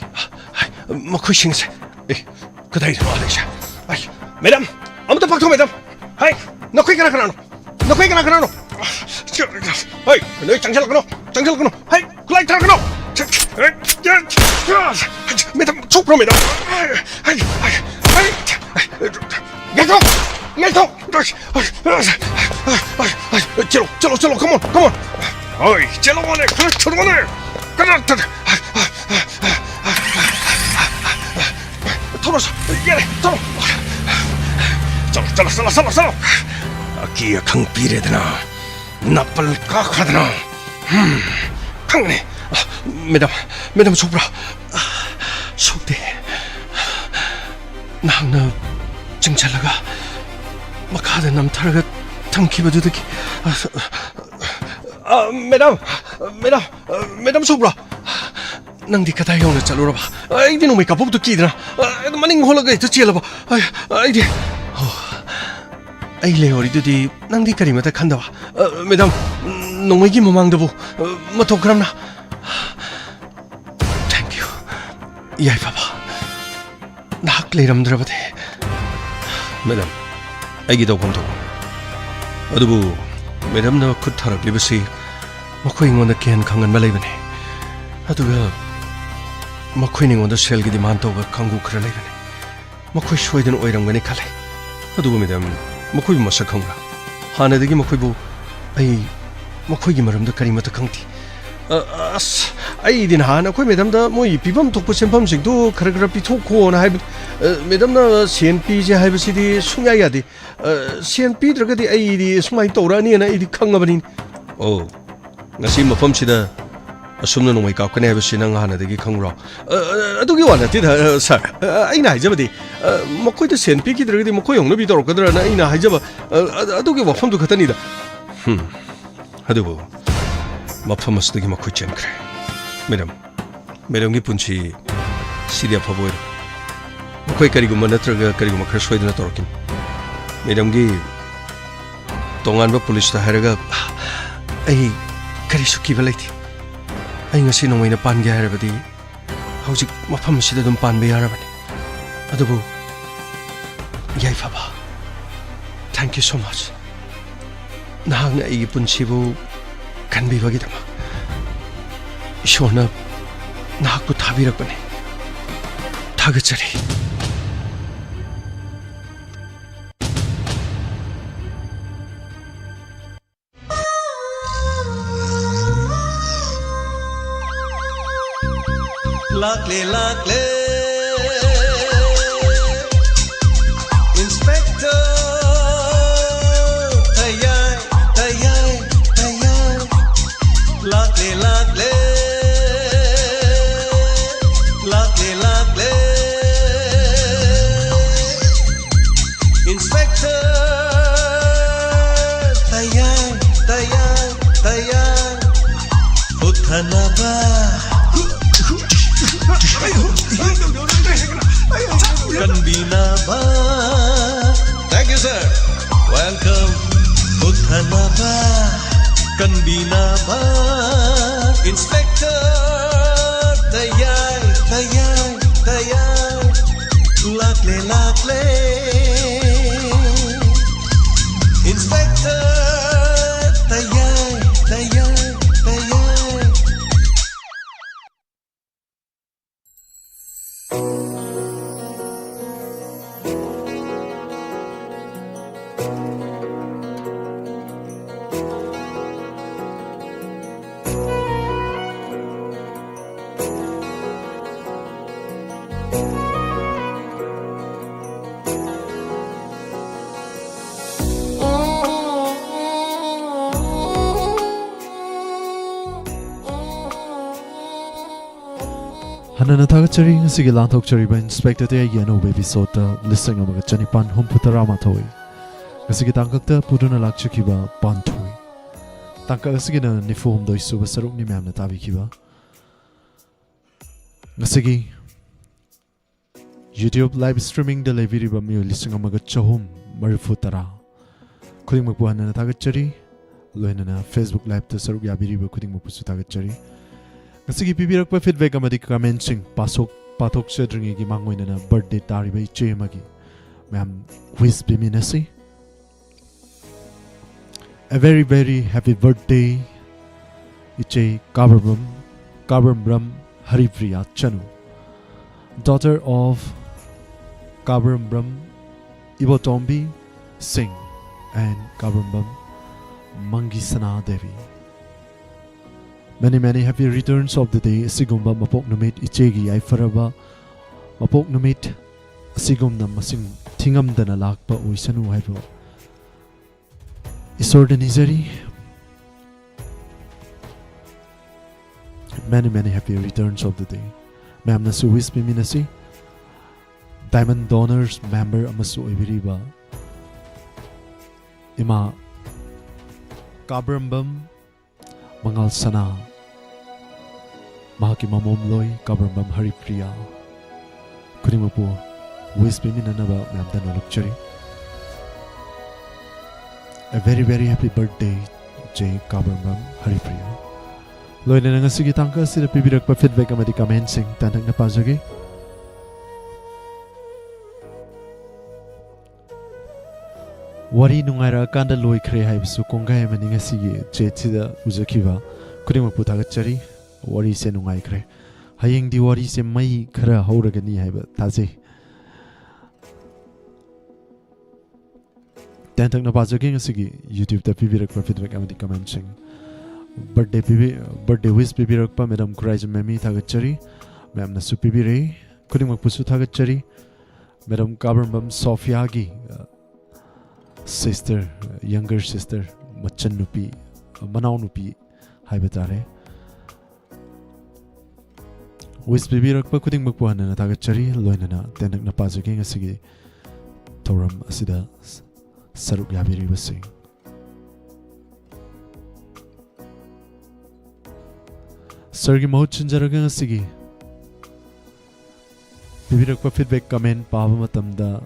ꯍꯥꯏ, ꯃꯈꯣꯏꯁꯤꯡꯁꯦ꯫ ꯑꯦ, ꯀꯗꯥꯏꯗꯅꯣ ꯂꯩꯁꯦ? ꯑꯩ, ꯃꯦꯗꯥꯝ, ꯑꯃꯨꯛꯇ ꯄꯥꯛꯊꯣꯛ, ꯃꯦꯗꯥꯝ꯫ ꯍꯥꯏ, ꯅꯈꯣꯏ ꯀꯅꯥ ꯀꯅꯥꯅꯣ? ꯅꯈꯣꯏ ꯀꯅꯥ ꯀꯅꯥꯅꯣ? ꯍꯥꯏ, ꯅꯣꯏ ꯆꯪꯁꯤꯜꯂꯛꯀꯅꯣ, ꯆꯪꯁꯤꯜꯂꯛꯀꯅꯣ꯫ ꯍꯥꯏ, ꯈꯨꯠꯂꯥꯏ ꯊꯥꯔꯛꯀꯅꯣ꯫ Madam, ꯁꯣꯛꯄ꯭ꯔꯣ, madam? ꯍꯥꯏ, ꯍꯥꯏ, ꯍꯥꯏ, ꯍꯥꯏ, ꯉꯥꯏꯈꯣ, ꯉꯥꯏꯈꯣ꯫ ꯆꯦꯜꯂꯣ, ꯆꯦꯜꯂꯣ, ꯆꯦꯜꯂꯣ, come on, come on. ꯍꯣꯏ, ꯆꯦꯜꯂꯣ, ꯃꯥꯅꯦ, ꯈꯔ ꯊꯨꯔꯣꯅꯦ꯫ ꯀꯟꯅ ꯊ-, ꯊꯧꯔꯣ, ꯌꯥꯔꯦ, ꯊꯧꯔꯣ꯫ ꯆꯠꯂꯣ, ꯆꯠꯂꯣ, ꯆꯠꯂꯣ, ꯆꯠꯂꯣ, ꯆꯠꯂꯣ꯫ ꯑꯀꯤ ꯑꯈꯪ ꯄꯤꯔꯦꯗꯅ, ꯅꯥꯄꯜ ꯀꯥꯈ꯭ꯔꯗꯅ꯫ ꯍꯝ, ꯈꯪꯒꯅꯤ꯫ ꯃꯦꯗꯥꯝ, ꯃꯦꯗꯥꯝ, ꯁꯣꯛꯄ꯭ꯔꯥ? ꯁꯣꯛꯇꯦ꯫ ꯅꯍꯥꯛꯅ ꯆꯤꯡꯁꯤꯜꯂꯒ ꯃꯈꯥꯗ ꯅꯝꯊꯔꯒ ꯊꯝꯈꯤꯕꯗꯨꯗꯒꯤ꯫ ꯑ, ꯃꯦꯗꯥꯝ, ꯃꯦꯗꯥꯝ, ꯃꯦꯗꯥꯝ ꯁꯣꯛꯄ꯭ꯔꯥ? ꯅꯪꯗꯤ ꯀꯗꯥꯏ ꯌꯧꯅ ꯆꯠꯂꯨꯔꯕ? ꯑꯩꯗꯤ ꯅꯣꯡꯃꯩ ꯀꯥꯞꯄꯕꯨ ꯀꯤꯗꯅ, ꯑ, ꯃꯅꯤꯡ ꯍꯣꯜꯂꯒ ꯍꯦꯛꯇ ꯆꯦꯜꯂꯕ꯫ ꯑ, ꯑꯩꯗꯤ, ꯑꯣ, ꯑꯩ ꯂꯩꯍꯧꯔꯤꯗꯨꯗꯤ ꯅꯪꯗꯤ ꯀꯔꯤꯃꯇ ꯈꯟꯗꯕ꯫ ꯑ, ꯃꯦꯗꯥꯝ, ꯅꯣꯡꯃꯩꯒꯤ ꯃꯃꯥꯡꯗꯕꯨ, ꯑ, ꯃꯇꯧ ꯀꯔꯝꯅ? Thank you, ꯌꯥꯏꯐꯕ꯫ ꯅꯍꯥꯛ ꯂꯩꯔꯝꯗ꯭ꯔꯕꯗꯤ꯫ ꯃꯦꯗꯥꯝ, ꯑꯩꯒꯤ ꯇꯧꯐꯝ ꯊꯣꯛꯄ꯫ ꯑꯗꯨꯕꯨ ꯃꯦꯗꯥꯝꯅ ꯈꯨꯠ ꯊꯥꯔꯛꯂꯤꯕꯁꯤ ꯃꯈꯣꯏ ꯑꯩꯉꯣꯟꯗ ꯀꯤꯍꯟ ꯈꯪꯍꯟꯕ ꯂꯩꯕꯅꯤ꯫ ꯑꯗꯨꯒ ꯃꯈꯣꯏꯅ ꯑꯩꯉꯣꯟꯗ ꯁꯦꯜꯒꯤ demand ꯇꯧꯕ ꯀꯥꯡꯕꯨ ꯈꯔ ꯂꯩꯕꯅꯤ꯫ ꯃꯈꯣꯏ ꯁꯣꯏꯗꯅ ꯑꯣꯏꯔꯝꯒꯅꯤ ꯈꯜꯂꯤ꯫ ꯑꯗꯨꯕꯨ ꯃꯦꯗꯥꯝ, ꯃꯈꯣꯏꯕꯨ ꯃꯁꯛ ꯈꯪꯕ꯭ꯔꯥ? ꯍꯥꯟꯅꯗꯒꯤ ꯃꯈꯣꯏꯕꯨ ꯑꯩ ꯃꯈꯣꯏꯒꯤ ꯃꯔꯝꯗ ꯀꯔꯤꯃꯠꯇ ꯈꯪꯗꯦ꯫ ꯑ, ꯑꯁ, ꯑꯩꯗꯤ ꯅꯍꯥꯟ ꯑꯩꯈꯣꯏ ꯃꯦꯗꯥꯝꯗ ꯃꯣꯏ ꯄꯤꯐꯝ ꯊꯣꯛꯄ ꯁꯦꯟꯐꯝꯁꯤꯡꯗꯨ ꯈꯔ ꯈꯔ ꯄꯤꯊꯣꯛꯈꯣꯅ ꯍꯥꯏꯕꯅꯤ꯫ ꯑ, ꯃꯦꯗꯥꯝꯅ ꯁꯦꯟ ꯄꯤꯁꯦ ꯍꯥꯏꯕꯁꯤꯗꯤ ꯁꯨꯡꯌꯥ ꯌꯥꯗꯦ꯫ ꯑ, ꯁꯦꯟ ꯄꯤꯗ꯭ꯔꯒꯗꯤ ꯑꯩꯗꯤ ꯁꯨꯃꯥꯏꯅ ꯇꯧꯔꯛꯑꯅꯤꯅ ꯑꯩꯗꯤ ꯈꯪꯉꯕꯅꯤ꯫ ꯑꯣ, ꯉꯁꯤ ꯃꯐꯝꯁꯤꯗ ꯑꯁꯨꯝꯅ ꯅꯣꯡꯃꯩ ꯀꯥꯞꯀꯅꯤ ꯍꯥꯏꯕꯁꯤ ꯅꯪ ꯍꯥꯟꯅꯗꯒꯤ ꯈꯪꯕ꯭ꯔꯣ? ꯑ, ꯑ, ꯑꯗꯨꯒꯤ ꯋꯥ ꯅꯠꯇꯦꯗ, ꯑ, ꯁꯥꯔ꯫ ꯑ, ꯑꯩꯅ ꯍꯥꯏꯖꯕꯗꯤ, ꯑ, ꯃꯈꯣꯏꯗ ꯁꯦꯟ ꯄꯤꯈꯤꯗ꯭ꯔꯒꯗꯤ ꯃꯈꯣꯏ ꯍꯧꯅꯕꯤ ꯇꯧꯔꯛꯀꯗ꯭ꯔꯅ ꯑꯩꯅ ꯍꯥꯏꯖꯕ, ꯑ, ꯑ, ꯑꯗꯨꯒꯤ ꯋꯥꯐꯝꯗꯨ ꯈꯛꯇꯅꯤꯗ꯫ ꯍꯝ꯫ ꯑꯗꯨꯕꯨ ꯃꯐꯝ ꯑꯁꯤꯗꯒꯤ ꯃꯈꯣꯏ ꯆꯦꯟꯈ꯭ꯔꯦ꯫ ꯃꯦꯗꯥꯝ, ꯃꯦꯗꯥꯝꯒꯤ ꯄꯨꯟꯁꯤ ꯁꯤꯗꯤ ꯑꯐꯕ ꯑꯣꯏꯔꯣꯏ꯫ ꯃꯈꯣꯏ ꯀꯔꯤꯒꯨꯝꯕ ꯅꯠꯇ꯭ꯔꯒ ꯀꯔꯤꯒꯨꯝꯕ ꯈꯔ ꯁꯣꯏꯗꯅ ꯇꯧꯔꯛꯈꯤꯅꯤ꯫ ꯃꯦꯗꯥꯝꯒꯤ ꯇꯣꯉꯥꯟꯕ ꯄꯨꯂꯤꯁꯇ ꯍꯥꯏꯔꯒ ꯑꯩ ꯀꯔꯤꯁꯨ ꯀꯤꯕ ꯂꯩꯇꯦ꯫ ꯑꯩ ꯉꯁꯤ ꯅꯣꯡꯃꯩꯅ ꯄꯥꯟꯒꯦ ꯍꯥꯏꯔꯕꯗꯤ ꯍꯧꯖꯤꯛ ꯃꯐꯝ ꯑꯁꯤꯗ ꯑꯗꯨꯝ ꯄꯥꯟꯕ ꯌꯥꯔꯕꯅꯤ꯫ ꯑꯗꯨꯕꯨ ꯌꯥꯏꯐꯕ, thank you so much꯫ ꯅꯍꯥꯛꯅ ꯑꯩꯒꯤ ꯄꯨꯟꯁꯤꯕꯨ ꯀꯟꯕꯤꯕꯒꯤꯗꯃꯛ꯫ ꯏꯁꯣꯔꯅ ꯅꯍꯥꯛꯄꯨ ꯊꯥꯕꯤꯔꯛꯄꯅꯤ꯫ ꯊꯥꯒꯠꯆꯔꯤ꯫ ꯂꯥꯛꯂꯦ, ꯂꯥꯛꯂꯦ, Inspector ꯇꯌꯥꯏ, ꯇꯌꯥꯏ, ꯇꯌꯥꯏ꯫ ꯂꯥꯛꯂꯦ, ꯂꯥꯛꯂꯦ, ꯂꯥꯛꯂꯦ, ꯂꯥꯛꯂꯦ꯫ Inspector ꯇꯌꯥꯏ, ꯇꯌꯥꯏ, ꯇꯌꯥꯏ꯫ ꯍꯨꯠꯊꯅꯕ, ꯀꯟꯕꯤꯅꯕ꯫ Thank you, sir. Welcome, ꯄꯨꯊꯅꯕ, ꯀꯟꯕꯤꯅꯕ, Inspector ꯇꯌꯥꯏ, ꯇꯌꯥꯏ, ꯇꯌꯥꯏ꯫ ꯂꯥꯛꯂꯦ, ꯂꯥꯛꯂꯦ, Inspector ꯇꯌꯥꯏ, ꯇꯌꯥꯏ, ꯇꯌꯥꯏ꯫ ꯍꯟꯅꯅ ꯊꯥꯒꯠꯆꯔꯤ꯫ ꯉꯁꯤꯒꯤ ꯂꯥꯟꯊꯣꯛꯆꯔꯤꯕ Inspector ꯇꯌꯥꯏꯒꯤ ꯑꯅꯧꯕ episode ꯇ ꯂꯤꯁꯤꯡ ꯑꯃꯒ ꯆꯅꯤꯄꯥꯟ ꯍꯨꯝꯐꯨ ꯇꯔꯥ ꯃꯥꯊꯣꯏ꯫ ꯉꯁꯤꯒꯤ ꯇꯥꯡꯀꯛꯇ ꯄꯨꯗꯨꯅ ꯂꯥꯛꯆꯈꯤꯕ ꯄꯥꯟꯊꯣꯏ꯫ ꯇꯥꯡꯀꯛ ꯑꯁꯤꯒꯤꯅ ꯅꯤꯐꯨ ꯍꯨꯝꯗꯣꯏ ꯁꯨꯕ ꯁꯔꯨꯛꯅꯤ ꯃꯌꯥꯝꯅ ꯇꯥꯕꯤꯈꯤꯕ꯫ ꯉꯁꯤꯒꯤ YouTube live streaming ꯗ ꯂꯩꯕꯤꯔꯤꯕ ꯃꯤꯑꯣꯏ ꯂꯤꯁꯤꯡ ꯑꯃꯒ ꯆꯍꯨꯝ ꯃꯔꯤꯐꯨ ꯇꯔꯥ ꯈꯨꯗꯤꯡꯃꯛꯄꯨ ꯍꯟꯅꯅ ꯊꯥꯒꯠꯆꯔꯤ꯫ ꯂꯣꯏꯅꯅ Facebook live ꯇ ꯁꯔꯨꯛ ꯌꯥꯕꯤꯔꯤꯕ ꯈꯨꯗꯤꯡꯃꯛꯄꯨꯁꯨ ꯊꯥꯒꯠꯆꯔꯤ꯫ ꯉꯁꯤꯒꯤ ꯄꯤꯕꯤꯔꯛꯄ feedback ꯑꯃꯗꯤ comment ꯁꯤꯡ ꯄꯥꯊꯣꯛ-, ꯄꯥꯊꯣꯛꯆꯗ꯭ꯔꯤꯉꯩꯒꯤ ꯃꯥꯡꯑꯣꯏꯅꯅ birthday ꯇꯥꯔꯤꯕ ꯏꯆꯦ ꯑꯃꯒꯤ ꯃꯌꯥꯝ wish ꯄꯤꯃꯤꯟꯅꯁꯤ꯫ A very, very happy birthday, ꯏꯆꯦ ꯀꯥꯕ꯭ꯔꯝꯕꯝ, ꯀꯥꯕ꯭ꯔꯝꯕ꯭ꯔꯝ ꯍꯔꯤꯄ꯭ꯔꯤꯌꯥ ꯆꯅꯨ, daughter of ꯀꯥꯕ꯭ꯔꯝꯕ꯭ꯔꯝ ꯏꯕꯣꯇꯣꯝꯕꯤ ꯁꯤꯡ and ꯀꯥꯕ꯭ꯔꯝꯕꯝ ꯃꯪꯒꯤꯁꯅꯥ Devi. Many, many happy returns of the day꯫ ꯑꯁꯤꯒꯨꯝꯕ ꯃꯄꯣꯛ ꯅꯨꯃꯤꯠ, ꯏꯆꯦꯒꯤ ꯌꯥꯏꯐꯔꯕ ꯃꯄꯣꯛ ꯅꯨꯃꯤꯠ ꯑꯁꯤꯒꯨꯝꯅ ꯃꯁꯤꯡ ꯊꯤꯉꯝꯗꯅ ꯂꯥꯛꯄ ꯑꯣꯏꯁꯅꯨ ꯍꯥꯏꯕ ꯏꯁꯣꯔꯗ ꯅꯤꯖꯔꯤ꯫ Many, many happy returns of the day꯫ ꯃꯌꯥꯝꯅꯁꯨ wish ꯄꯤꯃꯤꯟꯅꯁꯤ꯫ Diamond Donors member ꯑꯃꯁꯨ ꯑꯣꯏꯕꯤꯔꯤꯕ ꯏꯃꯥ ꯀꯥꯕ꯭ꯔꯝꯕꯝ ꯃꯉꯥꯜ ꯁꯅꯥ, ꯃꯍꯥꯛꯀꯤ ꯃꯃꯣꯝꯂꯣꯏ ꯀꯥꯕ꯭ꯔꯝꯕꯝ ꯍꯔꯤꯄ꯭ꯔꯤꯌꯥ ꯈꯨꯗꯤꯡꯃꯛꯄꯨ wish ꯄꯤꯃꯤꯟꯅꯅꯕ ꯃꯌꯥꯝꯗ ꯅꯣꯜꯂꯨꯛꯆꯔꯤ꯫ A very very happy birthday, J ꯀꯥꯕꯔꯃꯝ ꯍꯔꯤꯄ꯭ꯔꯤꯌꯥ꯫ ꯂꯣꯏꯅꯅ ꯉꯁꯤꯒꯤ ꯇꯥꯡꯀꯛ ꯑꯁꯤꯗ ꯄꯤꯕꯤꯔꯛꯄ feedback ꯑꯃꯗꯤ commentꯁꯤꯡ ꯇꯦꯟꯇꯛꯅ ꯄꯥꯖꯒꯦ꯫ "ꯋꯥꯔꯤ ꯅꯨꯡꯉꯥꯏꯔꯛꯑꯀꯥꯟꯗ ꯂꯣꯏꯈ꯭ꯔꯦ" ꯍꯥꯏꯕꯁꯨ ꯀꯣꯡꯒꯥꯏ ꯑꯃꯅꯤ ꯉꯁꯤꯒꯤ chatꯁꯤꯗ ꯎꯖꯈꯤꯕ꯫ ꯈꯨꯗꯤꯡꯃꯛꯄꯨ ꯊꯥꯒꯠꯆꯔꯤ꯫ ꯋꯥꯔꯤꯁꯦ ꯅꯨꯡꯉꯥꯏꯈ꯭ꯔꯦ꯫ ꯍꯌꯦꯡꯗꯤ ꯋꯥꯔꯤꯁꯦ ꯃꯩ ꯈꯔ ꯍꯧꯔꯒꯅꯤ ꯍꯥꯏꯕ ꯊꯥꯖꯩ꯫ ꯇꯦꯟꯇꯛꯅ ꯄꯥꯖꯒꯦ ꯉꯁꯤꯒꯤ YouTubeꯇ ꯄꯤꯕꯤꯔꯛꯄ feedback ꯑꯃꯗꯤ commentꯁꯤꯡ꯫ Birthday ꯄꯤꯕꯤ-, birthday wish ꯄꯤꯕꯤꯔꯛꯄ Madam ꯈꯨꯔꯥꯏꯖꯝ ꯃꯦꯃꯤ ꯊꯥꯒꯠꯆꯔꯤ꯫ ꯃꯌꯥꯝꯅꯁꯨ ꯄꯤꯕꯤꯔꯛꯏ꯫ ꯈꯨꯗꯤꯡꯃꯛꯄꯨꯁꯨ ꯊꯥꯒꯠꯆꯔꯤ꯫ Madam ꯀꯥꯕꯔꯝꯕꯝ ꯁꯣꯐꯤꯌꯥꯒꯤ, ꯑ, sister, younger sister, ꯃꯆꯟꯅꯨꯄꯤ, ꯃꯅꯥꯎꯅꯨꯄꯤ ꯍꯥꯏꯕ ꯇꯥꯔꯦ꯫ Wish ꯄꯤꯕꯤꯔꯛꯄ ꯈꯨꯗꯤꯡꯃꯛꯄꯨ ꯍꯟꯅ ꯍꯟꯅ ꯊꯥꯒꯠꯆꯔꯤ꯫ ꯂꯣꯏꯅꯅ ꯇꯦꯟꯇꯛꯅ ꯄꯥꯖꯒꯦ ꯉꯁꯤꯒꯤ ꯊꯧꯔꯝ ꯑꯁꯤꯗ ꯁꯔꯨꯛ ꯌꯥꯕꯤꯔꯤꯕꯁꯤꯡ꯫ Sirꯒꯤ ꯃꯍꯨꯠ ꯁꯤꯟꯖꯔꯒ ꯉꯁꯤꯒꯤ ꯄꯤꯕꯤꯔꯛꯄ feedback comment ꯄꯥꯕ ꯃꯇꯝꯗ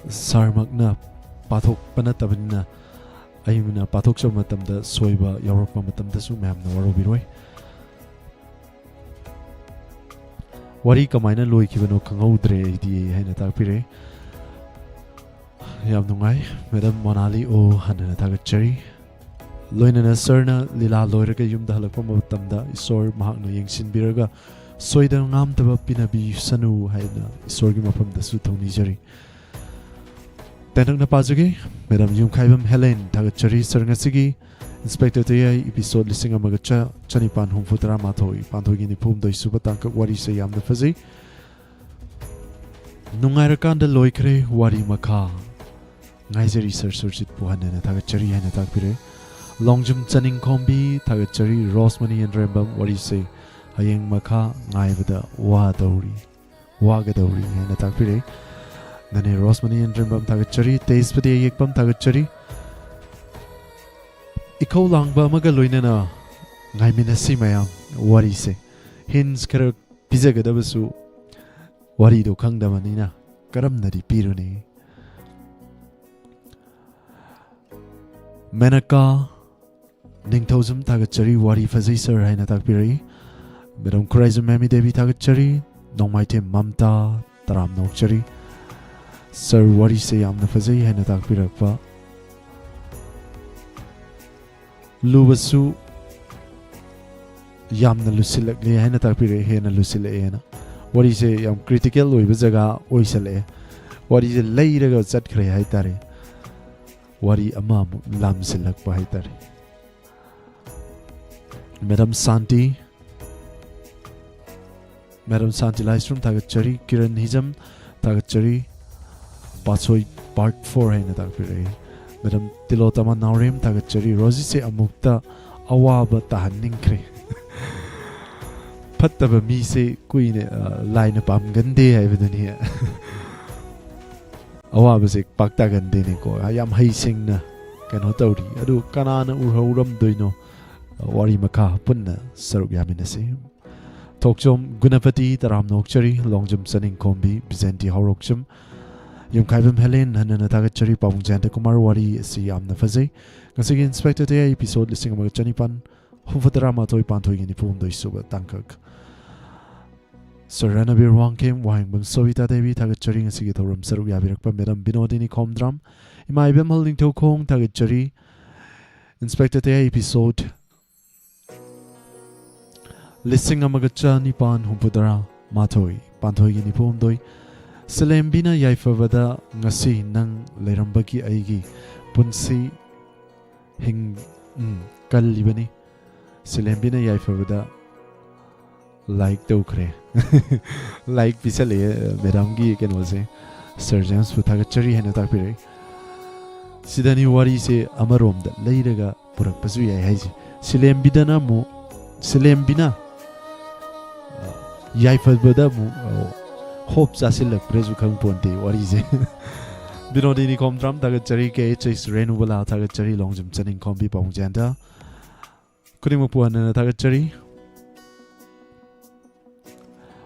sirꯃꯛꯅ ꯄꯥꯊꯣꯛꯄ ꯅꯠꯇꯕꯅꯤꯅ, ꯑꯩꯅ ꯄꯥꯊꯣꯛꯆꯕ ꯃꯇꯝꯗ ꯁꯣꯏꯕ ꯌꯥꯎꯔꯛꯄ ꯃꯇꯝꯗꯁꯨ ꯃꯌꯥꯝꯅ ꯋꯥꯔꯧꯕꯤꯔꯣꯏ꯫ "ꯋꯥꯔꯤ ꯀꯃꯥꯏꯅ ꯂꯣꯏꯈꯤꯕꯅꯣ ꯈꯪꯍꯧꯗ꯭ꯔꯦ ꯑꯩꯗꯤ" ꯍꯥꯏꯅ ꯇꯥꯛꯄꯤꯔꯦ꯫ ꯌꯥꯝ ꯅꯨꯡꯉꯥꯏ꯫ Madam ꯃꯣꯅꯥꯂꯤ ꯑꯣ, ꯍꯟꯅ ꯍꯟꯅ ꯊꯥꯒꯠꯆꯔꯤ꯫ ꯂꯣꯏꯅꯅ sirꯅ ꯂꯤꯂꯥ ꯂꯣꯏꯔꯒ ꯌꯨꯝꯗ ꯍꯜꯂꯛꯄ ꯃꯇꯝꯗ ꯏꯁꯣꯔ ꯃꯍꯥꯛꯅ ꯌꯦꯡꯁꯤꯟꯕꯤꯔꯒ ꯁꯣꯏꯗ ꯉꯥꯝꯗꯕ ꯄꯤꯅꯕꯤꯁꯅꯨ ꯍꯥꯏꯅ ꯏꯁꯣꯔꯒꯤ ꯃꯐꯝꯗꯁꯨ ꯊꯧꯅꯤꯖꯔꯤ꯫ ꯇꯦꯟꯇꯛꯅ ꯄꯥꯖꯒꯦ꯫ Madam ꯌꯨꯝꯈꯥꯏꯕꯝ ꯍꯦꯂꯦꯟ ꯊꯥꯒꯠꯆꯔꯤ꯫ Sir, ꯉꯁꯤꯒꯤ Inspector ꯇꯌꯥꯏ episode ꯂꯤꯁꯤꯡ ꯑꯃꯒ ꯆ-, ꯆꯅꯤꯄꯥꯟ ꯍꯨꯝꯐꯨ ꯇꯔꯥ ꯃꯥꯊꯣꯏ, ꯄꯥꯟꯊꯣꯏꯒꯤ ꯅꯤꯐꯨ ꯍꯨꯝꯗꯣꯏ ꯁꯨꯕ ꯇꯥꯡꯀꯛ ꯋꯥꯔꯤꯁꯦ ꯌꯥꯝꯅ ꯐꯖꯩ꯫ ꯅꯨꯡꯉꯥꯏꯔꯀꯥꯟꯗ ꯂꯣꯏꯈ꯭ꯔꯦ ꯋꯥꯔꯤ ꯃꯈꯥ꯫ ꯉꯥꯏꯖꯔꯤ sir ꯁꯨꯔꯖꯤꯠꯄꯨ ꯍꯟꯅ ꯍꯟꯅ ꯊꯥꯒꯠꯆꯔꯤ ꯍꯥꯏꯅ ꯇꯥꯛꯄꯤꯔꯦ꯫ ꯂꯣꯡꯖꯝ ꯆꯅꯤꯡꯈꯣꯝꯕꯤ ꯊꯥꯒꯠꯆꯔꯤ꯫ ꯔꯣꯁꯃꯅꯤ ꯑꯦꯟꯗ꯭ꯔꯦꯝꯕꯝ ꯋꯥꯔꯤꯁꯦ ꯍꯌꯦꯡ ꯃꯈꯥ ꯉꯥꯏꯕꯗ ꯋꯥꯗꯧꯔꯤ, ꯋꯥꯒꯗꯧꯔꯤ ꯍꯥꯏꯅ ꯇꯥꯛꯄꯤꯔꯦ꯫ ꯅꯅꯦ ꯔꯣꯁꯃꯅꯤ ꯑꯦꯟꯗ꯭ꯔꯦꯝꯕꯝ ꯊꯥꯒꯠꯆꯔꯤ꯫ ꯇꯦꯖꯄꯇꯤ ꯑꯌꯦꯛꯄꯝ ꯊꯥꯒꯠꯆꯔꯤ꯫ ꯏꯈꯧ ꯂꯥꯡꯕ ꯑꯃꯒ ꯂꯣꯏꯅꯅ ꯉꯥꯏꯃꯤꯟꯅꯁꯤ ꯃꯌꯥꯝ꯫ ꯋꯥꯔꯤꯁꯦ hints ꯈꯔ ꯄꯤꯖꯒꯗꯕꯁꯨ ꯋꯥꯔꯤꯗꯣ ꯈꯪꯗꯕꯅꯤꯅ ꯀꯔꯝꯅꯗꯤ ꯄꯤꯔꯨꯅꯤ? ꯃꯦꯅꯀꯥ ꯅꯤꯡꯊꯧꯖꯝ ꯊꯥꯒꯠꯆꯔꯤ, ꯋꯥꯔꯤ ꯐꯖꯩ ꯁꯥꯔ ꯍꯥꯏꯅ ꯇꯥꯛꯄꯤꯔꯛꯏ꯫ ꯃꯦꯗꯥꯝ ꯈꯨꯔꯥꯏꯖꯝ ꯃꯦꯃꯤ ꯗꯦꯕꯤ ꯊꯥꯒꯠꯆꯔꯤ, ꯅꯣꯡꯃꯥꯏꯊꯦꯝ ꯃꯝꯇꯥ ꯇꯔꯥꯝꯅ ꯑꯣꯛꯆꯔꯤ ꯁꯥꯔ, ꯋꯥꯔꯤꯁꯦ ꯌꯥꯝꯅ ꯐꯖꯩ ꯍꯥꯏꯅ ꯇꯥꯛꯄꯤꯔꯛꯄ꯫ ꯂꯨꯕꯁꯨ ꯌꯥꯝꯅ ꯂꯨꯁꯤꯜꯂꯛꯂꯦ ꯍꯥꯏꯅ ꯇꯥꯛꯄꯤꯔꯛꯑꯦ, ꯍꯦꯟꯅ ꯂꯨꯁꯤꯜꯂꯛꯑꯦꯅ꯫ ꯋꯥꯔꯤꯁꯦ ꯌꯥꯝ ꯀ꯭ꯔꯤꯇꯤꯀꯦꯜ ꯑꯣꯏꯕ ꯖꯒꯥ ꯑꯣꯏꯁꯜꯂꯛꯑꯦ꯫ ꯋꯥꯔꯤꯁꯦ ꯂꯩꯔꯒ ꯆꯠꯈ꯭ꯔꯦ ꯍꯥꯏꯇꯥꯔꯦ꯫ ꯋꯥꯔꯤ ꯑꯃꯃꯨꯛ ꯂꯥꯝꯁꯤꯜꯂꯛꯄ ꯍꯥꯏꯇꯥꯔꯦ꯫ ꯃꯦꯗꯥꯝ ꯁꯥꯟꯇꯤ, ꯃꯦꯗꯥꯝ ꯁꯥꯟꯇꯤ ꯂꯥꯏꯁ꯭ꯔꯝ ꯊꯥꯒꯠꯆꯔꯤ꯫ ꯀꯤꯔꯟ ꯍꯤꯖꯝ ꯊꯥꯒꯠꯆꯔꯤ꯫ ꯄꯥꯠꯁꯣꯏ ꯄꯥꯔꯠ ꯐꯣꯔ ꯍꯥꯏꯅ ꯇꯥꯛꯄꯤꯔꯛꯏ꯫ ꯃꯦꯗꯥꯝ ꯇꯤꯂꯣꯇꯃ ꯅꯥꯎꯔꯦꯝ ꯊꯥꯒꯠꯆꯔꯤ꯫ ꯔꯣꯖꯤꯁꯦ ꯑꯃꯨꯛꯇ ꯑꯋꯥꯕ ꯇꯥꯍꯟꯅꯤꯡꯈ꯭ꯔꯦ꯫ ꯐꯠꯇꯕ ꯃꯤꯁꯦ ꯀꯨꯏꯅ, ꯑ, ꯂꯥꯏꯅ ꯄꯥꯝꯒꯟꯗꯦ ꯍꯥꯏꯕꯗꯨꯅꯤ꯫ ꯑꯋꯥꯕꯁꯦ ꯄꯥꯛ ꯇꯥꯒꯟꯗꯦꯅꯦꯀꯣ꯫ ꯌꯥꯝ ꯍꯩꯁꯤꯡꯅ ꯀꯩꯅꯣ ꯇꯧꯔꯤ꯫ ꯑꯗꯨ ꯀꯅꯥꯅ ꯎꯍꯧꯔꯝꯗꯣꯏꯅꯣ? ꯋꯥꯔꯤ ꯃꯈꯥ ꯄꯨꯟꯅ ꯁꯔꯨꯛ ꯌꯥꯃꯤꯟꯅꯁꯤ꯫ ꯊꯣꯛꯆꯣꯝ ꯒꯨꯅꯄꯇꯤ ꯇꯔꯥꯝꯅ ꯑꯣꯛꯆꯔꯤ, ꯂꯣꯡꯖꯝ ꯆꯅꯤꯡꯈꯣꯝꯕꯤ, ꯕꯤꯖꯦꯟꯇꯤ ꯍꯧꯔꯣꯛꯆꯝ, ꯌꯨꯝꯈꯥꯏꯕꯝ ꯍꯦꯂꯦꯟ ꯍꯟꯅ ꯍꯟꯅ ꯊꯥꯒꯠꯆꯔꯤ꯫ ꯄꯥꯕꯨꯡ ꯖꯌꯟꯇ ꯀꯨꯃꯥꯔ, ꯋꯥꯔꯤ ꯑꯁꯤ ꯌꯥꯝꯅ ꯐꯖꯩ꯫ ꯉꯁꯤꯒꯤ ꯏꯟꯁꯄꯦꯛꯇꯔ ꯇꯌꯥꯏ ꯏꯄꯤꯁꯣꯗ ꯂꯤꯁꯤꯡ ꯑꯃꯒ ꯆꯅꯤꯄꯥꯟ ꯍꯨꯝꯐꯨꯇꯔꯥ ꯃꯥꯊꯣꯏ, ꯄꯥꯟꯊꯣꯏꯒꯤ ꯅꯤꯐꯨ ꯍꯨꯝꯗꯣꯏ ꯁꯨꯕ ꯇꯥꯡꯀꯛ꯫ ꯁꯔ ꯔꯅꯕꯤꯔ ꯋꯥꯡꯈꯦꯝ, ꯋꯥꯍꯦꯡꯕꯝ ꯁꯣꯕꯤꯇꯥ ꯗꯦꯕꯤ ꯊꯥꯒꯠꯆꯔꯤ꯫ ꯉꯁꯤꯒꯤ ꯊꯧꯔꯝ ꯁꯔꯨꯛ ꯌꯥꯕꯤꯔꯛꯄ ꯃꯦꯗꯥꯝ ꯕꯤꯅꯣꯗꯤꯅꯤ ꯈꯣꯝꯗ꯭ꯔꯥꯝ, ꯏꯃꯥ ꯏꯕꯦꯝꯍꯜ ꯅꯤꯡꯊꯧꯈꯣꯡ ꯊꯥꯒꯠꯆꯔꯤ꯫ ꯏꯟꯁꯄꯦꯛꯇꯔ ꯇꯌꯥꯏ ꯏꯄꯤꯁꯣꯗ ꯂꯤꯁꯤꯡ ꯑꯃꯒ ꯆꯅꯤꯄꯥꯟ ꯍꯨꯝꯐꯨꯇꯔꯥ ꯃꯥꯊꯣꯏ, ꯄꯥꯟꯊꯣꯏꯒꯤ ꯅꯤꯐꯨ ꯍꯨꯝꯗꯣꯏ꯫ ꯁꯤꯂꯦꯝꯕꯤꯅ ꯌꯥꯏꯐꯕꯗ ꯉꯁꯤ ꯅꯪ ꯂꯩꯔꯝꯕꯒꯤ ꯑꯩꯒꯤ ꯄꯨꯟꯁꯤ ꯍꯤꯡ-, ꯎꯝ, ꯀꯜꯂꯤꯕꯅꯤ꯫ ꯁꯤꯂꯦꯝꯕꯤꯅ ꯌꯥꯏꯐꯕꯗ ꯂꯥꯏꯛ ꯇꯧꯈ꯭ꯔꯦ꯫ ꯂꯥꯏꯛ ꯄꯤꯁꯜꯂꯛꯑꯦ, ꯃꯦꯗꯥꯝꯒꯤ ꯀꯩꯅꯣꯁꯦ꯫ ꯁꯔ ꯖꯦꯝꯁꯄꯨ ꯊꯥꯒꯠꯆꯔꯤ ꯍꯥꯏꯅ ꯇꯥꯛꯄꯤꯔꯛꯏ꯫ ꯁꯤꯗꯅꯤ ꯋꯥꯔꯤꯁꯦ ꯑꯃꯔꯣꯝꯗ ꯂꯩꯔꯒ ꯄꯨꯔꯛꯄꯁꯨ ꯌꯥꯏ ꯍꯥꯏꯁꯦ꯫ ꯁꯤꯂꯦꯝꯕꯤꯗꯅ ꯑꯃꯨꯛ, ꯁꯤꯂꯦꯝꯕꯤꯅ, ꯑ, ꯌꯥꯏꯐꯕꯗ ꯑꯃꯨꯛ, ꯑ, ꯍꯣꯞ ꯆꯥꯁꯤꯜꯂꯛꯄ꯭ꯔꯁꯨ ꯈꯪ ꯄꯣꯟꯇꯦ ꯋꯥꯔꯤꯁꯦ꯫ ꯕꯤꯅꯣꯗꯤꯅꯤ ꯈꯣꯝꯗ꯭ꯔꯥꯝ ꯊꯥꯒꯠꯆꯔꯤ, ꯀꯦ ꯑꯩꯆ ꯑꯩꯆ ꯔꯦꯅꯨꯕꯂꯥ ꯊꯥꯒꯠꯆꯔꯤ, ꯂꯣꯡꯖꯝ ꯆꯅꯤꯡꯈꯣꯝꯕꯤ, ꯄꯥꯕꯨꯡ ꯖꯌꯟꯇ꯫ ꯈꯨꯗꯤꯡꯃꯛꯄꯨ ꯍꯟꯅ ꯍꯟꯅ ꯊꯥꯒꯠꯆꯔꯤ꯫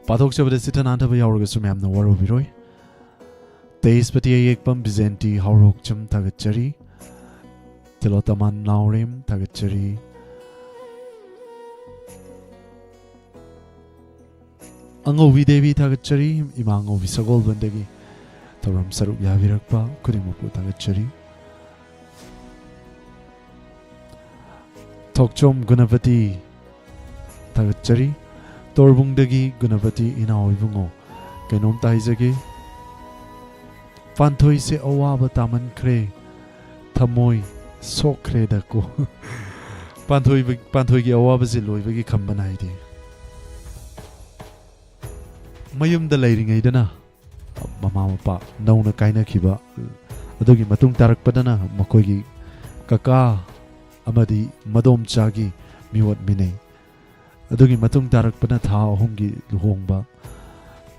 ꯄꯥꯊꯣꯛꯆꯕꯗ ꯆꯤꯠꯊ ꯅꯥꯟꯊꯕ ꯌꯥꯎꯔꯒꯁꯨ ꯃꯌꯥꯝꯅ ꯋꯥꯔꯧꯕꯤꯔꯣꯏ꯫ ꯇꯦꯖꯄꯇꯤ ꯑꯌꯦꯛꯄꯝ, ꯕꯤꯖꯦꯟꯇꯤ ꯍꯥꯎꯔꯣꯛꯆꯝ ꯊꯥꯒꯠꯆꯔꯤ꯫ ꯇꯤꯂꯣꯇꯃꯥꯟ ꯅꯥꯎꯔꯦꯝ, ꯊꯥꯒꯠꯆꯔꯤ꯫ ꯑꯉꯧꯕꯤ ꯗꯦꯕꯤ, ꯊꯥꯒꯠꯆꯔꯤ꯫ ꯏꯃꯥ ꯑꯉꯧꯕꯤ ꯁꯒꯣꯜꯕꯟꯗꯒꯤ ꯊꯧꯔꯝ ꯁꯔꯨꯛ ꯌꯥꯕꯤꯔꯛꯄ ꯈꯨꯗꯤꯡꯃꯛꯄꯨ ꯊꯥꯒꯠꯆꯔꯤ꯫ ꯊꯣꯛꯆꯣꯝ ꯒꯨꯅꯄꯇꯤ, ꯊꯥꯒꯠꯆꯔꯤ꯫ ꯇꯣꯔꯕꯨꯡꯗꯒꯤ ꯒꯨꯅꯄꯇꯤ ꯏꯅꯥꯎ ꯏꯕꯨꯡꯉꯣ, ꯀꯩꯅꯣꯝꯇ ꯍꯥꯏꯖꯒꯦ꯫ ꯄꯥꯟꯊꯣꯏꯁꯦ ꯑꯋꯥꯕ ꯇꯥꯃꯟꯈ꯭ꯔꯦ, ꯊꯃꯣꯏ ꯁꯣꯛꯈ꯭ꯔꯦꯗꯀꯣ꯫ ꯄꯥꯟꯊꯣꯏꯕ-, ꯄꯥꯟꯊꯣꯏꯒꯤ ꯑꯋꯥꯕꯁꯦ ꯂꯣꯏꯕꯒꯤ ꯈꯝꯕ ꯅꯥꯏꯗꯦ꯫ ꯃꯌꯨꯝꯗ ꯂꯩꯔꯤꯉꯩꯗꯅ ꯃꯃꯥ ꯃꯄꯥ ꯅꯧꯅ ꯀꯥꯏꯅꯈꯤꯕ, ꯑꯗꯨꯒꯤ ꯃꯇꯨꯡ ꯇꯥꯔꯛꯄꯗꯅ ꯃꯈꯣꯏꯒꯤ ꯀꯀꯥ ꯑꯃꯗꯤ ꯃꯗꯣꯝꯆꯥꯒꯤ ꯃꯤꯑꯣꯠ ꯃꯤꯅꯩ꯫ ꯑꯗꯨꯒꯤ ꯃꯇꯨꯡ ꯇꯥꯔꯛꯄꯅ ꯊꯥ ꯑꯍꯨꯝꯒꯤ ꯂꯨꯍꯣꯡꯕ,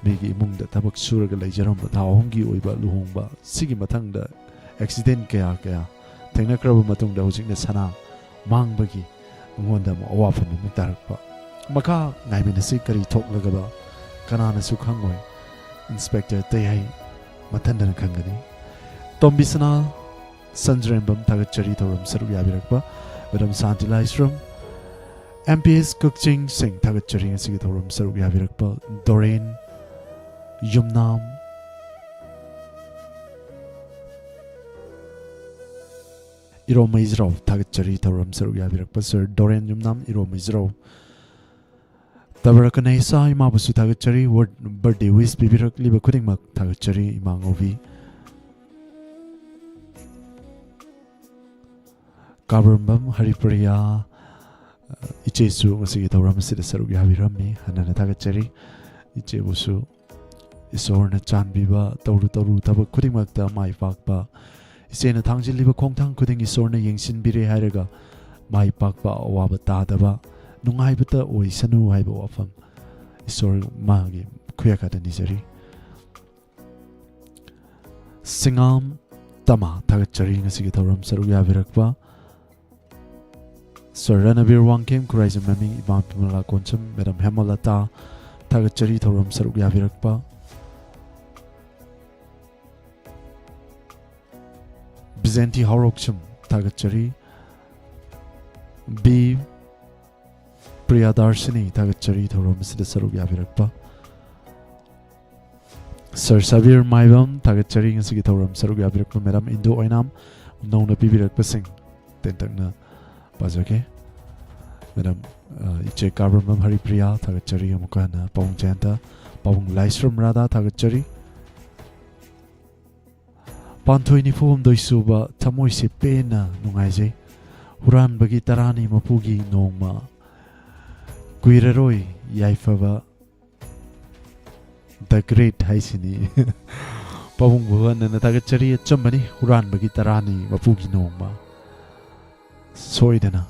ꯃꯤꯒꯤ ꯏꯃꯨꯡꯗ ꯊꯕꯛ ꯁꯨꯔꯒ ꯂꯩꯖꯔꯝꯕ ꯊꯥ ꯑꯍꯨꯝꯒꯤ ꯑꯣꯏꯕ ꯂꯨꯍꯣꯡꯕ꯫ ꯁꯤꯒꯤ ꯃꯊꯪꯗ ꯑꯦꯛꯁꯤꯗꯦꯟ ꯀꯌꯥ ꯀꯌꯥ ꯊꯦꯡꯅꯈ꯭ꯔꯕ ꯃꯇꯨꯡꯗ ꯍꯧꯖꯤꯛꯅ ꯁꯅꯥ ꯃꯥꯡꯕꯒꯤ ꯑꯩꯉꯣꯟꯗ ꯑꯃꯨꯛ ꯑꯋꯥꯐꯝ ꯑꯃꯨꯛ ꯇꯥꯔꯛꯄ꯫ ꯃꯈꯥ ꯉꯥꯏꯃꯤꯟꯅꯁꯤ, ꯀꯔꯤ ꯊꯣꯛꯂꯒꯕ ꯀꯅꯥꯅꯁꯨ ꯈꯪꯉꯣꯏ꯫ ꯏꯟꯁꯄꯦꯛꯇꯔ ꯇꯩꯍꯩ ꯃꯊꯟꯗꯅ ꯈꯪꯒꯅꯤ꯫ ꯇꯣꯝꯕꯤꯁꯅꯥ ꯁꯟꯖ꯭ꯔꯦꯝꯕꯝ, ꯊꯥꯒꯠꯆꯔꯤ ꯊꯧꯔꯝ ꯁꯔꯨꯛ ꯌꯥꯕꯤꯔꯛꯄ꯫ ꯃꯦꯗꯥꯝ ꯁꯥꯟꯇꯤ ꯂꯥꯏꯁ꯭ꯔꯝ, ꯑꯦꯝ ꯄꯤ ꯑꯦꯁ ꯀꯛꯆꯤꯡ ꯁꯤꯡ, ꯊꯥꯒꯠꯆꯔꯤ ꯉꯁꯤꯒꯤ ꯊꯧꯔꯝ ꯁꯔꯨꯛ ꯌꯥꯕꯤꯔꯛꯄ꯫ ꯗꯣꯔꯦꯟ ꯌꯨꯝꯅꯥꯝ ꯏꯔꯣꯃꯩꯖ꯭ꯔꯧ, ꯊꯥꯒꯠꯆꯔꯤ ꯊꯧꯔꯝ ꯁꯔꯨꯛ ꯌꯥꯕꯤꯔꯛꯄ ꯁꯔ ꯗꯣꯔꯦꯟ ꯌꯨꯝꯅꯥꯝ ꯏꯔꯣꯃꯩꯖ꯭ꯔꯧ꯫ ꯇꯕꯔꯀꯅꯩꯁꯥ ꯏꯃꯥꯕꯨꯁꯨ ꯊꯥꯒꯠꯆꯔꯤ, ꯋꯥꯔꯗ ꯕꯔꯗꯦ ꯋꯤꯁ ꯄꯤꯕꯤꯔꯛꯂꯤꯕ ꯈꯨꯗꯤꯡꯃꯛ ꯊꯥꯒꯠꯆꯔꯤ ꯏꯃꯥ ꯉꯧꯕꯤ꯫ ꯀꯥꯕꯔꯝꯕꯝ ꯍꯔꯤꯄ꯭ꯔꯤꯌꯥ, ꯏꯆꯦꯁꯨ ꯉꯁꯤꯒꯤ ꯊꯧꯔꯝ ꯑꯁꯤꯗ ꯁꯔꯨꯛ ꯌꯥꯕꯤꯔꯝꯃꯤ, ꯍꯟꯅ ꯍꯟꯅ ꯊꯥꯒꯠꯆꯔꯤ꯫ ꯏꯆꯦꯕꯨꯁꯨ ꯏꯁꯣꯔꯅ ꯆꯥꯟꯕꯤꯕ, ꯇꯧꯔꯨ ꯇꯧꯔꯨ ꯊꯕꯛ ꯈꯨꯗꯤꯡꯃꯛꯇ ꯃꯥꯏ ꯄꯥꯛꯄ, ꯏꯆꯦꯅ ꯊꯥꯡꯖꯤꯜꯂꯤꯕ ꯈꯣꯡꯊꯥꯡ ꯈꯨꯗꯤꯡ ꯏꯁꯣꯔꯅ ꯌꯦꯡꯁꯤꯟꯕꯤꯔꯦ ꯍꯥꯏꯔꯒ ꯃꯥꯏ ꯄꯥꯛꯄ, ꯑꯋꯥꯕ ꯇꯥꯗꯕ, ꯅꯨꯡꯉꯥꯏꯕꯇ ꯑꯣꯏꯁꯅꯨ ꯍꯥꯏꯕ ꯋꯥꯐꯝ ꯏꯁꯣꯔ ꯃꯥꯒꯤ ꯈꯨꯌꯥꯀꯥꯗ ꯅꯤꯖꯔꯤ꯫ ꯁꯤꯉꯥꯝ ꯇꯃꯥ, ꯊꯥꯒꯠꯆꯔꯤ ꯉꯁꯤꯒꯤ ꯊꯧꯔꯝ ꯁꯔꯨꯛ ꯌꯥꯕꯤꯔꯛꯄ꯫ ꯁꯔ ꯔꯅꯕꯤꯔ ꯋꯥꯡꯈꯦꯝ, ꯈꯨꯔꯥꯏꯖꯝ ꯃꯃꯤꯡ, ꯏꯃꯥ ꯕꯤꯃꯂꯥ ꯀꯣꯟꯁꯝ, ꯃꯦꯗꯥꯝ ꯍꯦꯃꯂꯇꯥ, ꯊꯥꯒꯠꯆꯔꯤ ꯊꯧꯔꯝ ꯁꯔꯨꯛ ꯌꯥꯕꯤꯔꯛꯄ꯫ ꯕꯤꯖꯦꯟꯇꯤ ꯍꯥꯎꯔꯣꯛꯁꯝ, ꯊꯥꯒꯠꯆꯔꯤ꯫ ꯕꯤ ꯄ꯭ꯔꯤꯌꯥꯗꯥꯔꯁꯤꯅꯤ, ꯊꯥꯒꯠꯆꯔꯤ ꯊꯧꯔꯝ ꯑꯁꯤꯗ ꯁꯔꯨꯛ ꯌꯥꯕꯤꯔꯛꯄ꯫ ꯁꯔ ꯁꯕꯤꯔ ꯃꯥꯏꯕꯝ, ꯊꯥꯒꯠꯆꯔꯤ ꯉꯁꯤꯒꯤ ꯊꯧꯔꯝ ꯁꯔꯨꯛ ꯌꯥꯕꯤꯔꯛꯄ꯫ ꯃꯦꯗꯥꯝ ꯏꯟꯗꯨ ꯑꯣꯏꯅꯥꯝ, ꯅꯧꯅ ꯄꯤꯕꯤꯔꯛꯄꯁꯤꯡ ꯇꯦꯟꯇꯛꯅ ꯄꯥꯖꯒꯦ꯫ ꯃꯦꯗꯥꯝ, ꯑ, ꯏꯆꯦ ꯀꯥꯕ꯭ꯔꯝꯕꯝ ꯍꯔꯤꯄ꯭ꯔꯤꯌꯥ, ꯊꯥꯒꯠꯆꯔꯤ ꯑꯃꯨꯛꯀ ꯍꯟꯅ꯫ ꯄꯥꯕꯨꯡ ꯖꯌꯟꯇ, ꯄꯥꯕꯨꯡ ꯂꯥꯏꯁ꯭ꯔꯝ ꯔꯥꯙꯥ, ꯊꯥꯒꯠꯆꯔꯤ꯫ ꯄꯥꯟꯊꯣꯏ ꯅꯤꯐꯨ ꯍꯨꯝꯗꯣꯏ ꯁꯨꯕ, ꯊꯃꯣꯏꯁꯦ ꯄꯦꯟꯅ ꯅꯨꯡꯉꯥꯏꯖꯩ꯫ ꯍꯨꯔꯥꯟꯕꯒꯤ ꯇꯔꯥꯅꯤ ꯃꯄꯨꯒꯤ ꯅꯣꯡꯃ ꯀꯨꯏꯔꯔꯣꯏ, ꯌꯥꯏꯐꯕ꯫ The Great ꯍꯥꯏꯁꯤꯅꯤ꯫ ꯄꯥꯕꯨꯡꯕꯨ ꯍꯟꯅ ꯊꯥꯒꯠꯆꯔꯤ꯫ ꯑꯆꯨꯝꯕꯅꯤ, ꯍꯨꯔꯥꯟꯕꯒꯤ ꯇꯔꯥꯅꯤ ꯃꯄꯨꯒꯤ ꯅꯣꯡꯃ꯫ ꯁꯣꯏꯗꯅ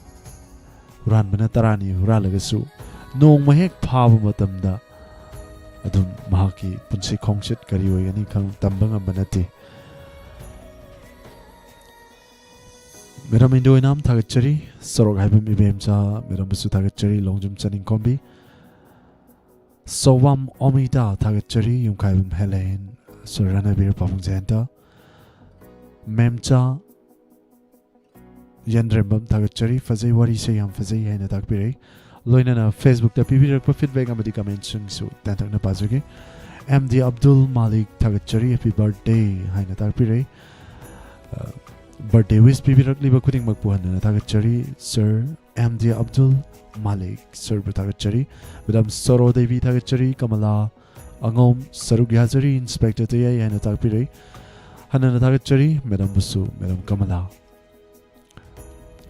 ꯍꯨꯔꯥꯟꯕꯅ ꯇꯔꯥꯅꯤ ꯍꯨꯔꯥꯜꯂꯒꯁꯨ, ꯅꯣꯡꯃ ꯍꯦꯛ ꯐꯥꯕ ꯃꯇꯝꯗ ꯑꯗꯨꯝ ꯃꯍꯥꯛꯀꯤ ꯄꯨꯟꯁꯤ ꯈꯣꯡꯆꯠ ꯀꯔꯤ ꯑꯣꯏꯒꯅꯤ ꯈꯪ-, ꯇꯝꯕ ꯉꯝꯕ ꯅꯠꯇꯦ꯫ ꯃꯦꯗꯥꯝ ꯏꯟꯗꯨ ꯑꯣꯏꯅꯥꯝ, ꯊꯥꯒꯠꯆꯔꯤ꯫ ꯁꯣꯔꯣꯛ ꯍꯥꯏꯕꯝ ꯏꯕꯦꯝꯆꯥ, ꯃꯦꯗꯥꯝꯕꯨꯁꯨ ꯊꯥꯒꯠꯆꯔꯤ꯫ ꯂꯣꯡꯖꯝ ꯆꯅꯤꯡꯈꯣꯝꯕꯤ, ꯁꯣꯕꯥꯝ ꯑꯣꯃꯤꯇꯥ, ꯊꯥꯒꯠꯆꯔꯤ꯫ ꯌꯨꯝꯈꯥꯏꯕꯝ ꯍꯦꯂꯦꯟ, ꯁꯔ ꯔꯅꯕꯤꯔ, ꯄꯥꯕꯨꯡ ꯖꯌꯟꯇ, ꯃꯦꯝꯆꯥ ꯌꯦꯟꯗ꯭ꯔꯦꯝꯕꯝ, ꯊꯥꯒꯠꯆꯔꯤ꯫ ꯐꯖꯩ, ꯋꯥꯔꯤꯁꯦ ꯌꯥꯝ ꯐꯖꯩ ꯍꯥꯏꯅ ꯇꯥꯛꯄꯤꯔꯛꯏ꯫ ꯂꯣꯏꯅꯅ Facebook-ꯇ ꯄꯤꯕꯤꯔꯛꯄ feedback ꯑꯃꯗꯤ comment-ꯁꯤꯡꯁꯨ ꯇꯦꯟꯇꯛꯅ ꯄꯥꯖꯒꯦ꯫ ꯑꯦꯝ ꯗꯤ ꯑꯕꯗꯨꯜ ꯃꯥꯂꯤꯛ, ꯊꯥꯒꯠꯆꯔꯤ, happy birthday ꯍꯥꯏꯅ ꯇꯥꯛꯄꯤꯔꯛꯏ꯫ ꯑ, birthday wish ꯄꯤꯕꯤꯔꯛꯂꯤꯕ ꯈꯨꯗꯤꯡꯃꯛꯄꯨ ꯍꯟꯅ ꯊꯥꯒꯠꯆꯔꯤ꯫ ꯁꯔ ꯑꯦꯝ ꯗꯤ ꯑꯕꯗꯨꯜ ꯃꯥꯂꯤꯛ ꯁꯔꯕꯨ ꯊꯥꯒꯠꯆꯔꯤ꯫ ꯃꯦꯗꯥꯝ ꯁꯣꯔꯣ ꯗꯦꯕꯤ, ꯊꯥꯒꯠꯆꯔꯤ꯫ ꯀꯃꯂꯥ ꯑꯉꯣꯝ, ꯁꯔꯨꯛ ꯌꯥꯖꯔꯤ, Inspector ꯇꯌꯥꯏ ꯍꯥꯏꯅ ꯇꯥꯛꯄꯤꯔꯛꯏ꯫ ꯍꯟꯅ ꯊꯥꯒꯠꯆꯔꯤ ꯃꯦꯗꯥꯝꯕꯨꯁꯨ, ꯃꯦꯗꯥꯝ ꯀꯃꯂꯥ꯫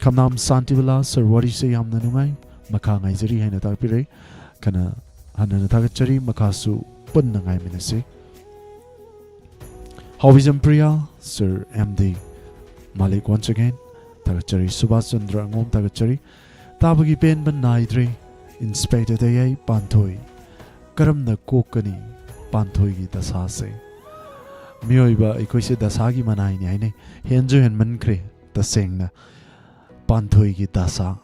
ꯈꯝꯅꯥꯝ ꯁꯥꯟꯇꯤꯕꯂꯥ, ꯁꯔ, ꯋꯥꯔꯤꯁꯦ ꯌꯥꯝꯅ ꯅꯨꯡꯉꯥꯏ, ꯃꯈꯥ ꯉꯥꯏꯖꯔꯤ ꯍꯥꯏꯅ ꯇꯥꯛꯄꯤꯔꯛꯏ꯫ ꯈꯟꯅ-, ꯍꯟꯅ ꯊꯥꯒꯠꯆꯔꯤ, ꯃꯈꯥꯁꯨ ꯄꯨꯟꯅ ꯉꯥꯏꯃꯤꯟꯅꯁꯤ꯫ ꯍꯥꯎꯕꯤꯖꯝ ꯄ꯭ꯔꯤꯌꯥ, ꯁꯔ ꯑꯦꯝ ꯗꯤ ꯃꯥꯂꯤꯛ, once again ꯊꯥꯒꯠꯆꯔꯤ꯫ ꯁꯨꯕꯥꯁ ꯆꯟꯗ꯭ꯔ ꯑꯉꯣꯝ, ꯊꯥꯒꯠꯆꯔꯤ꯫ ꯇꯥꯕꯒꯤ ꯄꯦꯟꯕ ꯅꯥꯏꯗ꯭ꯔꯦ꯫ Inspector ꯇꯌꯥꯏ, ꯄꯥꯟꯊꯣꯏ ꯀꯔꯝꯅ ꯀꯣꯛꯀꯅꯤ? ꯄꯥꯟꯊꯣꯏꯒꯤ ꯗꯁꯥꯁꯦ꯫ ꯃꯤꯑꯣꯏꯕ ꯑꯩꯈꯣꯏꯁꯦ ꯗꯁꯥꯒꯤ ꯃꯅꯥꯏꯅꯤ ꯍꯥꯏꯅꯩ꯫ ꯍꯦꯟꯁꯨ ꯍꯦꯟꯃꯟꯈ꯭ꯔꯦ ꯇꯁꯦꯡꯅ꯫ ꯄꯥꯟꯊꯣꯏꯒꯤ ꯗꯁꯥ꯫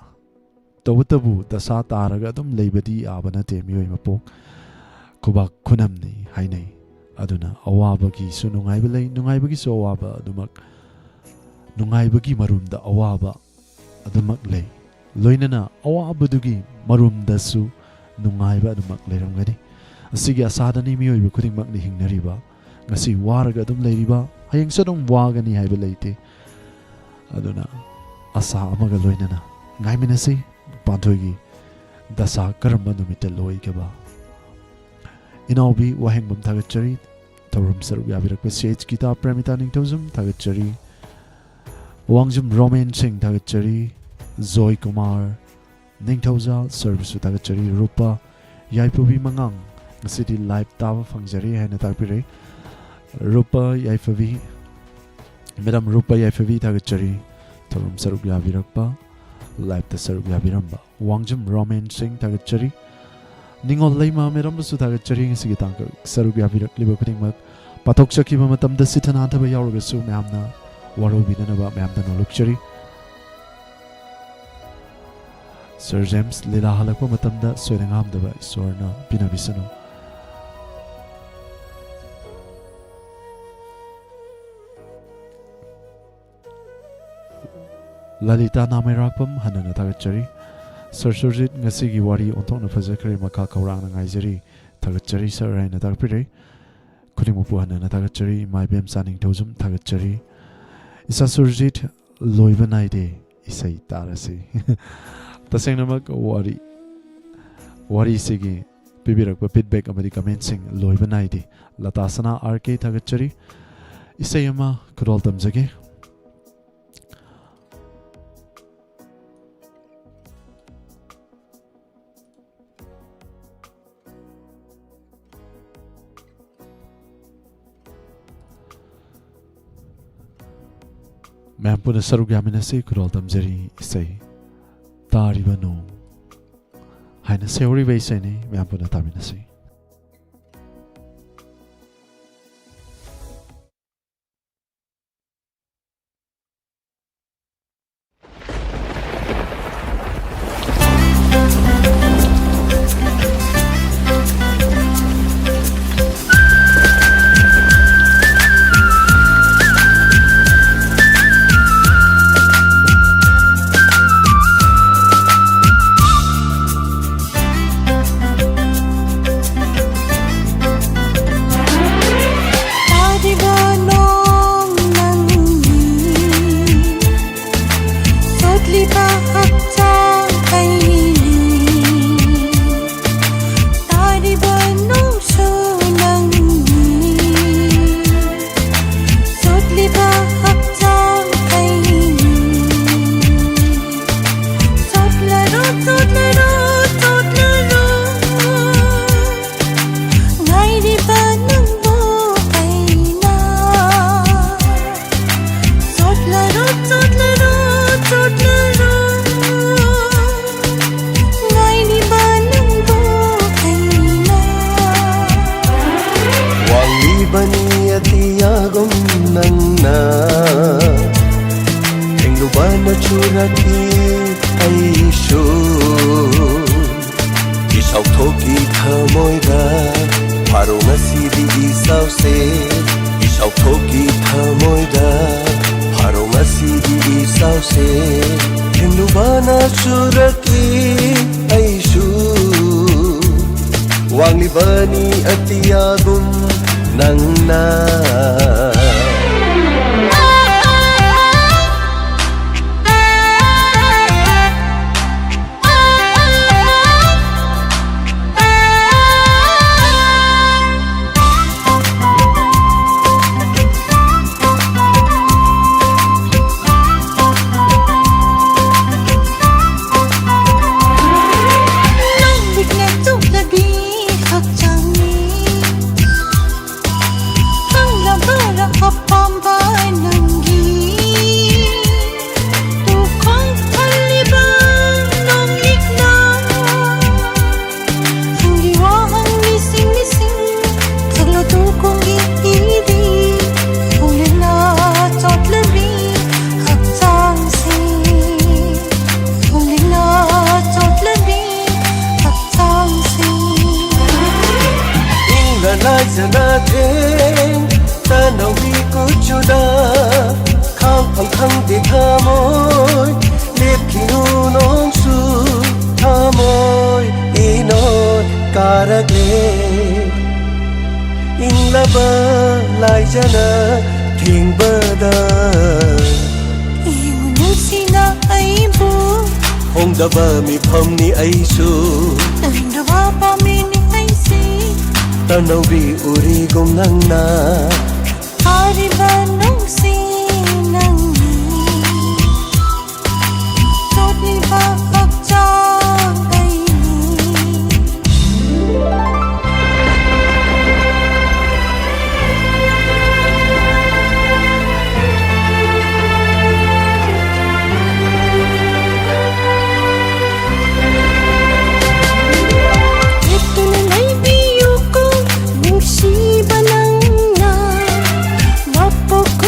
ꯇꯧꯕꯇꯕꯨ ꯗꯁꯥ ꯇꯥꯔꯒ ꯑꯗꯨꯝ ꯂꯩꯕꯗꯤ ꯌꯥꯕ ꯅꯠꯇꯦ ꯃꯤꯑꯣꯏ ꯃꯄꯣꯛ꯫ ꯈꯨꯕꯥꯛ ꯈꯨꯅꯝꯅꯤ ꯍꯥꯏꯅꯩ꯫ ꯑꯗꯨꯅ ꯑꯋꯥꯕꯒꯤꯁꯨ ꯅꯨꯡꯉꯥꯏꯕ ꯂꯩ, ꯅꯨꯡꯉꯥꯏꯕꯒꯤꯁꯨ ꯑꯋꯥꯕ ꯑꯗꯨꯃꯛ ꯅꯨꯡꯉꯥꯏꯕꯒꯤ ꯃꯔꯨꯝꯗ ꯑꯋꯥꯕ ꯑꯗꯨꯃꯛ ꯂꯩ, ꯂꯣꯏꯅꯅ ꯑꯋꯥꯕꯗꯨꯒꯤ ꯃꯔꯨꯝꯗꯁꯨ ꯅꯨꯡꯉꯥꯏꯕ ꯑꯗꯨꯃꯛ ꯂꯩꯔꯝꯒꯅꯤ꯫ ꯑꯁꯤꯒꯤ ꯑꯁꯥꯗꯅꯤ ꯃꯤꯑꯣꯏꯕ ꯈꯨꯗꯤꯡꯃꯛꯅ ꯍꯤꯡꯅꯔꯤꯕ꯫ ꯉꯁꯤ ꯋꯥꯔꯒ ꯑꯗꯨꯝ ꯂꯩꯔꯤꯕ, ꯍꯌꯦꯡꯁꯨ ꯑꯗꯨꯝ ꯋꯥꯒꯅꯤ ꯍꯥꯏꯕ ꯂꯩꯇꯦ꯫ ꯑꯗꯨꯅ ꯑꯁꯥ ꯑꯃꯒ ꯂꯣꯏꯅꯅ ꯉꯥꯏꯃꯤꯟꯅꯁꯤ ꯄꯥꯟꯊꯣꯏꯒꯤ ꯗꯁꯥ ꯀꯔꯝꯕ ꯅꯨꯃꯤꯠꯇ ꯂꯣꯏꯒꯕ꯫ ꯏꯅꯥꯎꯕꯤ ꯋꯥꯍꯦꯡꯕꯝ ꯊꯥꯒꯠꯆꯔꯤ꯫ ꯊꯧꯔꯝ ꯁꯔꯨꯛ ꯌꯥꯕꯤꯔꯛꯄ ꯁꯤ ꯑꯩꯆ ꯒꯤꯇꯥ ꯄ꯭ꯔꯦꯃꯤꯇꯥ ꯅꯤꯡꯊꯧꯖꯝ ꯊꯥꯒꯠꯆꯔꯤ꯫ ꯋꯥꯡꯖꯝ ꯔꯣꯃꯦꯟ ꯁꯤꯡ ꯊꯥꯒꯠꯆꯔꯤ꯫ ꯖꯣꯏ ꯀꯨꯃꯥꯔ ꯅꯤꯡꯊꯧꯖꯥ ꯁꯔꯕꯤꯁꯁꯨ ꯊꯥꯒꯠꯆꯔꯤ꯫ ꯔꯨꯄꯥ ꯌꯥꯏꯐꯕꯤ ꯃꯉꯥꯡ, ꯉꯁꯤꯗꯤ ꯂꯥꯏꯚ ꯇꯥꯕ ꯐꯪꯖꯔꯦ ꯍꯥꯏꯅ ꯇꯥꯛꯄꯤꯔꯛꯏ꯫ ꯔꯨꯄꯥ ꯌꯥꯏꯐꯕꯤ, ꯃꯦꯗꯥꯝ ꯔꯨꯄꯥ ꯌꯥꯏꯐꯕꯤ ꯊꯥꯒꯠꯆꯔꯤ꯫ ꯊꯧꯔꯝ ꯁꯔꯨꯛ ꯌꯥꯕꯤꯔꯛꯄ, ꯂꯥꯏꯚꯇ ꯁꯔꯨꯛ ꯌꯥꯕꯤꯔꯝꯕ꯫ ꯋꯥꯡꯖꯝ ꯔꯣꯃꯦꯟ ꯁꯤꯡ ꯊꯥꯒꯠꯆꯔꯤ꯫ ꯅꯤꯉꯣꯜ ꯂꯩꯃ ꯃꯦꯗꯥꯝꯕꯨꯁꯨ ꯊꯥꯒꯠꯆꯔꯤ꯫ ꯉꯁꯤꯒꯤ ꯇꯥꯡꯀꯛ ꯁꯔꯨꯛ ꯌꯥꯕꯤꯔꯛꯂꯤꯕ ꯈꯨꯗꯤꯡꯃꯛ ꯄꯥꯊꯣꯛꯆꯈꯤꯕ ꯃꯇꯝꯗ ꯁꯤꯊ ꯅꯥꯟꯊꯕ ꯌꯥꯎꯔꯒꯁꯨ ꯃꯌꯥꯝꯅ ꯋꯥꯔꯧꯕꯤꯗꯅꯕ ꯃꯌꯥꯝꯗ ꯅꯣꯜꯂꯨꯛꯆꯔꯤ꯫ ꯁꯔ ꯖꯦꯝꯁ ꯂꯤꯂꯥ ꯍꯜꯂꯛꯄ ꯃꯇꯝꯗ ꯁꯣꯏꯗ ꯉꯥꯝꯗꯕ ꯏꯁꯣꯔꯅ ꯄꯤꯅꯕꯤꯁꯅꯨ꯫ ꯂꯂꯤꯇꯥ ꯅꯥꯃꯩꯔꯥꯛꯄꯝ ꯍꯟꯅꯅ ꯊꯥꯒꯠꯆꯔꯤ꯫ ꯁꯔ ꯁꯨꯔꯖꯤꯠ, ꯉꯁꯤꯒꯤ ꯋꯥꯔꯤ ꯑꯣꯟꯊꯣꯛꯅ ꯐꯖꯈ꯭ꯔꯦ, ꯃꯈꯥ ꯈꯧꯔꯥꯡꯅ ꯉꯥꯏꯖꯔꯤ꯫ ꯊꯥꯒꯠꯆꯔꯤ ꯁꯔ ꯍꯥꯏꯅ ꯇꯥꯛꯄꯤꯔꯦ꯫ ꯈꯨꯗꯤꯡꯃꯛꯄꯨ ꯍꯟꯅꯅ ꯊꯥꯒꯠꯆꯔꯤ꯫ ꯏꯃꯥ ꯏꯕꯦꯝꯆꯥ ꯅꯤꯡꯊꯧꯖꯝ ꯊꯥꯒꯠꯆꯔꯤ꯫ ꯏꯆꯥ ꯁꯨꯔꯖꯤꯠ, ꯂꯣꯏꯕ ꯅꯥꯏꯗꯦ, ꯏꯁꯩ ꯇꯥꯔꯁꯤ꯫ ꯇꯁꯦꯡꯅꯃꯛ ꯋꯥꯔꯤ, ꯋꯥꯔꯤꯁꯤꯒꯤ ꯄꯤꯕꯤꯔꯛꯄ ꯐꯤꯗꯕꯦꯛ ꯑꯃꯗꯤ ꯀꯃꯦꯟꯁꯤꯡ ꯂꯣꯏꯕ ꯅꯥꯏꯗꯦ꯫ ꯂꯇꯥ ꯁꯅꯥ ꯑꯥꯔ ꯀꯦ ꯊꯥꯒꯠꯆꯔꯤ꯫ ꯏꯁꯩ ꯑꯃ ꯈꯨꯗꯣꯜ ꯇꯝꯖꯒꯦ꯫ ꯃꯌꯥꯝ ꯄꯨꯟꯅ ꯁꯔꯨꯛ ꯌꯥꯃꯤꯟꯅꯁꯤ꯫ ꯈꯨꯗꯣꯜ ꯇꯝꯖꯔꯤ ꯏꯁꯩ ꯇꯥꯔꯤꯕ ꯅꯣꯡ ꯍꯥꯏꯅ ꯁꯩꯍꯧꯔꯤꯕ ꯏꯁꯩꯅꯤ꯫ ꯃꯌꯥꯝ ꯄꯨꯟꯅ ꯇꯥꯃꯤꯟꯅꯁꯤ꯫ ꯏꯁꯣ, ꯏꯁꯥꯎꯊꯣꯛꯀꯤ ꯊꯃꯣꯏꯗ ꯐꯥꯔꯣ ꯉꯁꯤꯗꯤ ꯏꯆꯥꯎꯁꯦ꯫ ꯏꯁꯥꯎꯊꯣꯛꯀꯤ ꯊꯃꯣꯏꯗ ꯐꯥꯔꯣ ꯉꯁꯤꯗꯤ ꯏꯆꯥꯎꯁꯦ꯫ ꯊꯦꯡꯂꯨꯕꯅ ꯆꯨꯔꯛꯏ ꯑꯩꯁꯨ, ꯋꯥꯡꯂꯤꯕꯅꯤ ꯑꯇꯤꯌꯥꯒꯨꯝ ꯅꯪꯅ꯫ ꯏꯪꯅ ꯂꯥꯏꯖꯅ ꯊꯦꯡ ꯇꯅꯧꯕꯤ ꯀꯨꯆꯨꯗ ꯈꯥꯡꯐꯝ ꯈꯪꯗꯦ ꯊꯃꯣꯏ꯫ ꯂꯦꯞꯈꯤꯅꯨ ꯅꯣꯡꯁꯨ ꯊꯃꯣꯏ ꯏꯅꯣꯠ ꯀꯥꯔꯛꯂꯦ꯫ ꯏꯪꯂꯕ ꯂꯥꯏꯖꯅ ꯊꯦꯡꯕꯗ ꯏꯕꯨ ꯅꯨꯡꯁꯤꯅ ꯑꯩꯕꯨ ꯍꯣꯡꯗꯕ ꯃꯤꯐꯝꯅꯤ ꯑꯩꯁꯨ꯫ ꯇꯟꯗꯕ ꯄꯥꯝꯃꯤꯅꯤ ꯑꯩꯁꯦ꯫ ꯇꯅꯧꯕꯤ ꯎꯔꯤꯒꯨꯝ ꯅꯪꯅ ꯍꯥꯏꯔꯤꯕ ꯅꯨꯡꯁꯤ ꯅꯪꯅꯤ꯫ ꯆꯣꯠꯂꯤꯕ ꯍꯛꯆꯥꯡ ꯑꯩꯅꯤ꯫ ꯂꯦꯞꯇꯨꯅ ꯂꯩꯕꯤꯌꯨꯀꯣ ꯅꯨꯡꯁꯤꯕ ꯅꯪꯅ꯫ ꯃꯄꯣꯛ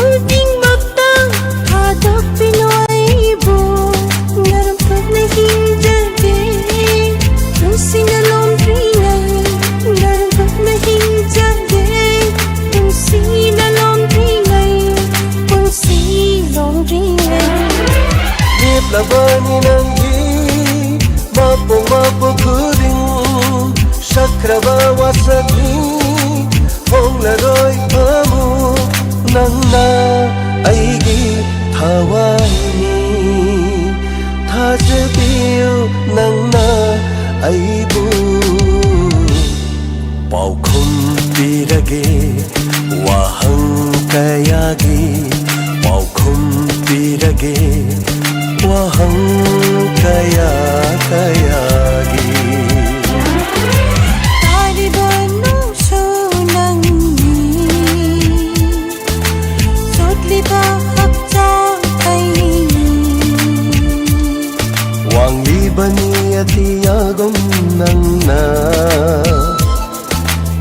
ꯅꯪꯒꯤ ꯃꯄꯣꯛ ꯃꯄꯣꯛ ꯈꯨꯗꯤꯡ ꯁꯛꯈ꯭ꯔꯕ ꯋꯥꯁꯛꯅꯤ, ꯍꯣꯡꯂꯔꯣꯏ ꯑꯃꯨꯛ ꯅꯪꯅ ꯑꯩꯒꯤ ꯊꯋꯥꯏꯅꯤ꯫ ꯊꯥꯖꯕꯤꯌꯨ ꯅꯪꯅ ꯑꯩꯕꯨ꯫ ꯄꯥꯎꯈꯨꯝ ꯄꯤꯔꯒꯦ ꯋꯥꯍꯪ ꯀꯌꯥꯒꯤ, ꯄꯥꯎꯈꯨꯝ ꯄꯤꯔꯒꯦ ꯋꯥꯍꯪ ꯀꯌꯥ ꯀꯌꯥꯒꯤ꯫ ꯇꯥꯔꯤꯕ ꯅꯨꯡꯁꯨ ꯅꯪꯅꯤ, ꯆꯣꯠꯂꯤꯕ ꯍꯛꯆꯥꯡ ꯑꯩꯅꯤ꯫ ꯋꯥꯡꯂꯤꯕꯅꯤ ꯑꯇꯤꯌꯥꯒꯨꯝ ꯅꯪꯅ,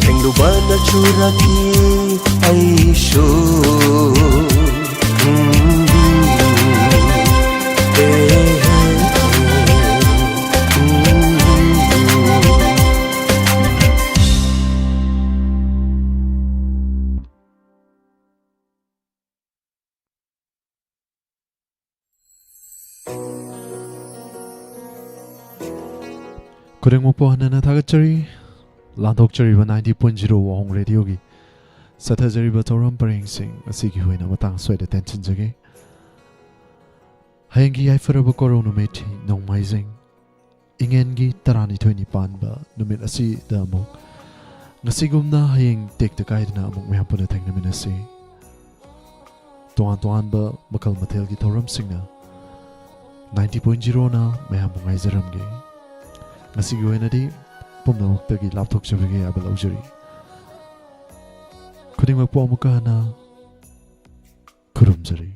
ꯊꯦꯡꯂꯨꯕꯅ ꯆꯨꯔꯛꯈꯤ ꯑꯩꯁꯨ꯫ ꯈꯨꯗꯤꯡꯃꯛꯄꯨ ꯍꯟꯅ ꯍꯟꯅ ꯊꯥꯒꯠꯆꯔꯤ꯫ ꯂꯥꯟꯊꯣꯛꯆꯔꯤꯕ ninety point zero ꯋꯥꯍꯣꯡ ꯔꯦꯗꯤꯑꯣꯒꯤ ꯆꯠꯊꯖꯔꯤꯕ ꯊꯧꯔꯝ ꯄꯔꯦꯡꯁꯤꯡ ꯑꯁꯤꯒꯤ ꯑꯣꯏꯅ ꯃꯇꯥꯡ ꯑꯁ꯭ꯋꯥꯏꯗ ꯇꯦꯟꯁꯤꯟꯖꯒꯦ꯫ ꯍꯌꯦꯡꯒꯤ ꯌꯥꯏꯐꯔꯕ ꯀꯣꯔꯧ ꯅꯨꯃꯤꯠ, ꯅꯣꯡꯃꯥꯏꯖꯤꯡ, ꯏꯉꯦꯟꯒꯤ ꯇꯔꯥꯅꯤꯊꯣꯏꯅꯤ ꯄꯥꯟꯕ ꯅꯨꯃꯤꯠ ꯑꯁꯤꯗ ꯑꯃꯨꯛ ꯉꯁꯤꯒꯨꯝꯅ ꯍꯌꯦꯡ ꯇꯦꯛꯇ ꯀꯥꯏꯗꯅ ꯑꯃꯨꯛ ꯃꯌꯥꯝ ꯄꯨꯟꯅ ꯊꯦꯡꯅꯃꯤꯟꯅꯁꯤ꯫ ꯇꯣꯉꯥꯟ ꯇꯣꯉꯥꯟꯕ ꯃꯈꯜ ꯃꯊꯦꯜꯒꯤ ꯊꯧꯔꯝꯁꯤꯡꯅ ninety point zero ꯅ ꯃꯌꯥꯝꯕꯨ ꯉꯥꯏꯖꯔꯝꯒꯦ꯫ ꯉꯁꯤꯒꯤ ꯑꯣꯏꯅꯗꯤ ꯄꯨꯝꯅꯃꯛꯇꯒꯤ ꯂꯥꯞꯊꯣꯛꯆꯕꯤꯒꯦ ꯍꯥꯏꯕ ꯂꯧꯖꯔꯤ꯫ ꯈꯨꯗꯤꯡꯃꯛꯄꯨ ꯑꯃꯨꯛꯀ ꯍꯟꯅ ꯈꯨꯔꯨꯝꯖꯔꯤ꯫